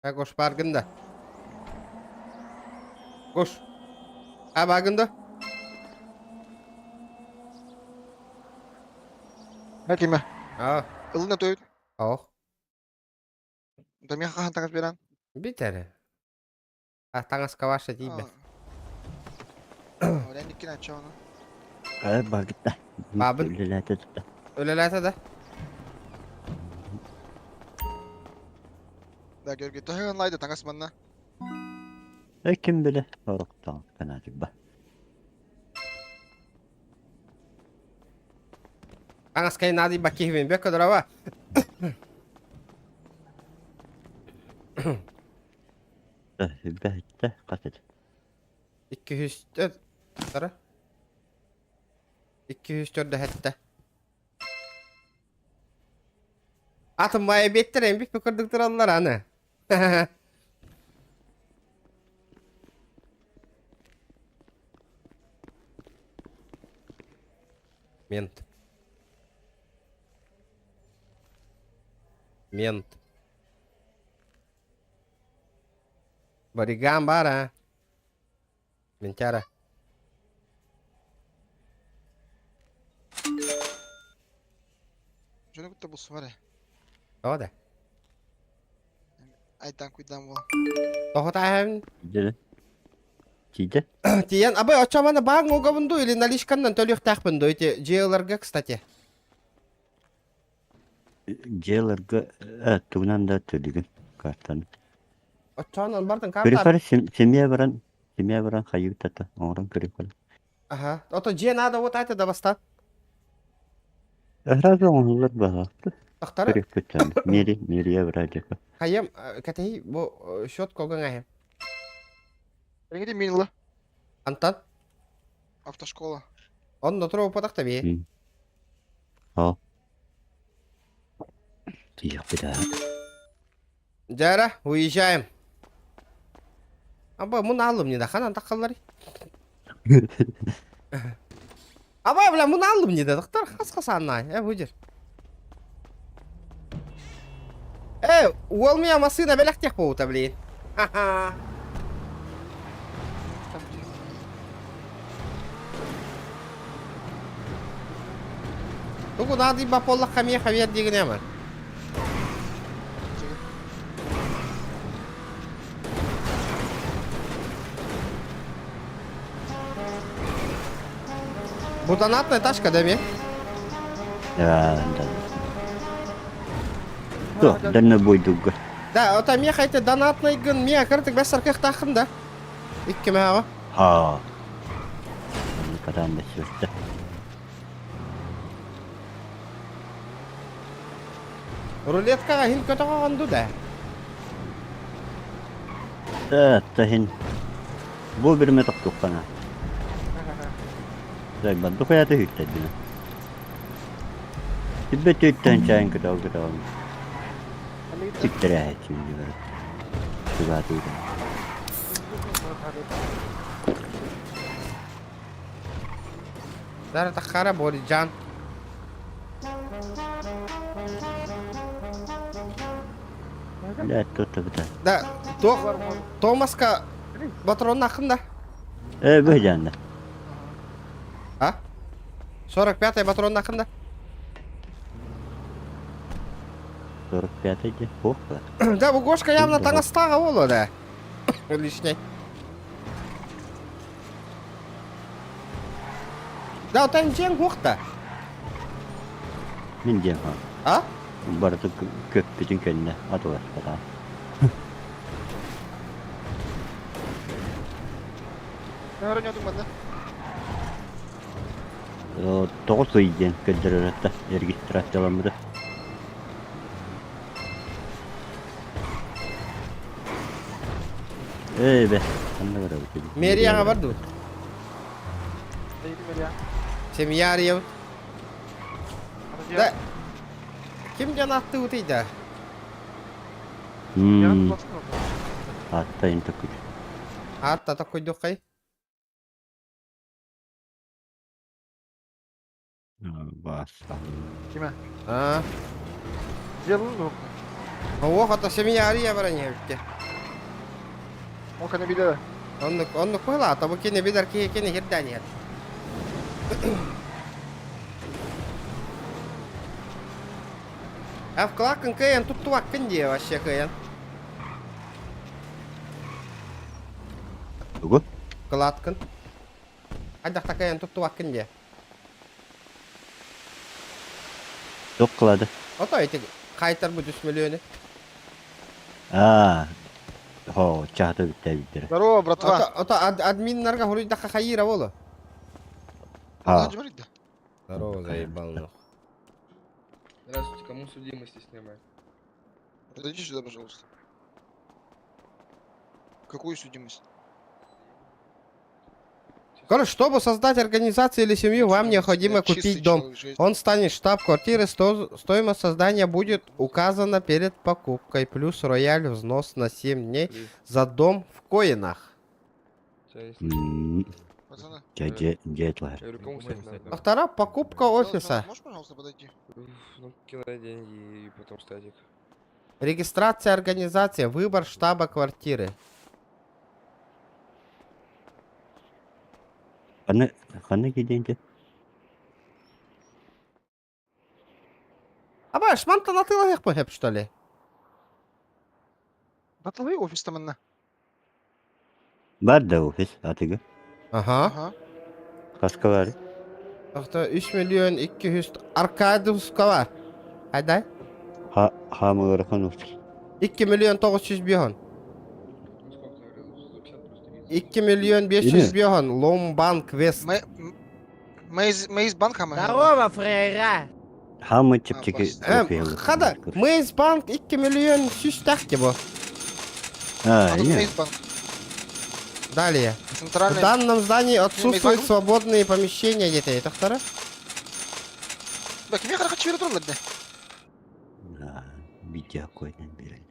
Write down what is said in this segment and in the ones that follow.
Гош баргын да. Гош. А баргын да. Ха киме? А. Ылына тойут. Ох. Да миэхэ хаһан таҥас биэрэн? Бүтэр. А таҥаска ваша тиийбэт. Олен иккин ачча оны. Баргытта. Бабын. Үлэлээтэ да. Үлэлээтэ да. Да Георгий, төһө лайда таҥас манна? Ким билэ ороктоон канатыба. Таҥаска надо баккиһибин бөккө дорова. Бэһиттэ хатыт. 204 Тара. 204 дэһэттэ. Атын баайа биэттэр эмбик курдук тураллар аны. Мент. Мент. Бариган баар а. Ментяра. Дьону кытта булсумар ээ. Тоҕо да? Айдан куйдан буол. Тоҕо тааһын? Дьэ. Тиийдэ. Тиийэн, абы оччоманы баан угабын дуу или наличканнан төлүөхтээхпин дуу ити дьиэлэргэ, кстати. Дьиэлэргэ тугунан да төлүгүн картаны. Оччоонон бардын карта. Көрүкөр семья баран семья баран хайыытата оҥорон көрүкөр. Аха. Ото дьиэ наада вот айта да бастан. Сразу оҥоһуллар баҕаахты. Тахтары. Көрүкпүттэн. Мири мирия вроде. Хайым кэтэһи бу счет коган ахем. Эҥити мин ыла. Антон. Автошкола. Он нотро упатах таби. О. Тиийэхпит Дьара, уезжаем. Аба, мун алым не да, ханан таққаллар. Аба, бля, мун алым не да, доктор, хас хас аннай, э, будер. Э, уол меня машина беляхтех поута, блин. Ха-ха. Тугу наадыйба буоллахха эмиэ хавьер диигин ама. Бу донатная тачка да ми? Да, да. То, дальнобойдуга. Да, ота миэхэ ити донатнайгын миэ кырдык бэс саркыахтааххын да. Икки мэҕэ. Ха. Катаан бэссүөттэ. Рулеткаҕа иһин көтөҕөҕүн ду да? Таһин бу бириме тохтуоххана. Сайбанды хуята үттэрдинэ. Тиббет үттэн чайын көтөҕө көтөҕө. Үттэрээччи бар. Тугаатыыта. Дара таххара Борджан. Бля, тут быта. Да, то Томаска патроннахын да. Э, быһдьаанна. А? 45-й патроннахын да. 45-й де. Ох, Да, бу Гошка явно таҥастааҕа буолуо да. Лишний. Да, отан дьиэҥ суох да? Мин дьиэм А? Барыта көппүтүн кэннэ атыласпатаҕым. Тоҕус ый диэн көрдөрөр этэ регистрацияламмыта. Ээ бэ, ханна барабыт эбит? Мэрияҕа бар дуу? Семья арыйабыт. Да, ким дьон аттыбытый да? Ааттайын такуй. Аатта такуйдуххай? Баста. Киме? А? Дьиэлин дуо? Оһох ата семинария баран иһэбиттэ. Ол кэннэ билэр. Оннук, оннук быһылаата. Бу кини билэр киһи кини хирдээн иһэр. Авклакын кыайан туттубаккын дии вообще кыайан. Тугу? Кылааткын. Хайдах кыайан туттубаккын дии. Туох кылаады? Ото ити хайтарбыт үс мөлүөнү. Аа, хоо, чаһата бүттээбиттэрэ. Здорово, братва. Ото, ото админнарга хуруйдахха хайыыра боло. Аа, Здорово, заебал нахуй. Здравствуйте, кому судимости снимать? Подойди сюда, пожалуйста. Какую судимость? Короче, чтобы создать организацию или семью, вам Судимость. необходимо Я чистый купить дом. человек, жизнь. Он станет штаб-квартирой, стоимость создания будет указана перед покупкой, плюс рояль взнос на 7 дней Три. за дом в коинах. Тебя не слышу. Пацаны, дьэ, дьэ, дьэ этилэр. Я говорю, кому снять надо? Вторая покупка офиса. Можешь, пожалуйста, подойти? Уф, Ну, кидай деньги и потом статик. Регистрация организации, выбор штаба квартиры. Ханна, ханна киидиэн А баш, мантан атыылаһыах что ли? Батлы офис там на. Бар да офис атыгы. Ага. Ага. Хаска бар. Ахта 3 миллион 200 Аркадовского. Айдай. Ха, хаамылархан офис. 2 миллион 900 бихон. Ну сколько ты говорил? 150 плюс 30. 2 миллион 500 бихон. Ломбанк Вест. Мейз банк хама. Здорово, фрейра! Хаамы чэпчэки бас. Хада, Мейз банк 2 миллион 100 тахти бу. Аа, А тут ини. Мейз банк. Далее. В Центральный. данном здании отсутствуют Мейз банк? свободные помещения детей. Тахтара? Да, кими харахат чири турла да. Аа, видео койдан берел.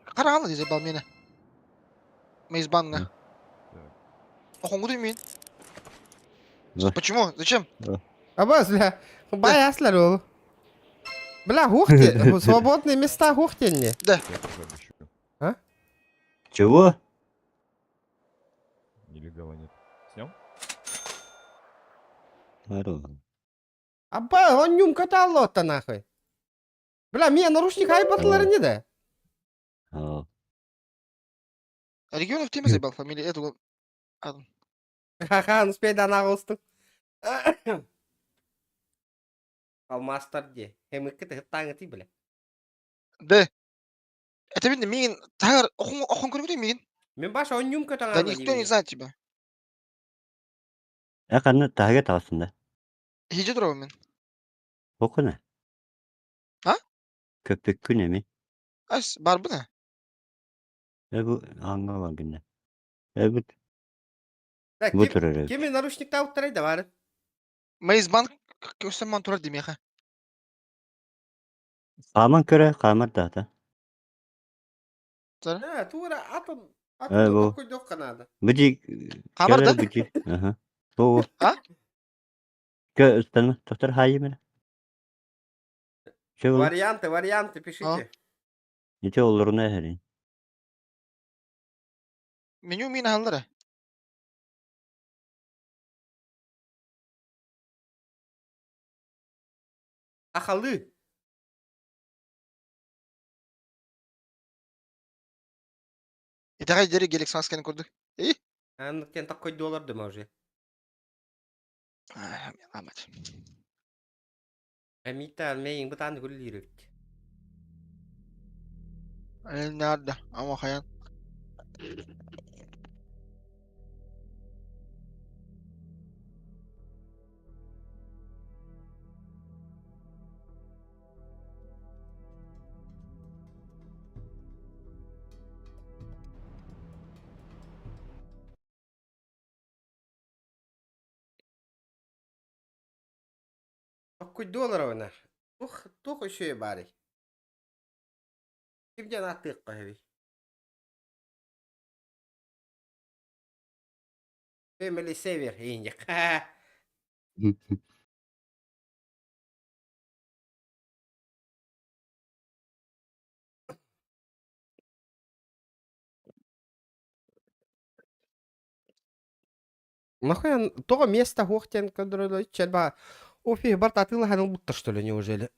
Караган десе бал мени. Мейз банк. Охонгу мен. Почему? Зачем? Абаз, бля. Бай аслар ол. Бля, хухте. Свободные места хухтенни. Да. Я тоже обещу. А? Чего? Нелегала нет. Снял? Здорово. Аба, он нюм каталло-то нахуй. Бля, меня наручник айбатлары не да. Аа. Регионов теме заебал фамилия этого. Ха-ха, успей да нагусту. Алмастар де. Хемикки таңы ти, бля. Да. Это видно, мин тагыр охун охун көрбөдүм мин. Мен баш он нюм катаңа. Да никто не знает тебя. Э, ханна таһыга таҕыстын да? Хиджи турабын мен. Окуна. А? Көппүккүн эми. Ас бар бына. Э, бу ааҥҥа бар гынна. Э, бу бу турар эбит. Кими наручник тауттарай да бар. Мейз банк көстөн турар демеха. Хааман көрө, хаамар даата. Да, тура атом. Э, бу. Атом такой докка надо. Бу Хамар да? кэлэр бу Аха. Бу. А? Кö ыстанма, тохтор хаайы Чего? Варианты, варианты пишите. Ити олоруна эһэрин. Меню мин ахаллара. Ахалы. Итагай дери гелик сасканы көрдүк. И? Анныктен такой доллар дым уже. Амат. Амита мейин бутан гуллирик. Nerede? Ama hayan. Такой доллар она. Тух, тух еще и барый. Кимден атык кахви. Family Saver инник. Нахуя тоҕо место суох диэн көрдөрөллөр чэлба офиһы барыта атыылаһан ылбыттар что ли неужели?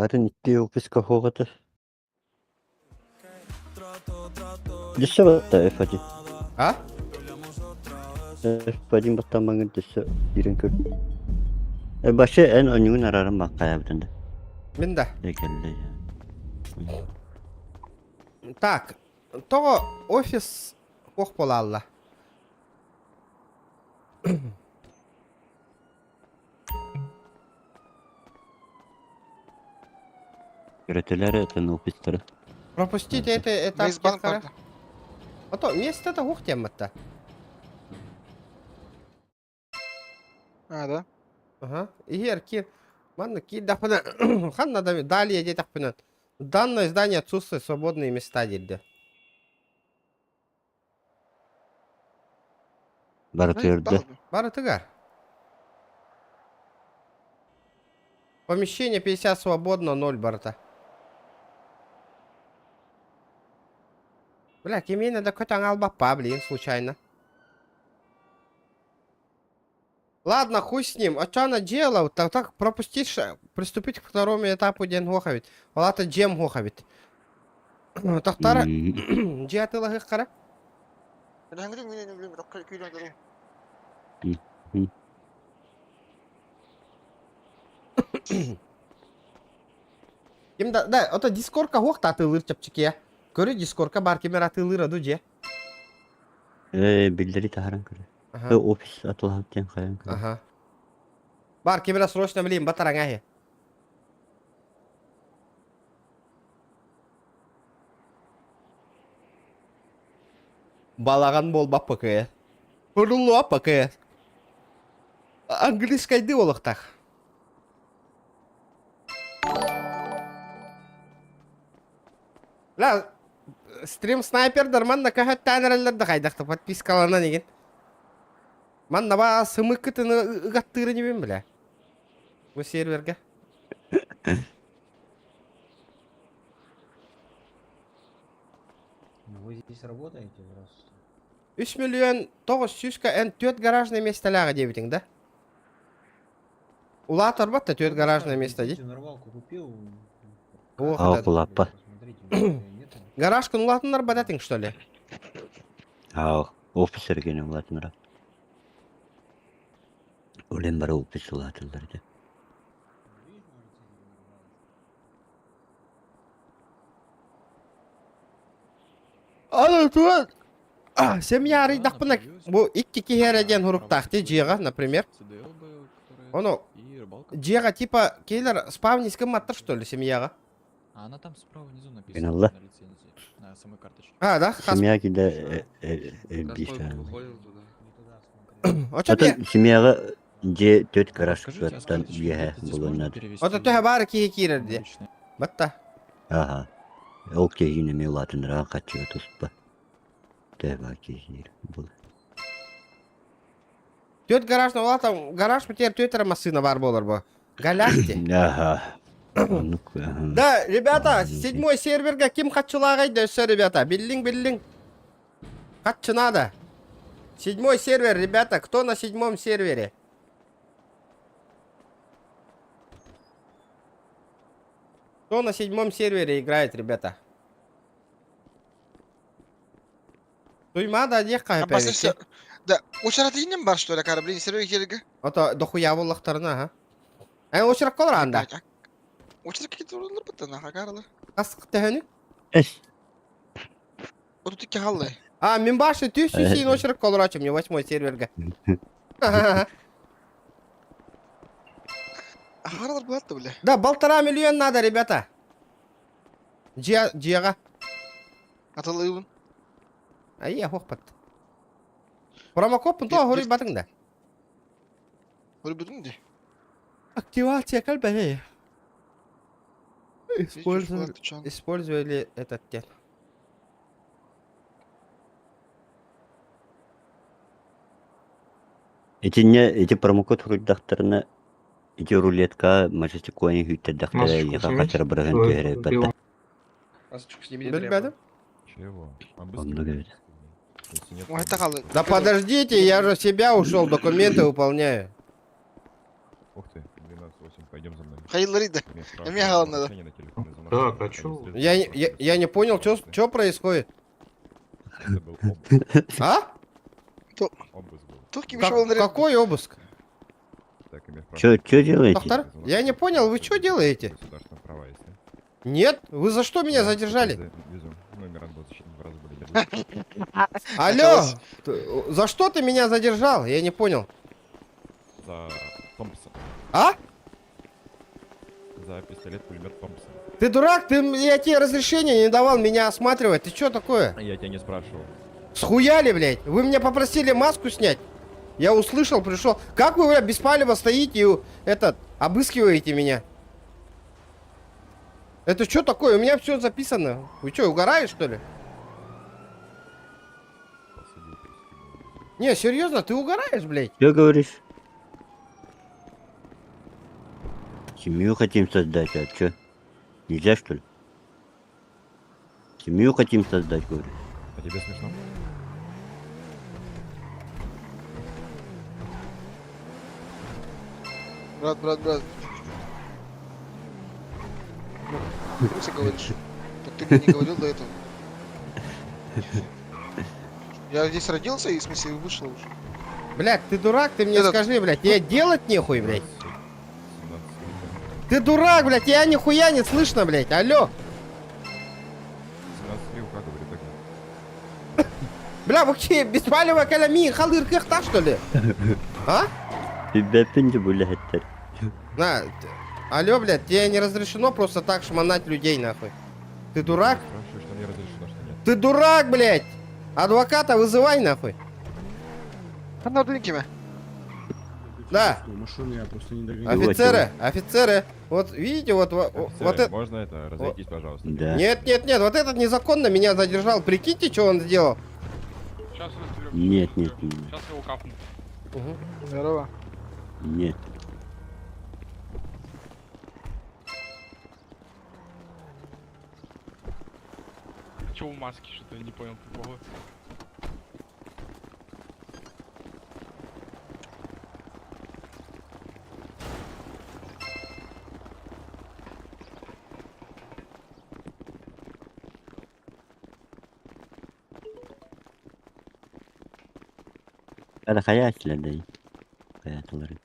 Атын икки офиска суох этэ. Дьөссө батта F1. А? F1 баттаммаҥын дьөссө киирэн көр. Башы эн онньугун арааран баккайабытын да. Мин да. Дэ кэллэ. Так, тоҕо офис суох буолаалла? Үөрэтэлэр этэн офистары. Пропустите это этап Мейс банк диэхтэрэ. барда. А то место-то суох диэммэтэ. А, да? Ага. Иһиэр киир. Манна киирдэхпинэ ханна да далее диэтэхпинэ данное здание отсутствует свободные места диирдэ. Барытыырда. Барытыгар. Помещение 50 свободно, 0 барыта. Бля, кимиэнэ да көтөн албаппа, блин, случайно. Ладно, хуй с ним. А что она делала? Так, так пропустить, приступить к второму этапу ден хохавит. Алата джем хохавит. Тахтара дьиэ атыылаһыаххара. Ким да, да, ото дискорка хуох атыылыыр чэпчэкиэ. Көрү дискорка бар кимер атыылыыр аду дьиэ. Э, биллэри таһаран көрө. Аха. Офис атылаһап диэн хайан көрө. Аха. Бар кимера срочно билим батараҥа иһи. Балаҕан буолбат ПК. Куруллуа ПК. Английскайды олохтах. Ла стрим снайпердар манна көһөттөөн эрэллэр да хайдахта подпискаланан игин. Манна ба сымыккытыны ыгаттыырын ибин билэ. Бу серверге. Ну, вы здесь работаете просто? 3 миллион 900 эн 4 гаражное местолээҕэ диэбитиҥ да? Улаатарбат да 4 гаражное место дии. Нарвалку купил. Ох, Аа, кулаппа. Гаражкын улаатыннарбат этиҥ, что ли? Аа, офис эргини улаатыннара. Олен бары офис улаатыллар этэ. Аны туан семья арыйдахпына бу икки киһи эрэ диэн хуруктаах дии дьиэҕэ, например. Ону дьиэҕэ типа киллер спавнись гымматтар что ли семьяҕа? А она там справа внизу написана Гыналла. на лицензии, на самой карточке. А, да? Хас... Семья кида элбиир. Выходил туда. Очо Атын семьяҕа дьиэ төрт гараж Скажите, а с кыаттан карточки үөһэ где-то здесь булуон можно наада. перевести Ото төһө баар киһи киирэр дии. наличные? Батта. Аха. Ол киһини эмиэ улаатыннаран хаччыга туспа. Төһө баар киһи була. Төрт гараж улаатан гараж бүтэр төрт эрэ массыына баар буолар бу. Галяхти. Аха. Оннук. аха. Да, ребята, седьмой серверга ким хаччылааҕай да өссө, ребята. Биллиҥ, биллиҥ. Хаччы надо. Седьмой сервер, ребята, кто на седьмом сервере? Кто на седьмом сервере играет, ребята? Туймада диэххэ Аббас Да, учаратыйнын бар что ли, кара, блин, сервер кереги. Ото дохуя буоллахтарына, аха. Э, очеракка олор анда. Очерак какие-то олор быттан, аха, каралар. Хас төһөнү? Эс. Вот тут халлы. А, мин башы түс сүйсейін очеракка олорачым, не восьмой серверге. Ахаралар булатты, бля. Да, 1,5 миллион надо, ребята. Дьиэҕэ. Аталыыбын. Айя, хуохпат. Промокодпун тоҕо хоруйбатыҥ да? Хоруйбутуҥ дии. Активация кэлбэһэй. Использовали, использовали этот тен. Итиннэ ити промокод суруйдахтарына ити рулетка мачачыкуони күүттэрдэхтэрэ Масочку эйиэхэ сними. хачара быраһын Ой, түһэрэ белом. бата. Масочку сними, не Билбэтим. требую. Чего? А быстро Оннук эбит. сними. Если нет, Ой, то это обыск халы. Да подождите, я же в себя ушел, документы выполняю. Ух ты, 12.08, пойдем за мной. Хайыллары да. Мне страшно, Мне главное, да. обращение на телефонный звонок, Так, а они чё? следуют Я, за не- я, мной. я не понял, что происходит? Это был обыск. А? Обыск был. Тух ким Как- иши какой обыск? Так, имеешь право Чё, чё делаете? Доктор, я не понял, вы что делаете? Государственного права есть, да? Нет, вы за что меня Да, задержали? Везу. Ну, Миран был защищен в два раза более дерзкий. Алло, за что ты меня задержал? Я не понял. За Томпсон. А? За пистолет-пулемет Томпсон. Ты дурак, ты, я тебе разрешения не давал меня осматривать. Ты что такое? Я тебя не спрашивал. Схуяли, блядь? Вы меня попросили маску снять? Я услышал, пришел. Как вы, бля, без палева стоите и этот, обыскиваете меня? Это что такое? У меня все записано. Вы что, угораешь, что ли? Посадил, пристегнул. Не, серьезно, ты угораешь, блядь? Чё говоришь? Семью хотим создать, а чё? Нельзя, что ли? Семью хотим создать, говорю. А тебе смешно? Брат, брат, брат. Ты говоришь. Так ты мне не говорил до этого. Я здесь родился и, в смысле, вышел уже. Блядь, ты дурак, ты мне Этот- скажи, блядь, тебе делать нехуй, блядь. 17 Ты дурак, блядь, я нихуя не слышно, блядь, алло. 17 как говорю, так. Бля, вообще, без палева калями, халыр так, что ли? А? Бэппин булэһэттэр. На, алло, блядь, тебе не разрешено просто так шмонать людей, нахуй. Ты дурак? Спрашиваю, что мне разрешено, что нет. Ты дурак, блядь! Адвоката вызывай, нахуй. Анна кime? Да. Машину я просто не догоняю. Офицеры, офицеры, вот видите, вот, вот, Офицеры, вот это... можно это, разойтись, пожалуйста. Да. Нет, нет, нет, вот этот незаконно меня задержал. Прикиньте, что он сделал. Сейчас разберемся. Нет, нет, нет. Сейчас его капну. Мгм. Здорово. Нет. Чего в маске, что-то я не понял такого. Hadi hayatlar Hayatları.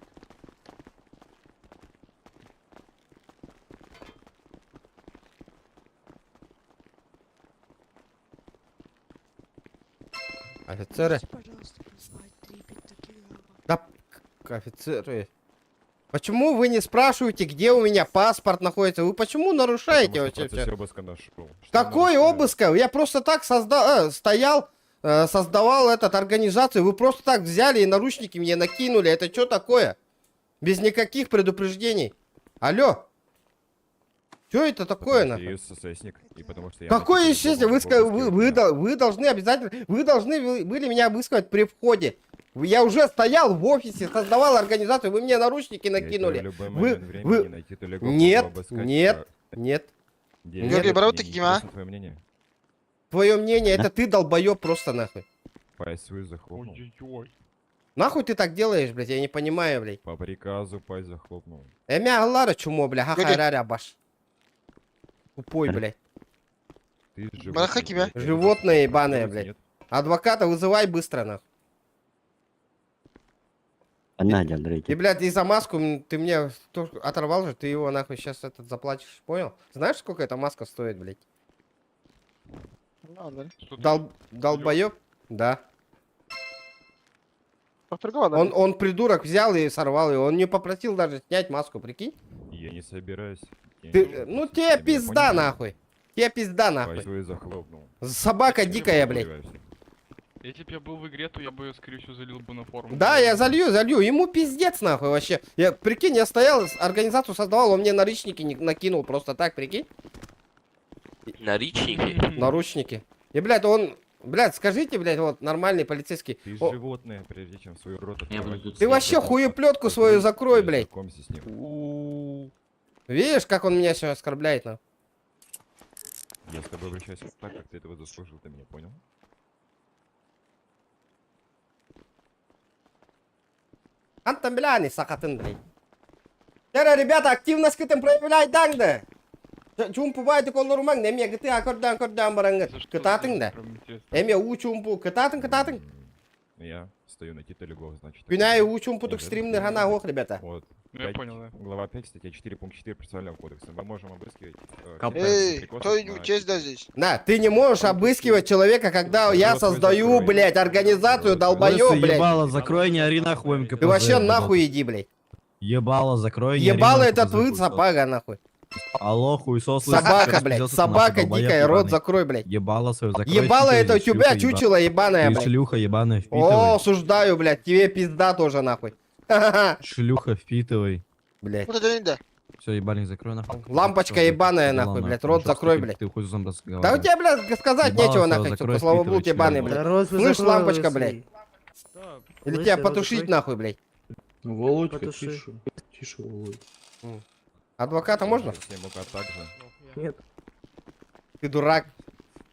Офицеры. Пожалуйста, позвать 3 пентакилограмма. Да, офицеры. Почему вы не спрашиваете, где у меня паспорт находится? Вы почему нарушаете Потому что вообще в процессе всё? обыска нашел. Что Какой нарушаю? обыск? Я просто так стоял, создавал этот организацию. Вы просто так взяли и наручники мне накинули. Это что такое? Без никаких предупреждений. Алло. Что это такое, Потому что нахуй? я СССник, и потому что я Какое носитель исчезли? Вы, любого ска- вы, обыска вы, вы должны обязательно, вы должны были меня обыскивать при входе. Я уже стоял в офисе, создавал организацию, вы мне наручники Я тебя в накинули. любой Вы, момент времени вы... найти ту легко могу Нет, обыскать, нет, нет. где Нет. Георгий, я, брат, мне ты не кима? интересно твое мнение. Твое мнение, это ты долбоеб просто нахуй. Пасть свою захлопнул. Ой-ой-ой. Нахуй ты так делаешь, блядь, я не понимаю, блядь. По приказу пасть захлопнул. Эмя Аллара чумо, бля, Георгий. хахараря баш. Тупой, блядь. Ты животное, Бараха тебя. блядь, я Животное не ебаное, знаю, блядь. нет. Адвоката вызывай быстро, нахуй. Она дядя. И, блядь, и за маску ты мне тоже оторвал же, ты его нахуй сейчас этот заплатишь, понял? Знаешь, сколько эта маска стоит, блядь? Долбоеб? Да. Он придурок взял и сорвал ее. Он не попросил даже снять маску, прикинь? Я не собираюсь. Я Ты, не ну собираюсь. тебе Ты меня пизда понял? нахуй. Тебе пизда нахуй. Пасть свою захлопнул. Собака дикая, блядь. Если бы я был в игре, то я бы, скорее всего, залил бы на форум. Да, я залью, залью. Ему пиздец нахуй вообще. Я, прикинь, я стоял, организацию создавал, он мне наручники не накинул просто так, прикинь. Наручники? Наручники. И, блядь, он... Блядь, скажите, блядь, вот нормальный полицейский. Ты О, животное, прежде чем свой рот Я буду открывать. тут Ты вообще хуеплетку свою закрой, блядь. Знакомься с ним. Видишь, как он меня сейчас оскорбляет, нахуй? Я с тобой обращаюсь так, как ты этого заслужил, ты меня понял? Хантан билээний сахатын, блядь. Чэ, ребята, активность проявляйдаҥ да. Чуумпу баайдык олорумаҥ, эмиэ гытыа көрдөөн көрдөөн бараҥҥыт. За что Кытаатыҥ за да. Прям интересно. Эмиэ уу чуумпу, кытаатыҥ, кытаатыҥ. Я стою на титуле гол, значит. Күнәй это- уу чуумпутук стримнер хана ох, ребята. Вот. Ну я Пять- понял, да. Глава 5, статья 4, пункт 4 процессуального кодекса. Мы можем обыскивать... Кап- всех Эй, прикосов кто на честь да здесь? На, ты не можешь обыскивать человека, когда я Рот свой создаю, закрой. блядь, организацию, Рот долбоёб, Лысый, блядь. Ебало, закрой, не ори нахуй МКПЗ. Ты вообще блядь. нахуй иди, блядь. Ебало, закрой, не ори Ебало нахуй это МКПЗ, твой хуесос. собака, нахуй. Алло, хуесос, лысый, Собака, ты блядь, распиздился, ты собака нахуй, долбоеб дикая, рот ебаный. закрой, блядь. Ебало свое закрой. Ебало это у впитывай, тебя шлюха чучело ебаное, Ты блядь. шлюха ебаная, О, впитывай. осуждаю, блядь, тебе пизда тоже, нахуй. Ха-ха-ха. Шлюха, впитывай. Блядь. Вот это не да. Все, ебальник закрой нахуй. Лампочка Всё, ебаная, дела, нахуй, блядь, рот Что закрой, ты- блядь. Ты хуй зубом Да у разговариваешь. тебя, блядь, сказать Ебало нечего, своё нахуй, закрой, сука, словоблуд впитывай, ебаный, член. блядь. Рот свой Слышь, закрой, лампочка, лысый. блядь. Или Лысый, тебя рот потушить, закрой. нахуй, блядь. Володька, тише. Тише, Володь. Адвоката можно? Всем УК также. Нет. Ты дурак.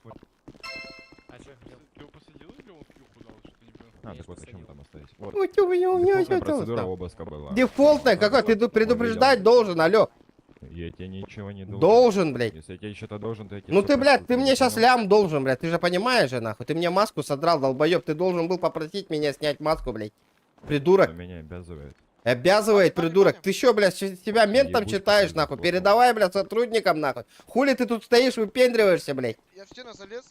А чё, хотел? Ты его посадил или он шлюху дал, что не понял? А, так вот, о чем там остались. Вот. Ой, тю, ю, ю, ю, Дефолтная ю, процедура ю. обыска была. Дефолтная какой? Ты тут предупреждать должен, алло. Я тебе ничего не должен. Должен, блядь. Если я тебе что-то должен, то я тебе Ну всё ты, блядь, прощу, ты мне сейчас понял? лям должен, блядь. Ты же понимаешь же, нахуй. Ты мне маску содрал, долбоеб. Ты должен был попросить меня снять маску, блядь. Придурок. Но меня обязывает. Обязывает, придурок. Ты чё, блядь, себя ментом Ебучка, читаешь, блядь, нахуй? плохо. Передавай, блядь, сотрудникам, нахуй. Хули ты тут стоишь, выпендриваешься, блядь? Я в стену залез,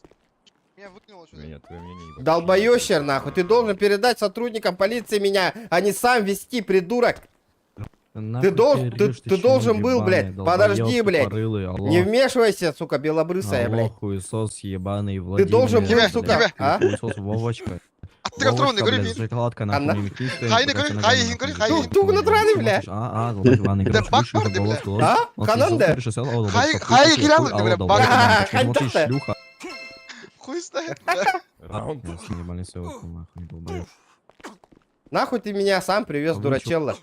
меня выкинуло сюда. Меня, твое мнение не Долбоёщер, нахуй. Ты должен передать сотрудникам полиции меня, а не сам вести, придурок. Нахуй долж- ты- орешь, ты чмо должен был, ебаное, блядь. Подожди, долбоёб блядь. тупорылый, алло. Не вмешивайся, сука, белобрысая, Алло, блядь. хуесос ебаный, Владимир. должен был, блядь, сука, ты а? Хуесос Вовочка. А ты контрольный, Вовочка, говори, блядь, блин. шоколадка, нахуй, Она- не мехни, Хай, не говори, хай, не говори, хай. Тук- тук натуральный, бля. А, а, долбоёб, ебаный, Да короче, бак вышел, барды, голос, бля. голос. А? Он Хананде? слышал, слышал, алло, Хай- долбоёб, хай, слышал, киралл, хуй, ты, алло, бля, долбоёб, бак. ебаный, почему ты Хантата. шлюха? Хуй знает, бля. Раунд. Ясно, ебаный совок, нахуй, долбоёб. Нахуй ты меня сам привез, А вы дурачелла.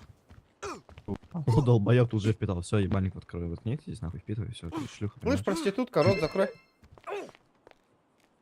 О, долбоёб, тут же впитал. Все, ебальник открою. Вот нет, здесь нахуй впитывай, все, ты шлюха. Слышь, понимаешь? проститутка, рот закрой.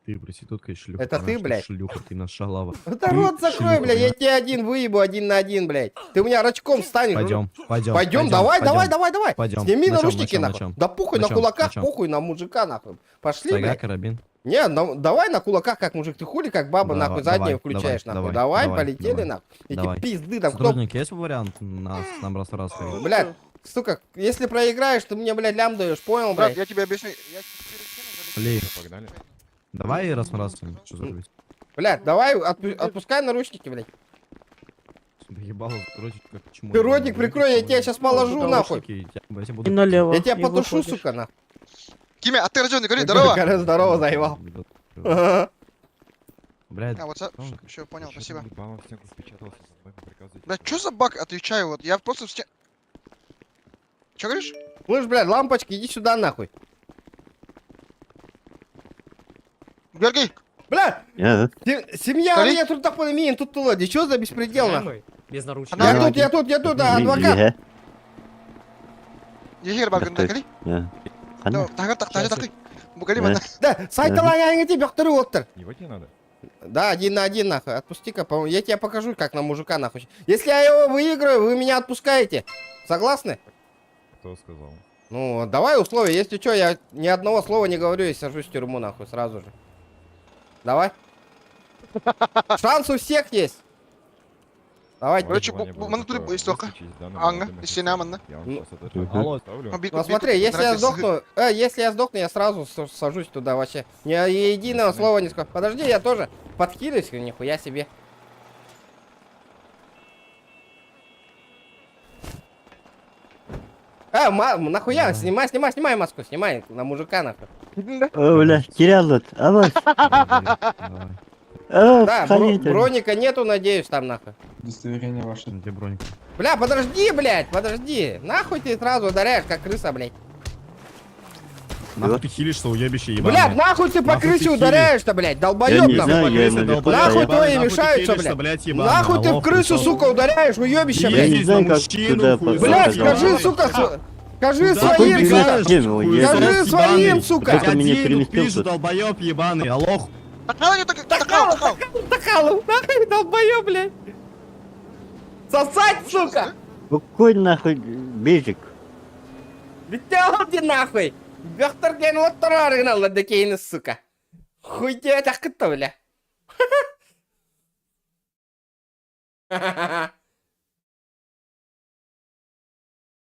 Ты проститутка и шлюха. Это ты, понимаешь, блядь? Шлюха, ты наша шалава. Да Ты рот закрой, шлюха, блядь, я понимаешь? тебе один выебу, один на один, блядь. Ты у меня рачком станешь. Пойдем, пойдем. Пойдем, давай, давай, давай, давай. Пойдем. Сними На чём, наручники, на чём, на нахуй. чём? Да похуй На на чём, кулаках, на чём? похуй на мужика, нахуй. Пошли, Сайга, блядь. карабин. Не, давай на кулаках, как мужик. Ты хули, как баба, Давай, нахуй, заднюю давай, включаешь, давай, нахуй. давай, Давай, давай, полетели, давай. нахуй. Эти Давай. пизды там, кто... Сотрудник, есть вариант нас, нам раз раз ходить? Блядь, сука, если проиграешь, ты мне, блядь, лям даешь, понял, Брат, блядь? я тебе объясню. Я через стену залез. Лей, Погнали. давай раз на раз. Что за хуй? Блядь, давай, отпускай наручники, блядь. Да ебало, закройте, как чмо. Ты ротик прикрой, я тебя щас положу, нахуй. Я тебя И буду... налево. Я тебя и потушу, выходишь. сука, нахуй. Кимя, а ты рожденный, говори, здорово. Короче, Здорово, заебал. Блядь, А, вот он- все, понял, Ещё спасибо. там ебалом в стенку впечатался, за мной по приказу идти. Бля, чё за баг, отвечаю, вот, я просто в стену... Чё говоришь? Слышь, блядь, лампочки, иди сюда, нахуй. Георгий, Бля, Я, семья, Скажи. я тут так мин, тут тула, что за беспредел, нахуй? Без наручников. Я Она- тут, я тут, я тут, а, адвокат. егер бар Готов. кали? Я. Ханна. Тагыр так, тагыр так. Букали Э. мана. Да, сайталаң тебе бөхтөрү оттыр. Его тебе надо? Да, один на один, нахуй. Отпусти-ка, по я тебе покажу, как на мужика, нахуй. Если я его выиграю, вы меня отпускаете. Согласны? Кто сказал? Ну, давай условия. Если что, я ни одного слова не говорю и сажусь в тюрьму, нахуй, сразу же. Давай. Шанс у всех есть. Давайте. Короче, Желание было манатуре такое, есть только. выскочить из данного Анга, молодым и стена офицером. манна. Я вам Ну. сейчас от этого Мгм. Алло. ставлю. Ну смотри, если я сдохну, если я сдохну, я сразу сажусь туда вообще. Ни единого слова не скажу. Подожди, я тоже подхилюсь, нихуя себе. А, нахуя? Снимай, снимай, снимай маску, снимай на мужика нахуй. О, бля, Кириллот, авас. Давай. О, Да, конечно. броника нету, надеюсь, там нахуй. Удостоверение ваше. Где броник? Бля, подожди, блядь, подожди. Нахуй ты сразу ударяешь, как крыса, блядь. Нахуй ты хилишься, уебище ебаное. Блядь, нахуй ты по Нахуй ты крысе хилишь? ударяешь-то, блядь, Я долбоёб не нахуй. знаю, я ему Долбоёб, Нахуй ебаный, твои нахуй ты мешаются, хилишься, блядь. ебаный, Нахуй ты в алло, крысу, хуесос. сука, ударяешь, уебище, Я блядь. не знаю, как Мужчину, туда хуесос, Блядь, попал. скажи, сука, скажи Куда своим, ты сука. бегаешь, Скажи хуесос своим, ебаный? сука. Кто-то меня Один переместил пизду, тут. долбоёб ебаный, алло. Такал, не так, такал, такал. Тахалов, нахуй, долбоёб, блядь. Сосать, сука! Какой нахуй бежик? Бүттэ нахуй! Бөхтөр ген оттор гыналлар да кейini, сука. Хуй тебе такыт бля.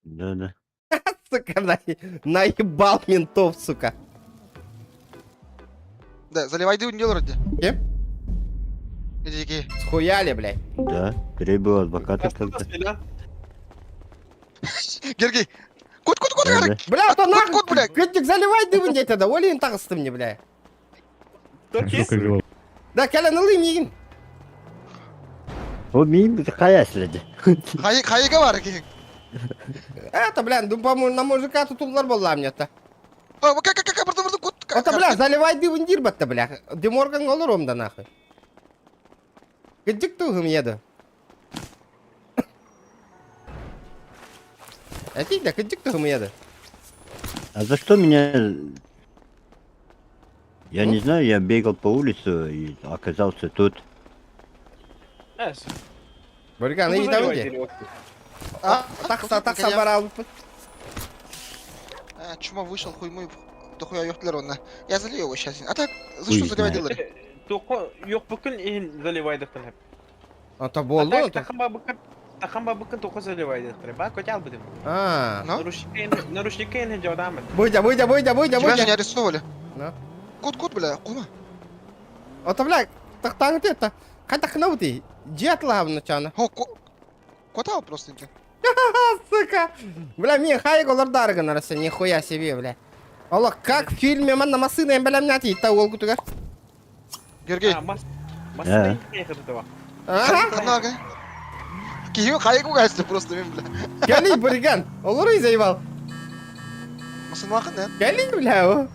Да-да. Сука, наебал ментов, сука. Да, заливай дым не вроде. Кем? Иди, Схуяли, блядь. Да, требую адвоката тогда. Гергей. Кут, кут, кут, Да, да. Бля, а то Кут, нахуй. кут, блядь. Күттік заливай дымын деді да, олейін тағысты мне, бля. Да, кәлін ылый мигін. О, мин хайа следи. Хай, хайга бар ки. Это, бля, ну, по-моему, на мужика тут улар была мне-то. О, как, как, как, бұрды, бұрды, кут. Это, бля, заливай дымын дирбатта, бля. Деморган олар омда, нахуй. Күттік туғым еду. Әтейік да, күттік туғым еду. А за что меня... Я не знаю, я бегал по улице и оказался тут. Бурган, иди там иди. А, Такса, такса бара алып. А, чума вышел, хуй мой. Да хуя ёхтлер он. Я залью его сейчас. А так, за Хуй что заливай знает. делали? Yok bugün in заливайдыктын hep. Ата болду. Тахан бабыкын тоқы заливайдыктыр. Ба көте албыдым. А. Ну? Нарушника не жаудамын. Будя, будя, будя, будя, Тебя же не будя. арестовали. Ну. Кут, кут, бля, кума. Ата, бля, тақтаңы тетті. Қайта қынау Жет лавны чаны. Хо, кота просто. Сука. Бля, мен хайг олар дарыгын арасы, нихуя себе, бля. Алла, как в фильме манна масына эмбелемнәти итта ол күтігер. Гергей. Да. Ага. Киһи хайгу гайсты просто мен, бля. Кәли, бурган. Олар үй заебал. Масын лақын, да? Кәли, бля, о.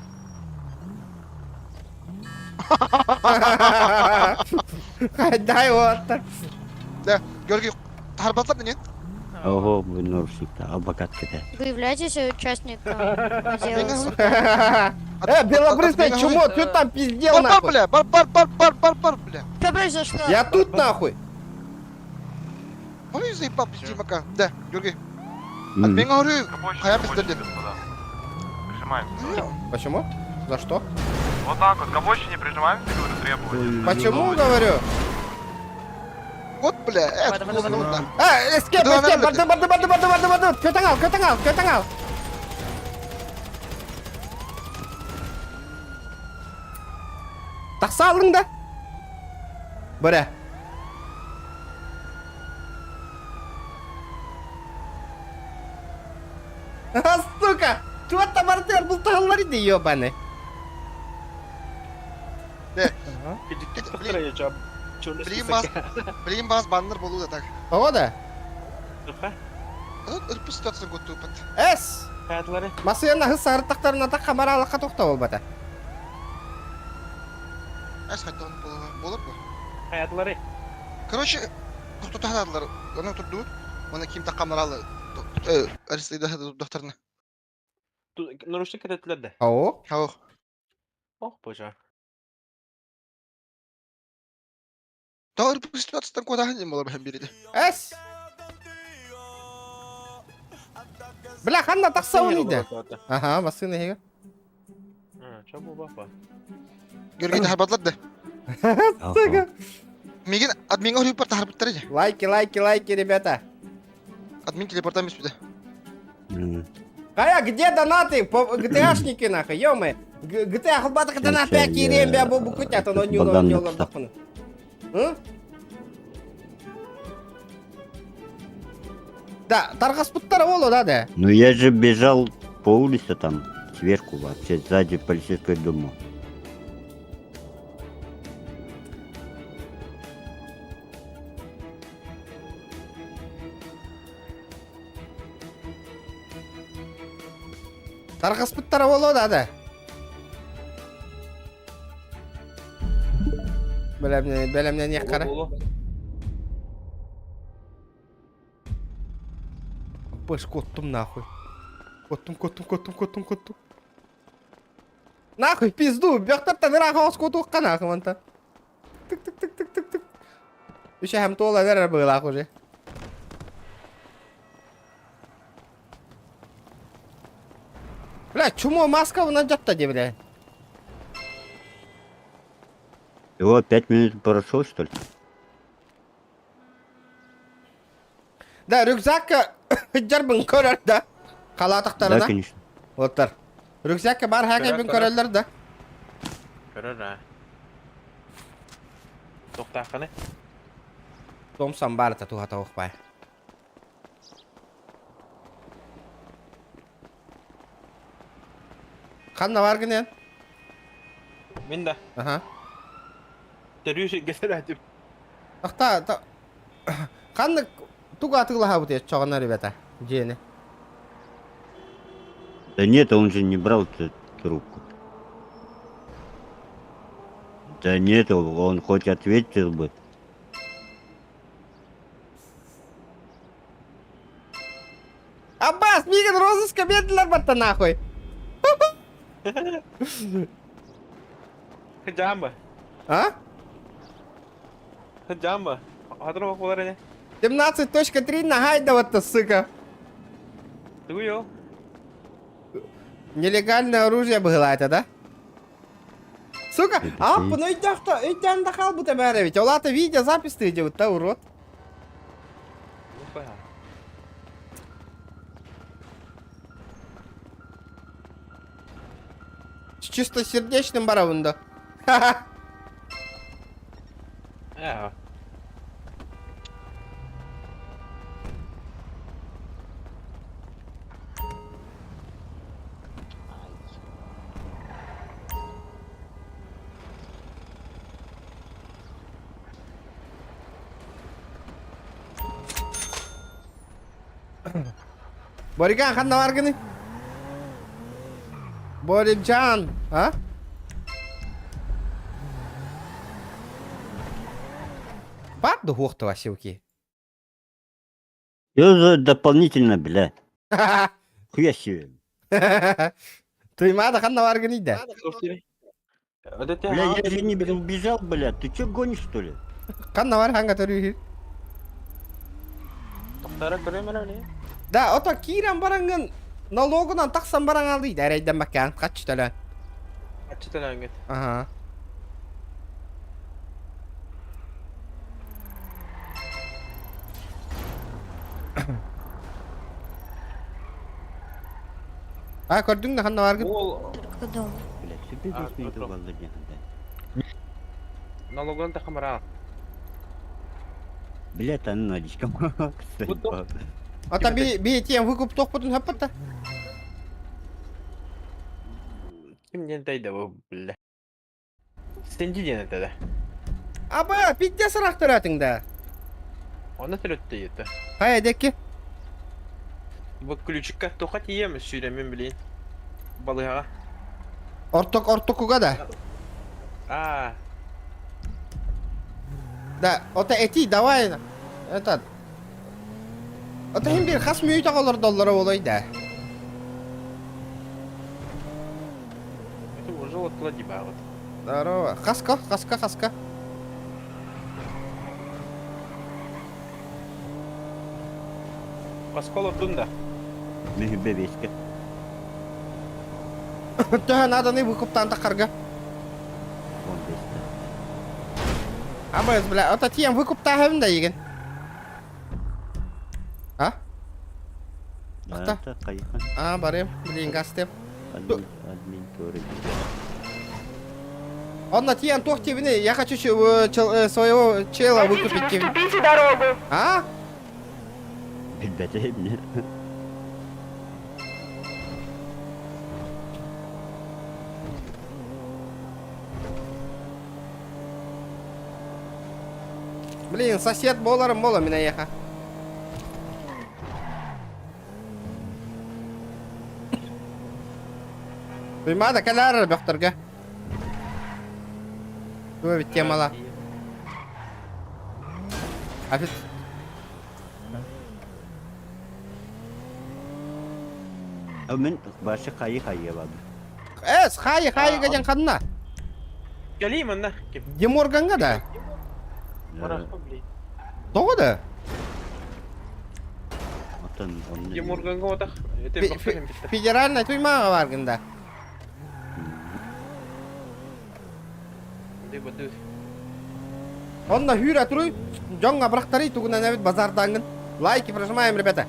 Дай вот. Да, Георгий, тарбатлар нет? Ого, вы нарушник-то, адвокат кете. Вы являетесь участником дела? Белобрысное чмо, ты там пиздел Бар, бар, нахуй. бля, бар, бар, бар, бар, бар, бар, бля. Что произошло? Я тут нахуй. Ой, заебал, пизди, мака. Да, Георгий. М. От меня говорю, хая пизди. Прижимаемся. Почему? За что? Вот так вот, к обочине прижимаемся, говорю, требования. Почему, говорю? Вот, бля, это, вот, вот, да. А, эскеп, Да, эскеп, да, барды, барды, барды, барды, барды, барды. Көтің ал, көтің ал, көтің ал. Тақса алдың да. Бәрі. А, сука! Туатта барды, бұл тағылар еді, ебаный. Блин, бас баннер болу да так. Ого да? Ырпы ситуация год тупат. Эс! Масыяна хыс сарыттақтарына таққа баралыққа тоқта ол бата. Эс хотя он болу бу. Короче, кто тахадылар, оны турду. Оны ким таққамлар алды. Арестейді докторны. Нарушник этетлерде. Ау? Хау. Ох, боже. Та ырпы ситуациядан кода хандим болар бәһәм бириде. Эс! Бля, ханна тақса оны еді. Ага, масына хеге. Чо бу бапа? Георгий тахарбатлар да. Ага. Мигин админга хүрүп бар тахарбаттар иде. Лайки, лайки, лайки, ребята. Админ телепортам испиде. М. Кая, где донаты? По GTA-шники нахуй, ё-моё. GTA хылбатық донат Сейчас бә керем бә я, бу букутят, оно не Богдан не написал. Да, тарғаспыттар ол да да. Ну я же бежал по улице там, сверху вообще, сзади полицейского дома. Тарғаспыттар ол да да. Бәлемнен, бәлемнен не қара. Пыш, коттум нахуй. Коттум, коттум, коттум, коттум, коттум. Нахуй, пизду, бяқтарттан ырақ ауыз коту нахуй манта. Тык тык тык тык тык тык. Еще хам тола вера была уже. Бля, чмо маска вона жатта де, бля. Его 5 минут прошел, что ли? Да, рюкзакка жарбын көрөр да. Да, Халатақтарына. конечно. Оттар. Рюкзакка бар хакайбын көрөллөр да. Көрөр а. Тоқтаққаны. Томсан бар та туха тауық бай. Ханна бар гынен? Мин да. Аха. Төрүү гесер Ахта, та... Ханна туга атылаха бут чоғына, ребята. Жені. Да нет, он же не брал эту трубку. Да нет, он хоть ответил бы. Аббас, мигін розыска берділер батта нахуй. Жамба. А? Жамба. Хатыр болар эне. 17.3 нагайда вот сука. Тугу Нелегальное оружие было это, да? Сука, Это а, ты. ну идёх-то, идём да хал будто ведь. Олата видео запись ты идёт, да, урод. С чистосердечным барабында. Ха-ха. Аа. Бориган, ханна варганы? Бориджан, а? Бар духохта Василки. Что за дополнительно, бля? Хуя себе. Туймада ханна варганы да. Бля, я же не убежал, бля. Ты чё гонишь, что ли? Ханна вар ханга төрү. Тоқтара көрөмөр Да, ото киран барангын налогунан таксан баран алды да рейден баккан кач төлө. Ачытан аңгет. Ага. А, көрдүң да ханна баргын? Ол Только дома. Бля, себе А, весь потом. не налогон тахамара. Бля, там наличка. Вот Ата би би тем выкуп тохпутун хаппата. Ким ден тайда бу бля. Сенди ден этеде. Аба, пидде сарак төратың да. Оны төрөттө ете. Хай, декки. Бу ключикка тоха тием сүйремен билейин. Балыга. Орток ортокуга да. Аа, Да, ота эти давай. Этот. Ота хим бир хас мүйт агалар доллары болой да. это уже вот клади багыт. Здорово. Хаска, хаска, хаска. Паскол дунда. Мехбе веська. Төһө надо выкуптан тахарга. Он веська. Абыз, бля, ота тием выкуптахым да еген. А? Да, это кайхан. А, барым, блин, гастеп. Админ, админ тоже. Он на тиен тох тебіне, я хочу своего чела выкупить. Уступите дорогу. А? Ребята, мне. Блин, сосед боларым бола меня еха. Туймада калар бөхтөргө. Туа бит темала. Афит. А мен башы кайы кайы барды. Эс, хай хай деген ханна. Калим анна. Деморганга да. Марахпа блин. Того да? Оттон онно Димурганга отах. Это бахтарым битте. Федеральный туймаға баргын да. Ды бады. Онно хүрэ туруй, дьоҥҥо бырахтарый тугунан эбит базардаангын. Лайки прожимаем, ребята.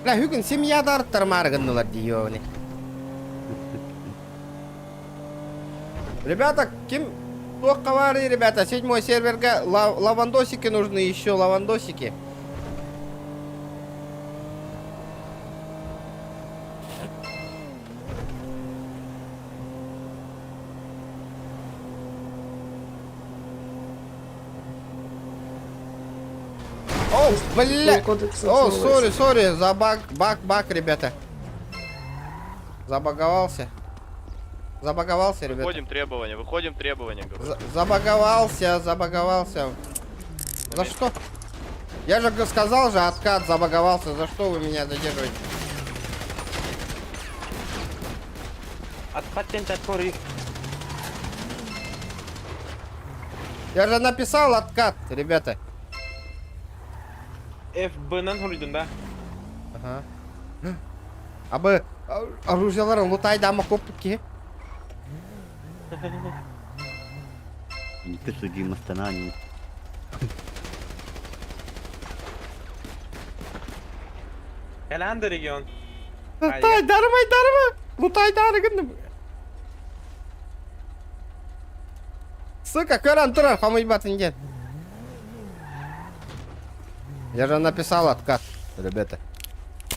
Бля, бүгүн семья дарыттар маарыгыннылар дии Ребята, ким туохха баарый, ребята, седьмой серверга лавандосики нужны еще, лавандосики. О, бля! О, sorry, sorry, за баг, баг, баг, ребята. Забаговался. Забаговался, ребята. Выходим требования, выходим требования, говорю. Забаговался, забаговался. За что? Я же сказал же, откат, забаговался. За что вы меня задерживаете? Откат тентатори. Я же написал откат, ребята. ФБ-нан хоруйдун да. Ага. Абы оружияларын лутайда копки. Никто судимостана не. Эланды регион. Лутай, дармай, дарма. Лутай дарыгын. Сука, көрөн турар, хомуйбатын ден. Я же написал откат, ребята.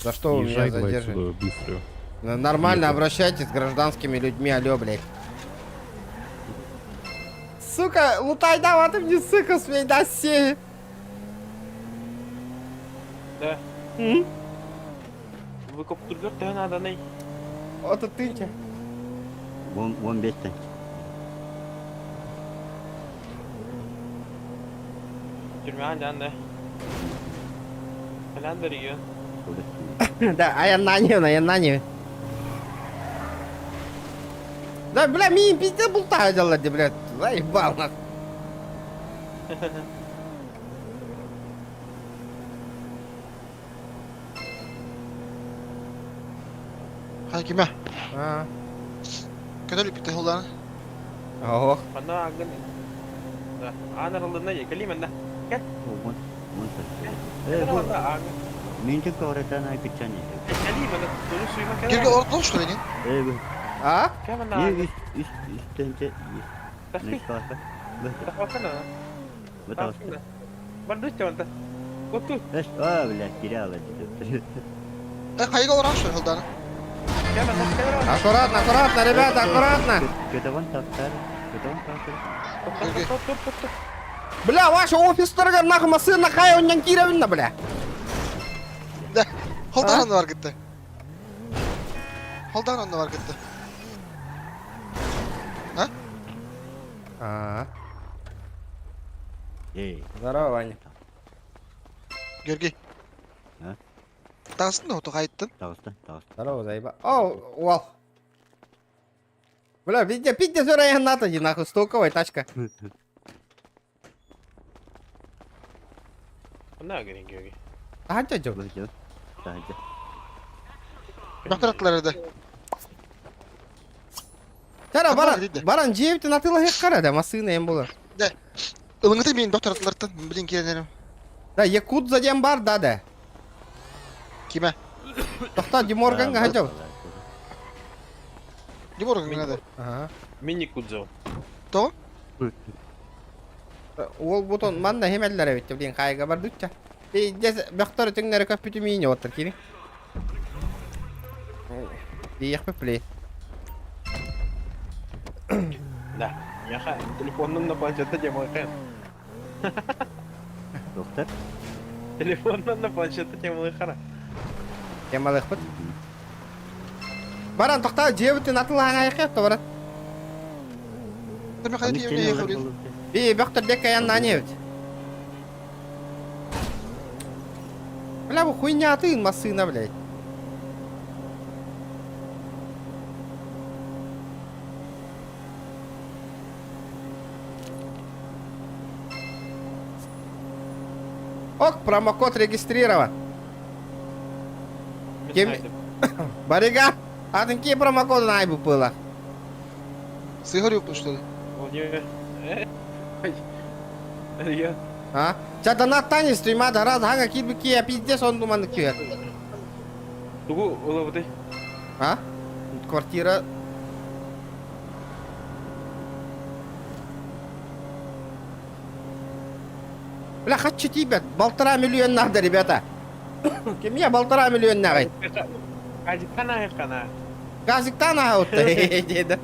За что вы меня Езжай, давай задерживаете? отсюда быстро. Ну, Нормально Ехать. обращайтесь с гражданскими людьми, алло, блядь. Сука, лутай давай ты мне, сука, смей да се. Да. М? Выкоп тургар тön аданай. Вот и ты че. Вон, вон бестен. Түрмән жан да. Эланды регион. Да, а я на нее, а я на нее. Да, бля, мин пиздец бултаю делать, блядь. Заебал нас. Хай киме? А. Көтөлүк бите холланы. Ох. Ана агын. Да. Анарылына екали да. Кел. Вон, вон. Э, бу. Мен тек оратан ай кичани. Кели мен туру суйма кел. Герге ордол что ли? Э, бу. А? Кем Үс, үс, үс, тенче. Не сказал. Бата. Бардыч онта. Оту. Эш, а, блядь, терял это. Э, хайга оран что холданы? Аккуратно, аккуратно, ребята, аккуратно. Көтөгөн таптар, көтөгөн таптар. Бля, ваша офистарга нахуй машина хай он киревна, бля. Да, холдан бар гитте. Холдан бар гитте. А? А. Эй. Здорово, Ваня. Георгий. А? Тағыстың да оту қайттың. Тағысты, тағысты. Здорово, заеба. О, уал. Бля, везде пиздец, надо, нахуй, столковая тачка. Ана герин Георгий. Таһырдьа дьон. Таһырдьа. Доктор атлар еді. Тара баран, баран жиэбитин атыылаһыаххара да, массыына эм буолар. Да. Ылыңыты мен доктор атлартан, блин келенерим. Да, Якудза диэн бар да да. Киме? Тохтоо Диморганга хадьабыт. Диморганга да. Ага. Мини кудзо. То? Ол бутон манна хемеллер эбит, блин, хайга бар дучча. Дес бөхтөр түңнәре көппүтү миин оттар кири. Диях плей. Да. Яха, телефонным на планшетте темалыхын. Доктор? Телефоннан на планшетте темалыхара. Темалыхпыт. Баран тохтоо жиэбитин атылаан айхеп то баран. Би бөхтөр дек аянна небит. Бля, бу хуйня атын массына, блядь. Ок, промокод регистрирован. Ким? Барига, атын ким промокодун айбыт было? С Игорем, что ли? Владимир. А? Ча донат тани стрима да раз хага кирби кия пиздец он думан күйер. Тугу ылабыты? А? Квартира. Бля, хочу тебя. Полтора миллион надо, ребята. Кимия полтора миллион нагай. Казиктан аяққана. Казиктан аутта. Деді.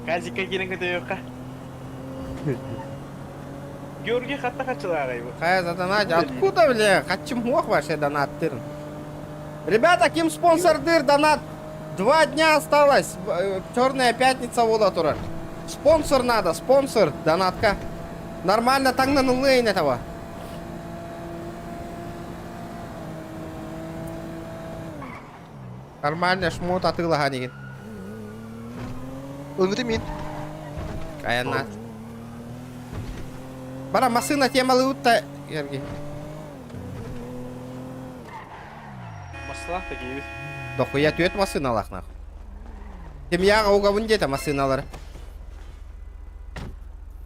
Казикка кирен көтөйөккө. Георгий хатта хачылаагай бу. Хай задонать. Откуда, бля? Хочу мох вообще донат тырн. Ребята, ким спонсор дыр донат? 2 дня осталось. Черная пятница буола турар. Спонсор надо, спонсор, донатка. Нормально таҥнан ыллыын этого. Нормально шмот атыылаһан игин. Ылбыты мин. Айанна. Бара массыына темалыы Георгий. Маслах такие. Дохуя түөрт массыыналаах нах. Семьяҕа угабын диэтэ массыыналары.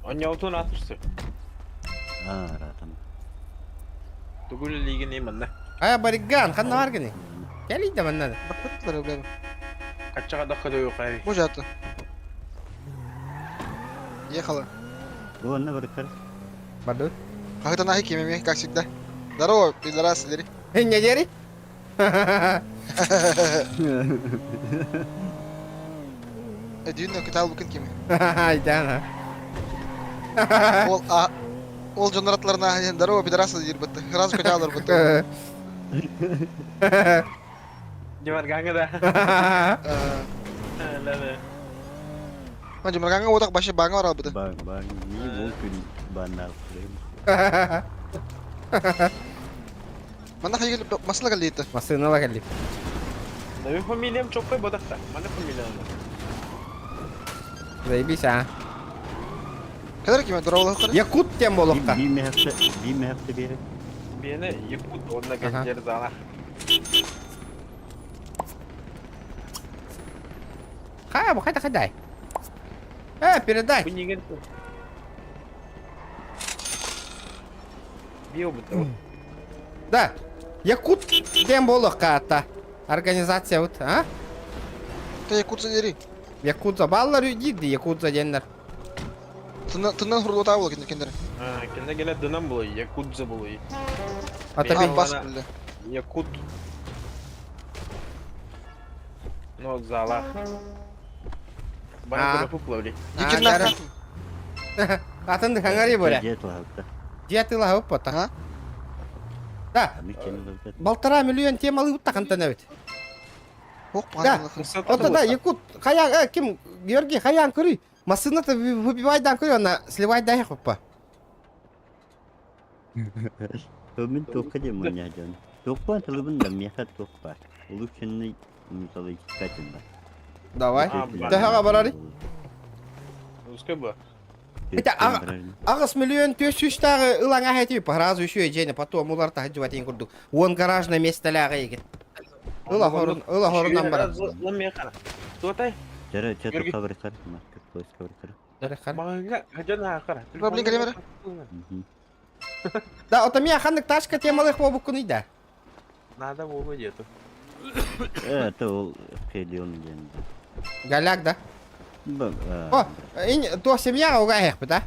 Онньоутун атырсы. А, ратам. Тугул лигин иманна. Ая бариган, ханна бар гини. Кэлий да манна. Бакпыттылар, бля. Каччаға дахка дөйө Бу жаты. Ехала. Онна барыктар. Барды. Как-то нахи кемеме, как всегда. Здорово, пидорасы, дери. Не дери? Дүйін кытал букын кеме. Айдан. Ол а ол жоноратларына здорово, пидорасы дир бітті. Сразу кыталар бітті. Димарганга да. Ләле. Жымырганга отақ башы баңы бар албыды. Бang бang не бол күн баннал. Мана хайгел масла каллейті. Массыынала кэлли. Нави фамилиям чоппай бодақта. Мана фамилиям. Заебись, а. Кадар кеме дұраула қыр. Якут тем болохта. Би мехте, би мехте бере. Бені Якут онна гәҗер зала. Хай, хайда, хайдай. Передай. Бу неген. Био бит. Да. Якут тем болохка Организация вот, а? Та якутса дери. Якудза баллар үйдейді, якудза деннер. Тыннан хурлота бол кендер. А, кенде келе дынан булый, Якутза булый. А А, бас бля. Якут. Но зала. Бана пуплавли. Дикер А, Атын хаңари боля. Дет лапта. Диатыла хоппа. А? Да. 1,5 миллион темалы уттахантан эбит. Ох, Да. Ото да, якут, хаян, ким, Георгий, хаян көрүй. Массыната выбивайдан көрүй, ана сливайдан хоппа. Мен тоққа де мынядан. Тоқпа тылыбын да меха тоқпа. Улучшенный металлоискатель бар. Давай. А, бар. Төһөҕө барары. Узкай ба. Это Аҕыс миллион 400 тааҕы ылаҥа хэти сразу еще ежене потом улар тахджыбатын курдук. Уон гаражный местолааҕы еген. Ыла хорун, ыла хорунан барар. Лан меха. Туотай. Жара че Георгий. тоққа барыктар, маркетплейс барыктар. Мага хажан хакара. Проблем келемер? Да, ота мия ханнык ташка темалых бобуккун да. Надо было где-то. Это ол хелион ден. Голяк, да? Ба. О, ин то семья уга хехпит, а?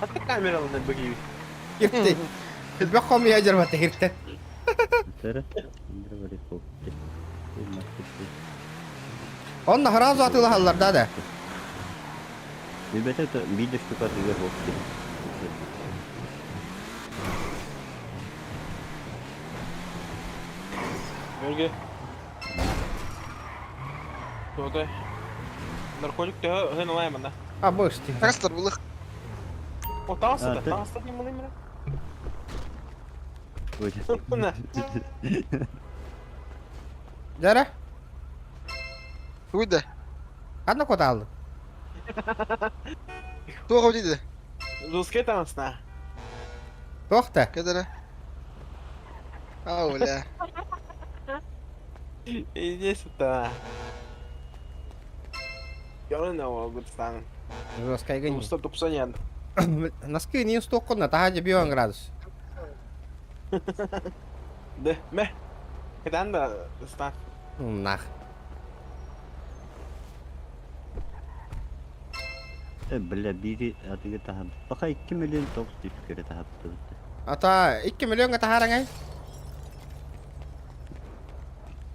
Хатта камераларын бөгий. Кирти. Бөхом я жербат кирти. Жара. Андре барык. Маркетплейс. Он сразу атылахаллар да да. Ребята, это видишь, что как игр Георгий. Туотай. Наркотик тө хэн лаймана. А бышти. Тагыстар булых. О, таҥаста А, да, ты- таҥаста не мылымра. Ой. На. Жара? Тугуй да? Ханна куотааллы? Туох эбит Русский там сна. Туох да? Кедere. А, бля. Иди сюда. Гурстан. Жесткая гонит. Уста тупсанен. Носки не столько, таһа 1 градус. Да, мэ. Кытан да ста. Нах. Бля, бири атыгы таһап. Баха 2 миллион 900 көрө таһапты. Ата 2 миллионга таһараңай.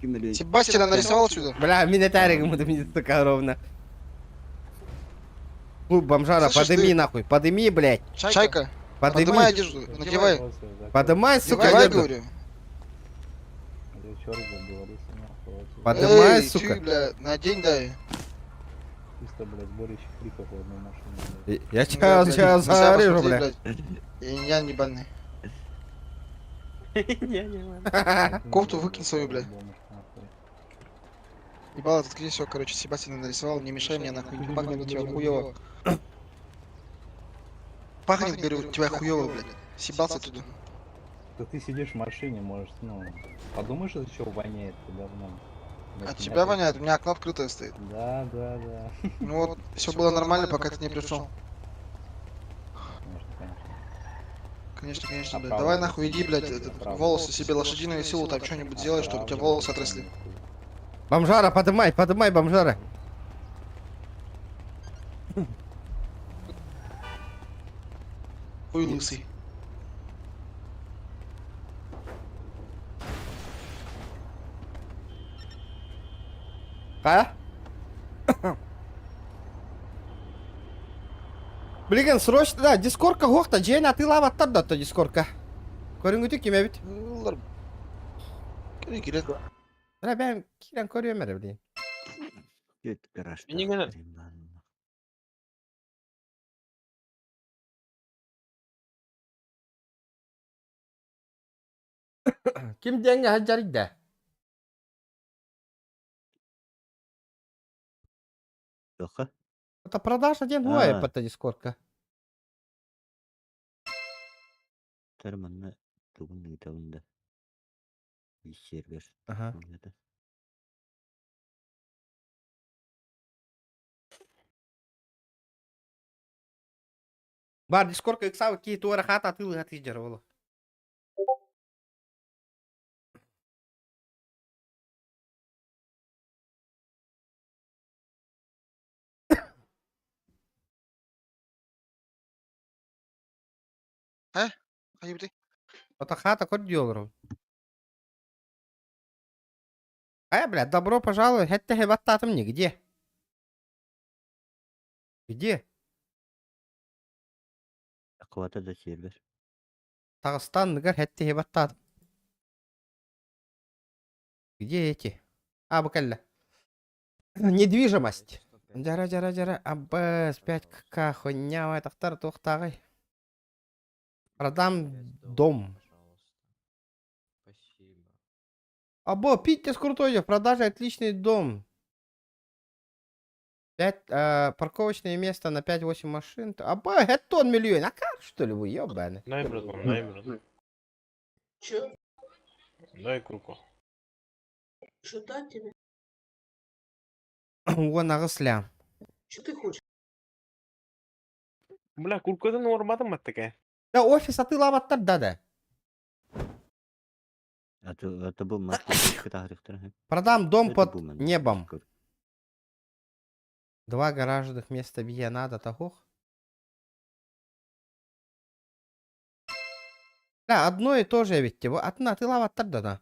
2 миллион. Себастьяна нарисовал отсюда? Бля, мин этәригим буду мне сука ровно. Клуб бомжара, Слышишь, подыми ты? нахуй, подыми, блядь. Чайка, Подыми. подымай одежду, надевай. Подымай, сука, Надевай, одежду. говорю. Подымай, Эй, сука. ты, бля, надень, дай. Я сейчас, сейчас зарежу, бля. Я не ебаный. Кофту выкинь свою, бля. Ебало, заткнись, все, короче, Себастьяна нарисовал, не мешай мне нахуй, пахнет у тебя хуёво. Пахнет, говорю, у тебя хуёво, блядь. Съебался оттуда. Да ты сидишь в машине, может, ну, подумаешь, из чего воняет говном. От тебя воняет, у меня окно открытое стоит. Да, да, да. Ну вот, все было нормально, пока ты не пришел. Конечно, конечно. Конечно, конечно, блядь. Давай нахуй иди, блядь, этот, волосы себе лошадиную силу там что-нибудь сделай, чтобы у тебя волосы отросли. Бомжара, подымай, подымай, бомжара. Хуй лысый. А? Блин, срочно, да, дискорка хохта, жен атылап аттар да то дискорка. Көрүнгүтү ким эбит? Улар. Кире кире. Бля, бәм кирен көрүөм эрэ, блин. Кет гараж. Не гына. Ким деньги хаджаридда? Тоха. Это продажа ден хуай А. пата дискорка. Тарманна тугун ыытабын да. Сервер. Ага. Это. Бар дискорка иксау ки туара хата атылы хаты жар болу. Хайбы Это хата код диолру. А, бля, добро пожаловать. Это хебаттатым нигде. Где? Аквата да сервер. Тагыстан ныгар хэтте хебаттатым. Где эти? А, букалля. Недвижимость. Жара, жара, жара. АБС 5КК, хуйня, тахтар тухтагай. Продам дом. Спасибо. Або, пиздец крутой, в продаже отличный дом. 5, парковочное место на 5-8 машин. Або, это он миллион. А как, что ли, вы, ебаный? Дай, братан, дай, братан. Чё? Дай курку. Что дать тебе? Вон агысля. Что ты хочешь? Бля, куркадан урмадым такая. Да, офис атылап аттар, да, да. А то это был мастер Продам дом под небом. Два гаражных места бия надо, тахох. Да, одно и то же ведь. Его одна ты лава да, да.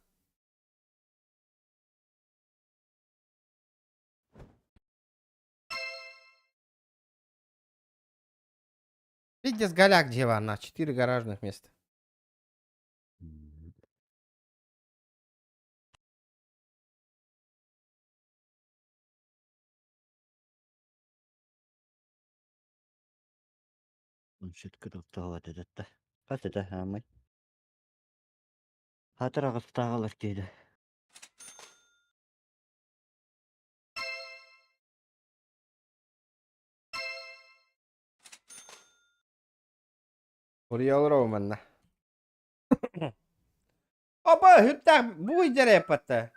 Пиздец голяк дева на 4 гаражных места. Этот. Хат это хамай. Хатыр ағыстағылар дейді. Суруйа олоробун манна. Опа, хүттээх бу идэрэ эппатта.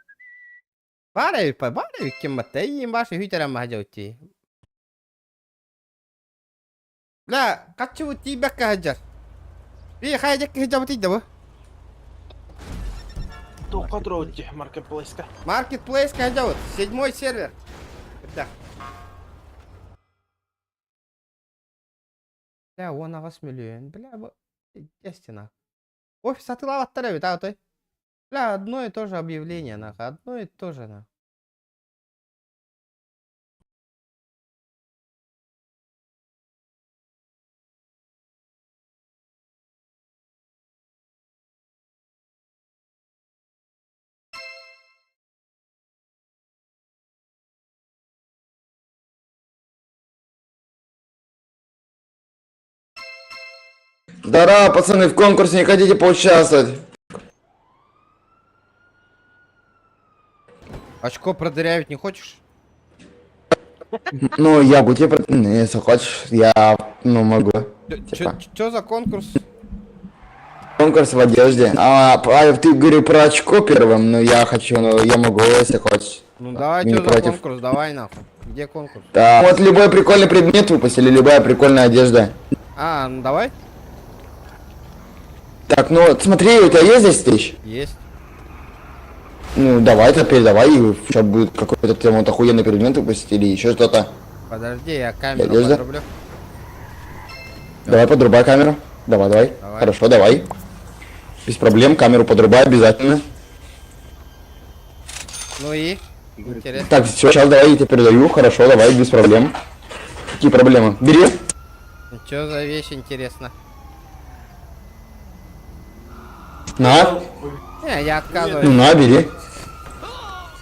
Баар эбит баар эбит ким батта. Эйиин башы хүйтэрэн маһа дьаутти. Бля, хаччыбыт тиийбэккэ сылдьар. Би хайа дьэкки сылдьабытый да бу? Туохха туруобут дии, маркетплейска. Маркетплейска сылдьабыт. Седьмой сервер. Так. Бля, 18 миллион. Бля, бу... Естественно. Офис атылаабаттар эбит, а той. Бля, одно и то же объявление, нахуй. Одно и то же, нахуй. Здорово, пацаны, в конкурсе не хотите поучаствовать? Очко продырявить не хочешь? Ну, я бы тебе, ну, если хочешь, я, ну, могу. Типа. Чё за конкурс? Конкурс в одежде. А ты говорил про очко первым, но я хочу, ну, я могу, если хочешь. Ну давай, Не чё за против. конкурс, давай нахуй. Где конкурс? Да. Вот любой прикольный предмет выпустили, любая прикольная одежда. А, ну давай. Так, ну вот смотри, у тебя есть 10 тысяч? Есть. Ну, давай теперь, давай, и сейчас будет какой-то там вот охуенный предмет выпустить или еще что-то. Подожди, я камеру Одежда? подрублю. Давай подрубай камеру. Давай, давай. Давай. Хорошо, давай. Без проблем, камеру подрубай обязательно. Ну и? Интересно. Так, все, сейчас давай я тебе передаю. Хорошо, давай, без проблем. Какие проблемы? Бери. Чё за вещь интересно? На. Не, я отказываюсь. Ну, на, бери.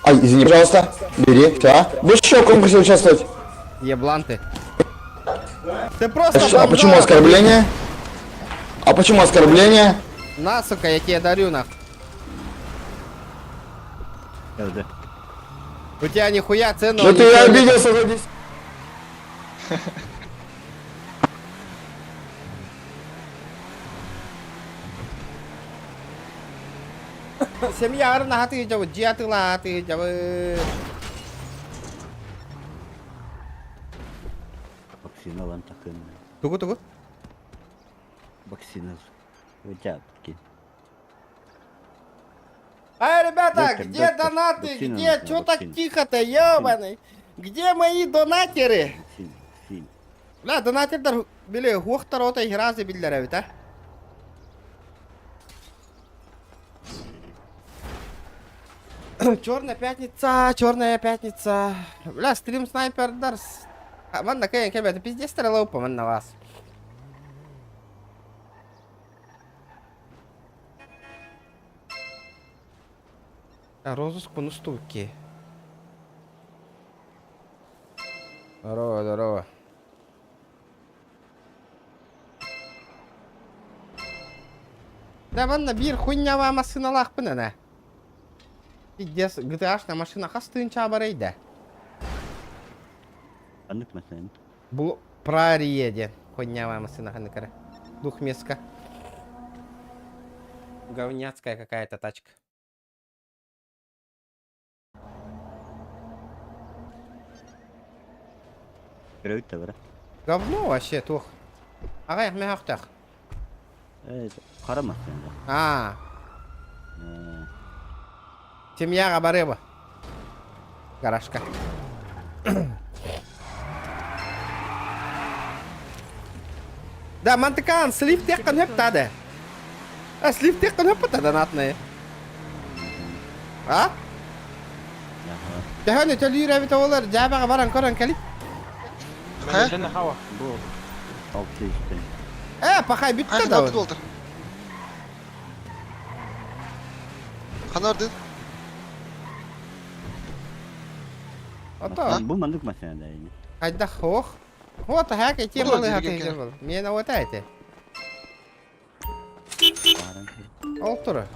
Ай, извини, пожалуйста. Бери, все. Будешь еще в конкурсе участвовать? Еблан ты. Ты просто А, а почему бомжара. оскорбление? А почему оскорбление? На, сука, я тебе дарю, нах. Да. У тебя нихуя ценного Ну ты ничего нет. обиделся за 10. Семья арна хаты жабы, жиатыла хаты жабы. Вакцина лан такын. Тугу тугу. Вакцина. Вытяпки. Ай, ребята, Доктор, где доктор, донаты? вакцина Где? нужна, Чё так вакцина. тихо-то, ёбаный? Где мои донатеры? Вакцина, вакцина. Бля, донатердар били хуохтар ота игразы биллер эбит, а? Черная пятница, черная пятница. Бля, стрим снайпер дарс. Манна кэйн кэбэ, это пиздец стрелопа, манна вас. А розыск по уступке. Здорово, здорово. Да манна бир хуйнява машиналаах ана. Пиздец, GTA-шная машина хастын чабарайда. Аннык мәсәлән. Бу прарие хуйнява машина ханыкара. Двухместка. Говняцкая какая-то тачка. Көрөйт бара. Говно вообще, тух. Ага, мягтах. Э, кара машина. А, Э, семья Габарева. Гаражка. Да, мантыкан, слив теккан хөп тады. А, слив теккан хөп тады донатные. А? Ага. Тэхәне төлүр эбит олар, жабага баран көрөн кели. Хайа? Бу алты истен. Э, пахай бүттө Хайа да. ханарды долтыр. Ханарды. Ото. Бу мандык машина да инде. Хайда хох. Вот хак эти Бу малы да, хак дирген эти был. Мен вот эти. Ол тура.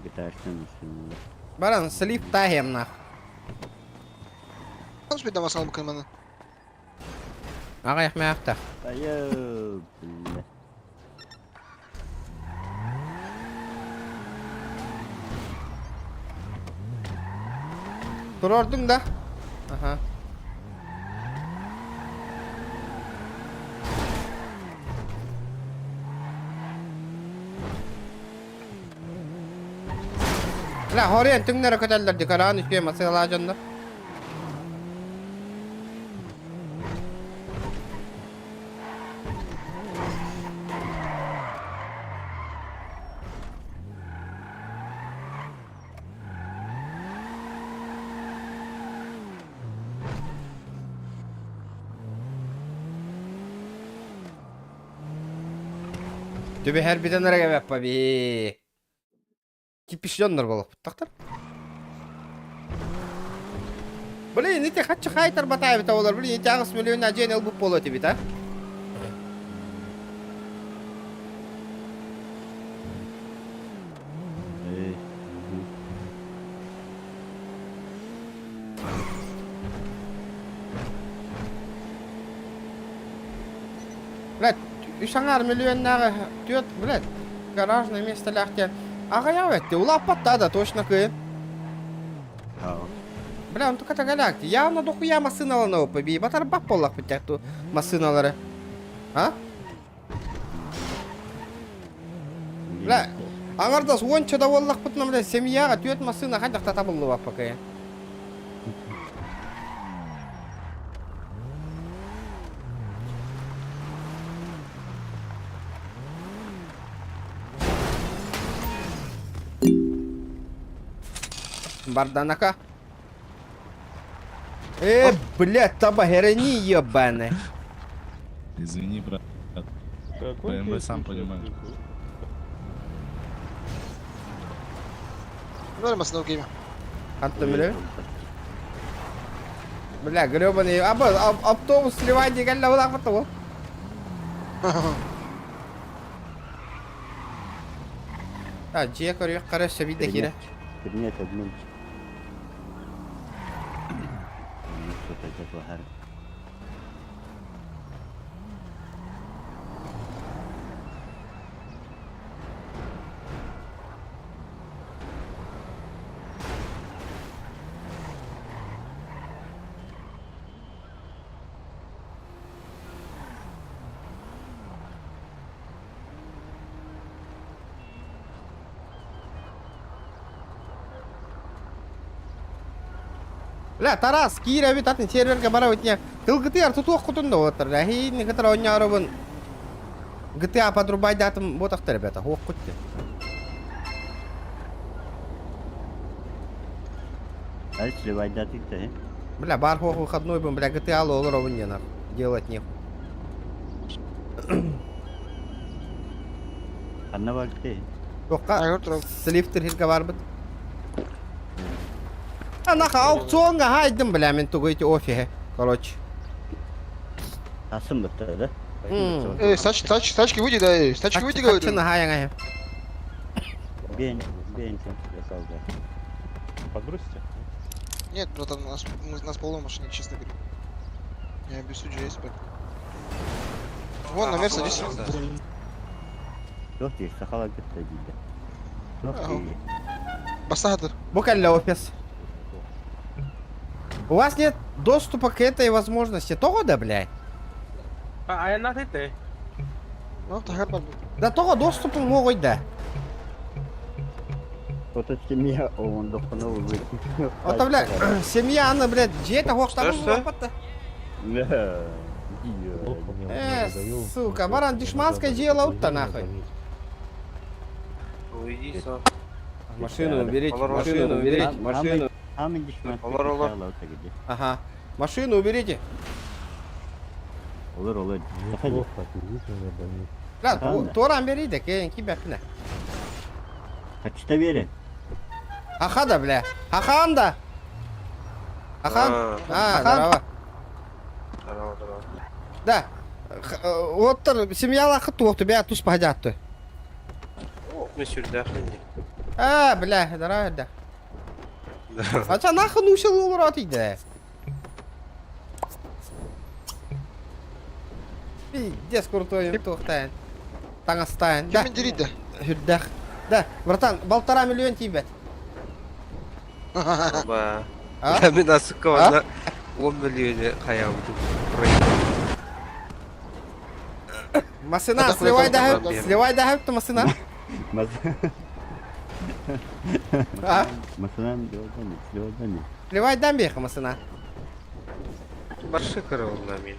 GTA-шная машина. Баран слив тахем нах. Ханс бейдам асалым кылманы. Аҕыйах мээхтэх. Айыы, бля. Туруордуҥ да? Аха. Бля, хоруйан түҥнэрэ көтөллөр ди көрөөн үчүгэй масыалаа дьоннор. Түбэһэр бүтэн эрэ кэбэппэ бии. Кипишеннер буолуохпуттахтар. Блин, ити хаччы хайтар батаабыта олор. Блин, ити 8 миллион дьиэн ылбыт буолуо этибит, а? Эй, Блядь, үс аҥаар миллионнааҕы түөрт, блядь, гаражное миэстэлээх диэн аҕыйах этти. Улааппат да, точно кыайын. Бля, он только тагаляк. Явно дохуя массыыналана побей. Батарбат буоллахпыт ту массыыналары. А? Бля, аҥардас уонча да буоллахпытына, бля, семьяҕа түөрт массыына хайдах табыллыбаппа кыайын. Барданака. Э, блядь, таба херени ебаная. Извини, брат. БМВ сам понимаешь. Нормас no game. Антон бля. Бля, гребаный. Аба, автобус сливай дегенле булак бу. А, дьиэ көрүөх қара сөбүй да киирэ. Принять обменчик. Ну, что-то это Бля, Тарас, киирэбит атын сервергэ барабыт не. Тылгытыгар тутуох кутун да отар. Эһиин кытары оонньооробун. GTA подрубайдаатым буотахтар ребята, хуох кут. Ай, сливайдатык-то, Бля, бар хуох выходной бун, бля, GTA олоробун не нах. Делать нехуй. Ханна барты. Тоққа слифтер хирге барбыт. А наха аукционга хайдым, бля, мен тугу эти офиге. Короче. Асым бытты, да? Эй, с тачки, тачки, тачки выйди, да, эй, с тачки выйди, говорю. Хаччы Бен, бен, я Подбросите? Нет, братан, нас, нас полно машине, честно говорю. Я обессудь есть, поэтому. Вон, на Мерс садись. Жоқ, ты сахала кетті дейді. Жоқ, ты. Бассадыр. Букалля офис. У вас нет доступа к этой возможности. Того да, блядь? А я ты. Ну, тахар бар. Да того доступа могут, да. Вот семья, он дохнул выйти. Вот, блядь, семья, она, блядь, дьиэ Что, что? Да. Сука, баран дешманское дело утта нахуй. Уйди, сам. Машину уберите, машину уберите, машину. Олар, олар. Ага. Машину уберите. Olur olur. Бля, Торан бери да, кеен кибепне. Kaçta verin? Аха да, бля. Ахан да. Ахан. А, здорово. Здорово, здорово. Да. Вот семья лахы туох тебя тус погодят. Мы сюда. А, бля, здорово, да. А нахуй нусил урод иде? Пиздец крутой туохтаан. Таҥастаан. Да. Ким диридэ? Үрдэх. Да, братан, 1,5 миллион тиийбэт. Оба. А? Мин асыкка онно 10 миллионы хаябытым. Масына, Это сливай хуй да, сливай да, ты масына. А? Масынан диодани, слеодани. Сливай дам беха масына. Баршы кырылна мин.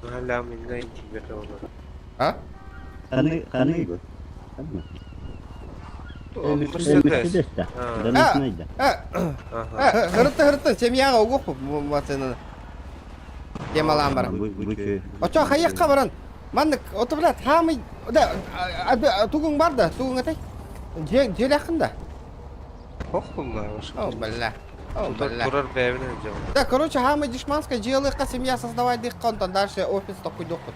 Галя минна интибете олар. А? Ханы, ханы го. Ханы. Мерседес. Мерседес да. А. Да, да. А, Ага. хырытты хырытты, семьяға угуп масынаны. Демалан бар. Очо хайыққа баран. Маннык, ото блядь, хамый, да, тугуң бар да, тугуң атай. Жел ақында. Охулла. О, бля. О, бля. Турар бәбин жол. Да, короче, хамый дешманская жилыхка семья создавать дых контан, дальше офис такой доход.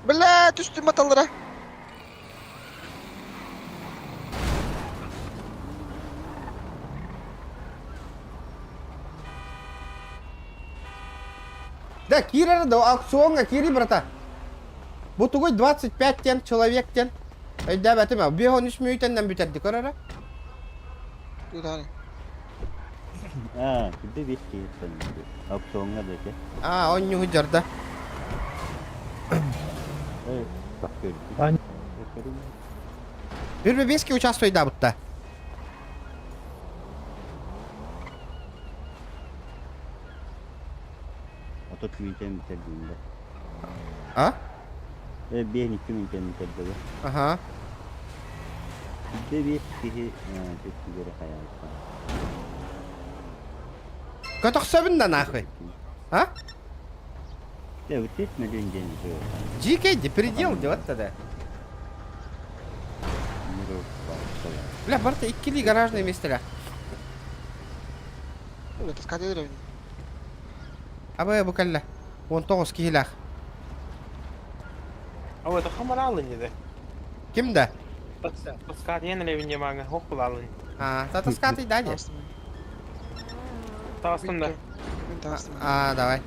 Бля, түстүм аталлара. Да, Кира, да, аукционга кири, брата. Бу тугой 25 тен человек тен. Өйдә бәтеме, 5-13 мүйтәннән бүтәрди көрәре. Туданы. А, тебе вести аукционга да те. А, он не хуҗарда. Э, бак А, Бир бески участвуй да бутта. А тот митен битердим да. А? Э, бени ким битерди. Ага. Тебе вести тетигере хаял. Көтөхсөбүн да нахуй. А? Э, вот здесь миллион денег. GK, де передел делать тогда. Бля, барта иккили гаражные места. Бля, таскать деревню. Абы бу калла. 19 киһилэх. А это хамаралы не да. Ким да? Таскать я на левине мага, хохулалы. А, та таскатый да не? Тастым да. А, давай.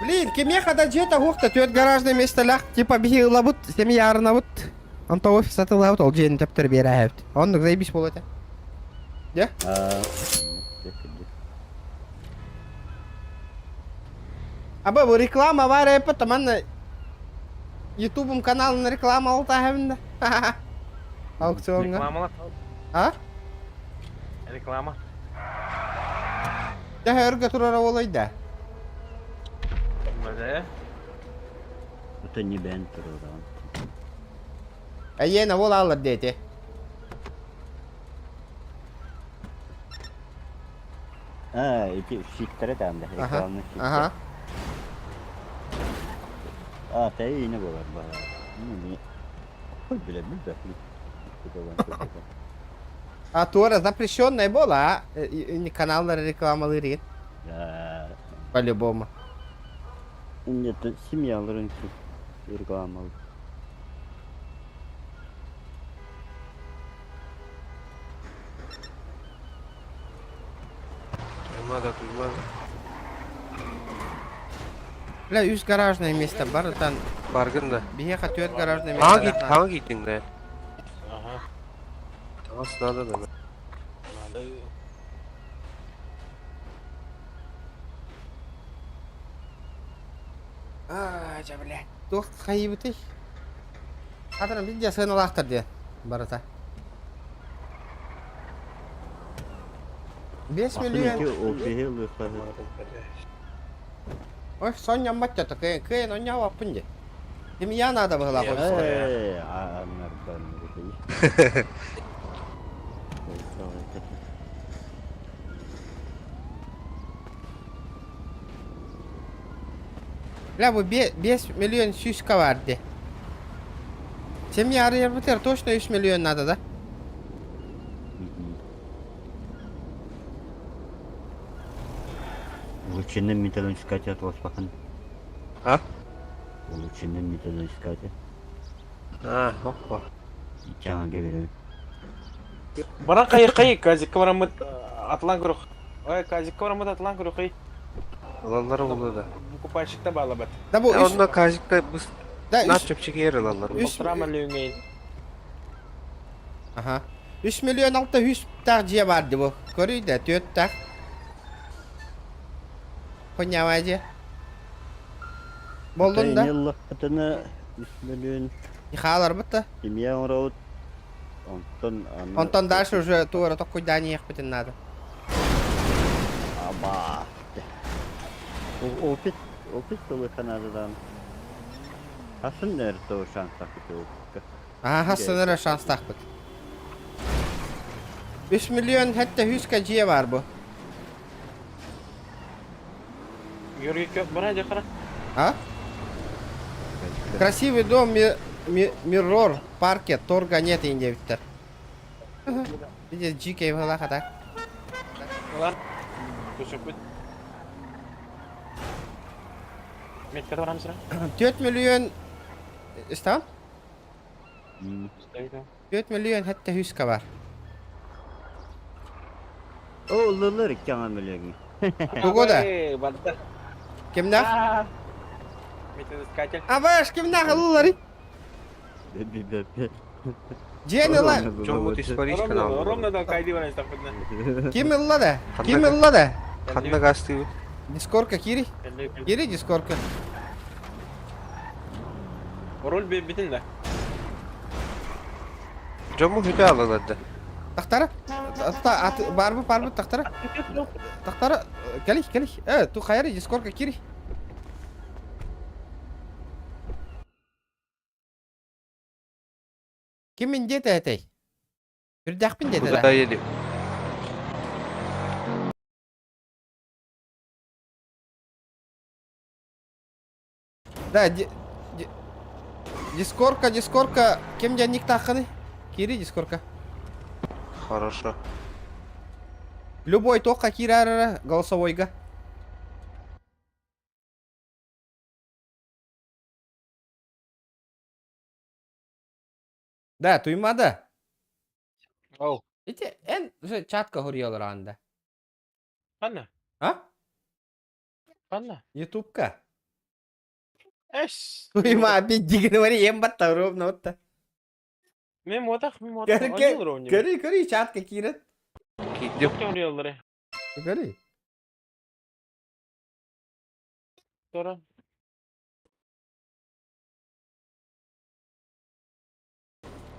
Блин, кемеха да жета хухта төт гаражный место лях, типа бихи лабут, семья арнабут. Онто офис атылабут, ол жени тептер бере хэпт. Оннук заебись болот. Де? Аба бу реклама бар эпа таман Ютубум каналын реклама алта хэвинде. Аукционга. Реклама. А? Реклама. Да өргө турара олойда. Да. Это не бен туруран. Айена ол алыр дети. А, эти щиттері там да, рекламный щиттер. Ага. А, та и не было ба. Ну, не. Ой, бля, бля, бля. А тура запрещенная была, а? Не каналлар рекламалары. Да. По-любому. Нет, семья рынки реклама. Надо туйман. Бля, үс гаражное место бар, там. Баргын да. Биеха төт гаражное место. Ханги, ханги гиттиң да. Ага. Тагас надо да. Надо. А, жа, бля. Тух хайыбыты. Атырым бидде сыналақтыр де. Барата. 5 миллион. Ой, Соня мать это кэ, но не лапынде. Семья надо было Эй, а, нардан. Бля, бу 5 миллион сюська варды. Семья арыйыр точно 3 миллион надо, да? Улучшенный металлоискатель от вас пахан. А? Улучшенный металлоискатель. А, опа. Чаҕан кэбирэбин. Баран хайы-хайы, казикка бараммыт атлан көрөх. Ой, казикка бараммыт атлан көрөхүй. Ылаллар буолуо да. Покупальщикта баалабат. Да бу Э, үс... Онно казикка быс Да на үс... чэпчэки эр ылаллар. Үс... Полтора миллион. Аха. 3 миллион 600 таах дьиэ баар дии бу. Көрүй да, 4 таах. Хуйнявай дьиэ. Боллун да? Ини ыллахпытына үс мөлүөн Хааларбыт да. семья оҥоробут. Онтон аны Онтон дальше уже туора токкуйдаан иһиэхпитин наада. Аба. Опит, опит ылыха наада Хасын эрто шанстаахпыт опытка. Аха, хасын эрэ шанстаахпыт. 3 миллион 700 ка дьиэ баар бу. Георгий бара дьахара. А? Красивый дом ми ми Миррор парке торга нет диэбиттэр. Видите, GK была хата. Ылар. Көсөкпүт. Метка барам сыра. 4 миллион Истан? 4 миллион 700 ка бар. О, ыллылар икки аҥа мөлүөҥҥэ. Тугу да? Барда. Кимнээх? Методискатель. Абаш, кимнээх ыллыларый? Дьиэн ыла. Чоҥҥут испарись канал. Ровно да кайды баран истахпытына. Ким ылла да? Ким ылла да? Ханна гастыыбыт? Дискорка кири. Кири дискорка. Роль битин да. Дьоммут бүтэ алалар да. Тахтара. Барбы барбы тахтара. Тахтара. Кэлих кэлих. Э, ту хайары дискорка кири. Ким мин диэтэ этэй? Үрдээхпин диэтэ да. Куда едем? Да, ди, ди, дискорка, дискорка, ким диэн никтааххыный? Кири дискорка. Хорошо. Любой туохха киирэр голосовойга. Да, туймада. Ол. Ити эн уже чатка хоруйалар анда. Ханна? А? Ханна? Ютубка. Эс. Туйма опять говори, ем батта ровно вот та. Мен муотах, мен муотах. Көрү, көрү, көрү, чатка киирет. Киирдим. Хоруйалары. Көрү. Тора.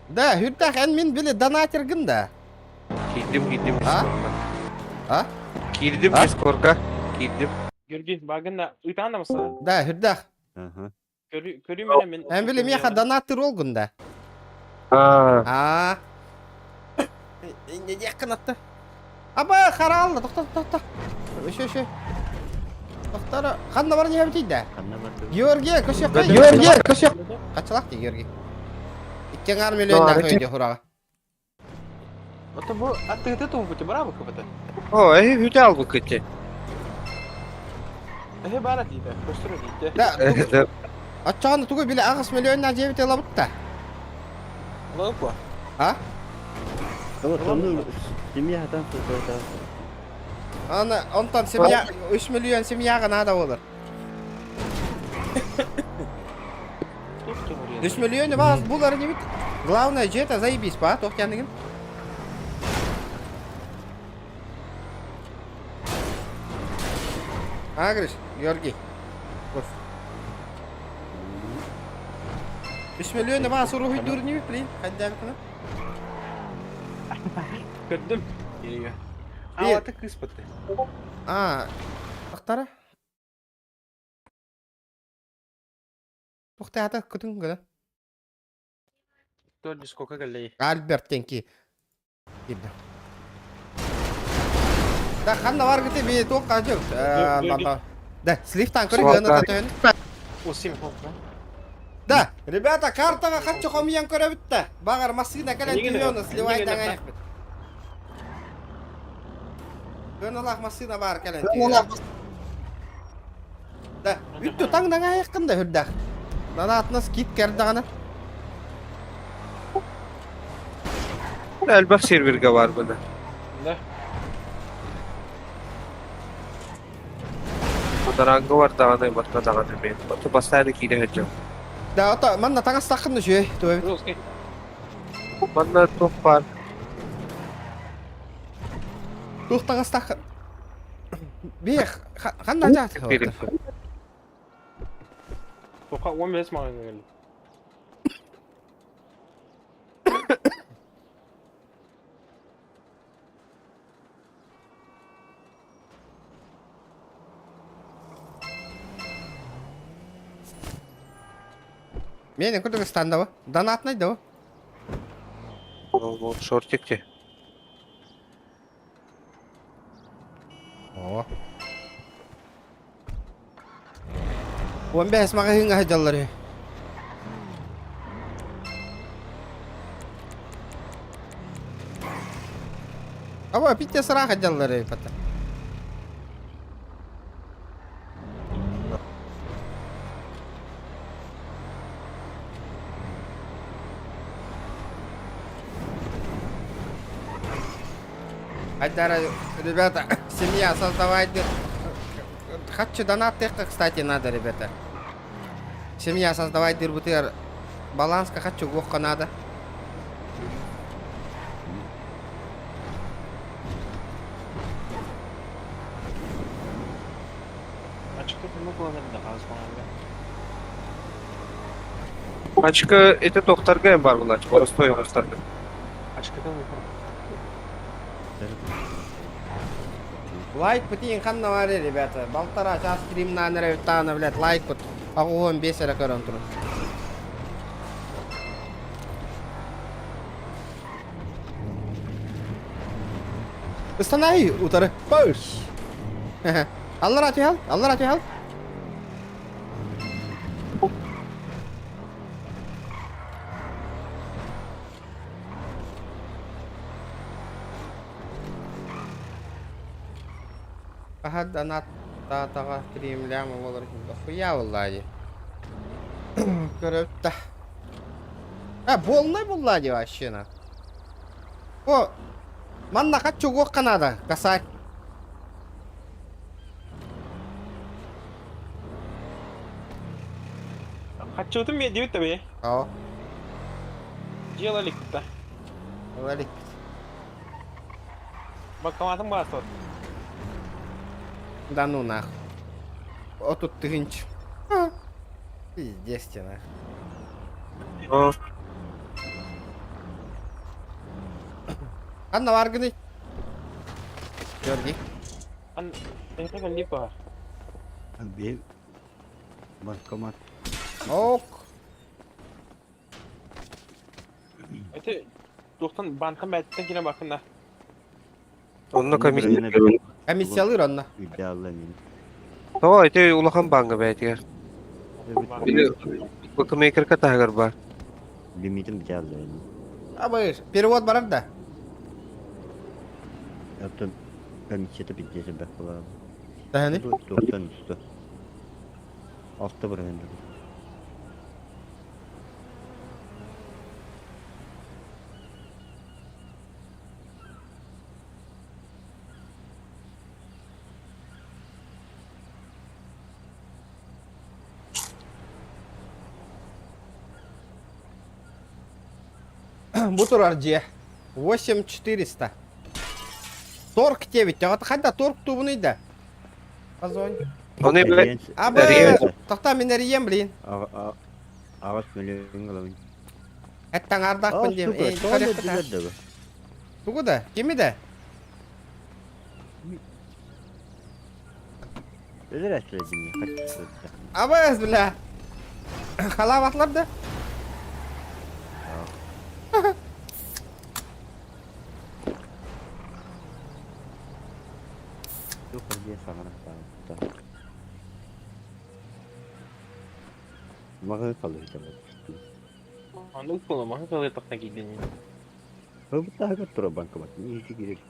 Да, хүрдэх эн мин били донатергын да. Киирдим, киирдим А? А? Киирдим А? дискорка. Киирдим. Георгий, багында ыйтаан да мысы. Да, хүрдэх. Ага. Көрү көрү мене мен. Эн били миэхэ донатер олгун да. А, А. Не диэххин атта. Аба, хараалла, тохто, тохто. Еще, еще. Тохтара, ханна баран иһэбитий да? Ханна бардыбыт? Георгий, көсүөххэ, Георгий, көсүөх. Хачылах дии, Георгий. Икки аҥаар миллионнаах өйдө хураҕа. Ото бу аттыгыта туһуппут браво кыбыта. О, эһи бүтэ албыккыт дии. Эһи баара диитэ, көстөрө диитэ. Да, оччоҕуна тугу били аҕыс миллионнаах дьиэбит ылабыт да? Лопа. А? Вот ону семья хатан сылдьар. Аны онтон семья 3 миллион семьяҕа наада буолар. 3 миллион баас булар инибит. Главное дьиэтэ заебись па, туох диэниҥин? А, Гриш, Георгий. 3 миллион баас уруһуйдуур инибит, блин, хайдаабытына. Көрдүм. Киригэ. Аата кыыс бытты. А, тахтара. Туохтаата кытын гына. Тоже сколько галлей. Альберт тенки. Киирдэ. Да, ханна бар гыты би туохха дьыл. Да, сливтан көрү гына төһөн. Усим. Да, ребята, картаҕа хаччы хомуйан көрөбүт да. Баҕар массыына кэлэн түһүөн сливайдаҥа айахпыт. Кыаналаах массыына баар кэлэн түһүөн. Да, бүттү таҥнаҥа айаххын да үрдэх. Нанаатына скид кэрдэҕинэ. Элбэх серверге бар бына. Да. Бадараанга бар даҕаны, барта даҕаны мен. Ото бастааны киирэ сылдьам. Да, ото манна таҥастааххын үчүгэй, туой. Русский. Манна туох баар? Туох таҥастааххын? Биэх, ханна дьаат? Тоқа 15 маған келді. Менен күрдүк стандабы. Донатный да. Ол шортик те. О. 15 маҕаһыыҥҥа сылдьаллар үһү. Аба, питте сыраах сылдьаллар үһү пата. Айдара, ребята, семья, создавайте. Хочу донат кстати, надо, ребята. Семья создавать дырбытыр. Баланска хочу гохка надо. Ачка кімі kullanır da az bana. Ачка это тохтарга эм бар булар. Простой оңостарга. Ачка кімі Лайк пытин ханна вари, ребята. Полтора час стрим на нервтана, блядь, лайк пут. Агуон бесера көрөн турун. Ыстанай утары. Паш. Аллар атыхал, аллар атыхал. Аха донат таатаға стримляма болар. Хуя валлади. Көрөптө. А, болнай буллади вообще на. О, манна хочу гокка надо, косарь. Хаччытын мен дебит табе. О, Делали кutta. валик. Банкоматым бар тот. Да ну нахуй. О, тут тынч. Пиздец тебе нахуй. О, Анна варганы. Георгий. Ан это липа. Бе банкомат. Ок. Это тоқтан банктан бәттен келе бақында. онно комиссия. Комиссиялыр онна. Идеалла мен. О, это улахан банга бәйтигер. Букмекерка тагыр бар. Лимитим идеалла мен. Абыш, перевод барар да. Оттон комиссията биттесе бәк була. Таханы. Тоқтан үстü. Алты бір енді. Бу турар дьиэ. 8400. Торг 9. Ата хайда торг тубуный да. Позвонь. Оны биле Абы, Эрийен. тохта мен эрийем, блин. Ағас миллион головын. Эттен ардақпын дем. Эй, корректно. Тугу да? Кими да? Өлөр әсілі Абыз, бля. Халаватлар да? Жоқ, бірде сағанақ бағытта. Маған қалды өте Аны ұлпылы маған қалай тоқтан кейден. Бұл тағы тұра банкомат. Не керек?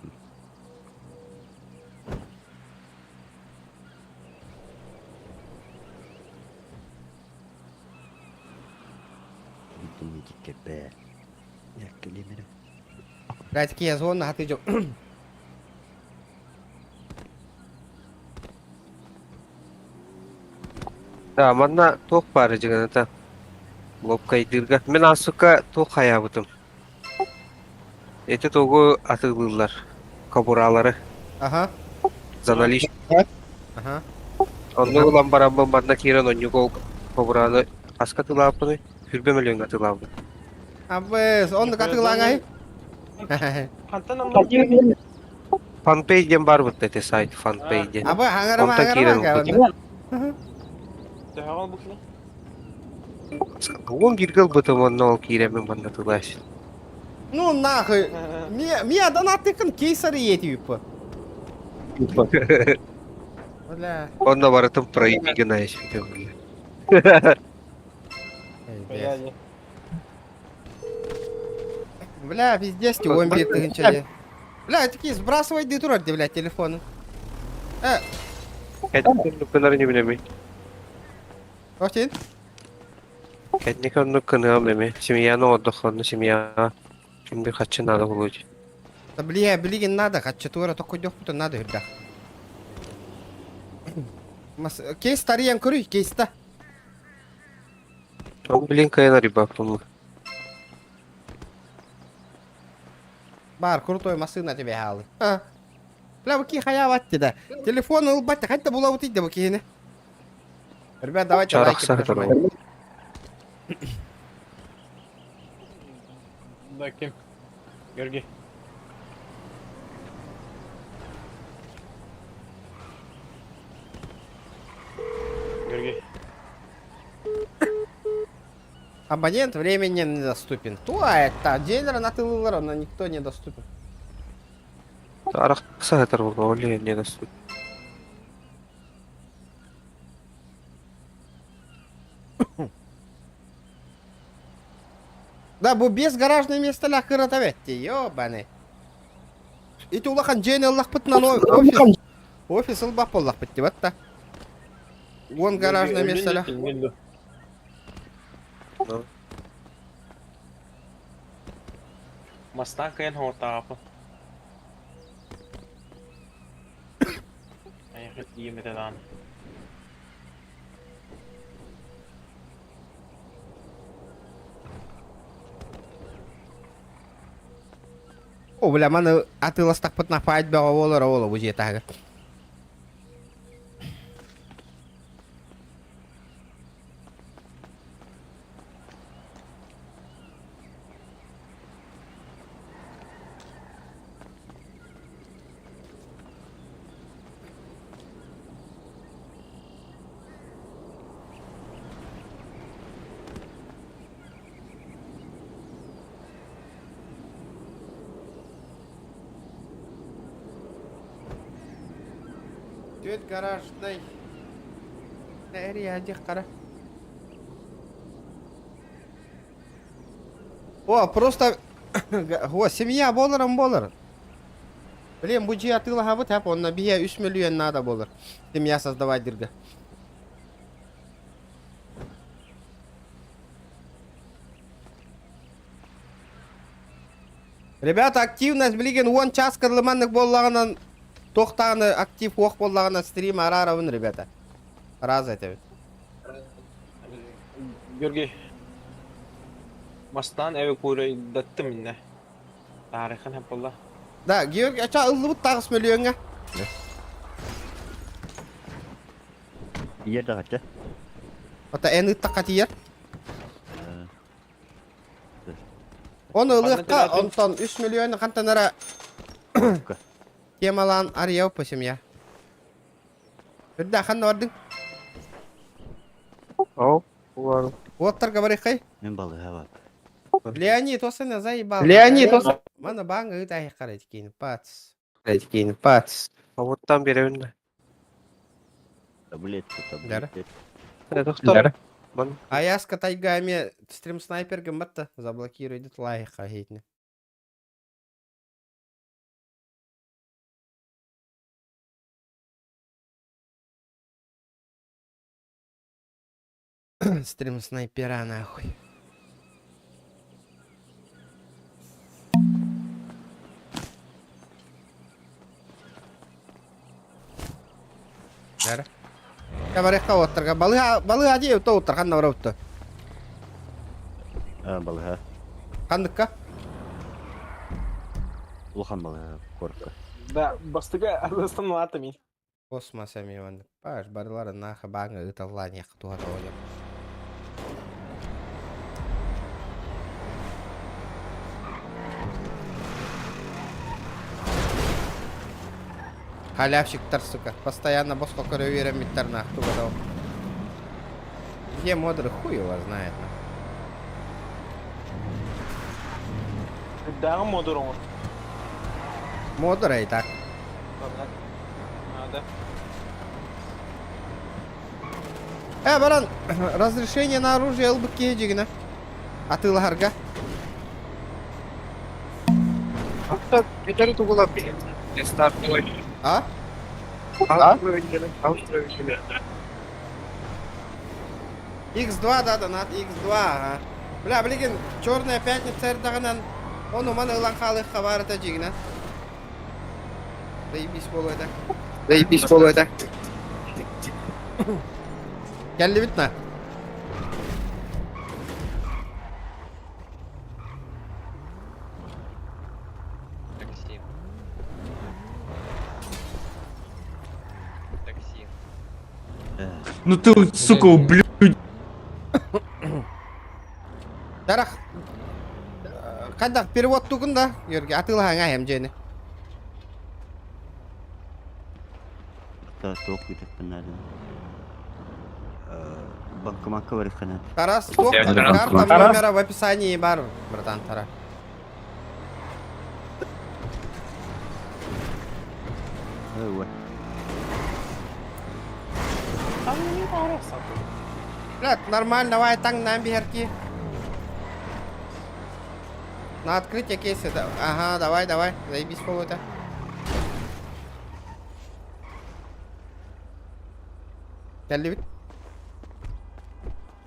Бүтін кепе. Яккелемері. Блядь, такие зоны, а ты идём. Да, манна туох баар дьыганата лопкайдыырга. Мин аасыкка туох хайаабытым. Эти тугу атыылыыллар. Кобуралары. Ага. За наличные. Ага. Онно ылан бараммын манна киирэн онньук ол кобураны хаска атыылаабыппыный? Хүрбэ мөлүөҥҥэ атыылаабыт. Абыс, оннук атыылааҥай. Хантан аллар? Фанпэй диэн баар бытта ити сайт Фанпэй диэн. Абы хаҥарама Онтон киирэн хаҥарама. ылбытым. Төһөҕө ылбыккыный? Уон бииргэ ылбытым онно ол киирэммин манна атыылааш. Ну нахуй. Мия, мия донаттыкын кейсары етиюппа. Бля. Онно барытын проебигин гына Бля, пиздец, ты он бит тыгынча Бля, такие сбрасывай ды турар, бля, телефоны. Кэнник гынар не билэмий. Охтин? Кэнник оннук гыныам эми. Семьяны отдохонну семья. Ким bir хаччы надо булуч. Да бля, билигин надо, хаччы тура только дёхпутун надо үрдэх. Мас кейс тарыян көрүй, кейста. Блин, кайна рибаппын. Бар, крутой машина тебе халы. А. Бля, бу ки хаяватты да. Телефон ылбатты, хотя була вот иди бу кихини. Ребят, давайте лайки Чарахса прожимайте. Да, ким? Георгий. Георгий. Абонент временно недоступен. То это дилер на тылылар, но никто не доступен. Арахса этер була, оли не доступен. Да, бу без гаражное место ля кыратаветти, ёбаны. Ити улахан дьиэни ыллахпытынан офис. Офис ылбап боллахпыт дебатта. Вон гаражное место ля. Мастан кайын хоңортаапы. Аяқыт иемете дан. О, бля, маны атыыластахпытына файт бөҕө буолар ола бу дьиэ таһыгар. Түөрт гаражнай. Эрия қара. О, просто... О, семья боларым болар. Блин, бу дьиэ атыылаһабыт, хап, онно биһиэ 3 миллион надо болар. Семья создавать дырга. Ребята, активность билигин 10 час кырлыманнык боллағынан тоқтағаны актив оқ боллағынан стрим араравын, ребята. Раз это. Георгий. Мастан эви курайдаттым минне. Тарихын хеп болла. Да, Георгий, ача ыллыбыт тағыс миллионга. Ийер даҕачча. Ата эн ыттаққа тиер. Оны ылыqqa онтон 3 миллион қантанара темалан арияу по семья. Үрдә ханна бардың. Ау, улар. Уоттар говори Мен балыға бар. Леонид, осыны заебал. Леонид, осы- Мана баңы ыт айы қарайды кейін, пац. Кейін, пац. А вот там беремин. Таблетка, Дәрі. таблетка. Доктор. Ман Аяска тайгами стрим снайпер гымбатта заблокирует лайка хейтне. Стрим снайпера нахуй. Бәрі. Кабарекка оттарга балыга балыга дии то оттар ханна барабыт то. А, балыга. Ханныкка? Улахан балыга корка. Да, бастыга арыстан лата мин. Космос эми маннык. Баш барылары нахы баңы ыталлаан яқы туһата олор. Халявщиктар, сука. Постоянно босхо көрө үөрэммиттэр нах тугата ол. Где модеры хуй его знает. Дагы модур оңор. Модер и так. Надо. Э, баран, разрешение на оружие ылбыт киһи дьигинэ. Атыылаһарга. Бүтэр тугула стартовый. А? А? X2 да, донат, X2, ага. Бля, билигин, Черная пятница эрдэҕинэн, ону маны ылан хаалыахха баар этэ дьигинэ. Заебись буолуо этэ. Заебись буолуо этэ. Кэллибит на. Такси. Такси. Ну ты, сука, ублюдок. Дарах. Хайдах перевод тугун да, Георгий, атыылаһаҥа эм дьиэни. Та туох бүтүппүн Банкомакка барыххана. Тарас, туох Тарас. карта номера в описании бар, братан, Тара. Ой, Там не параса. Блядь, нормально, давай таң нам биһэрки. На открытие кейса, да. Ага, давай, давай, заебись пол это. Кэллибит.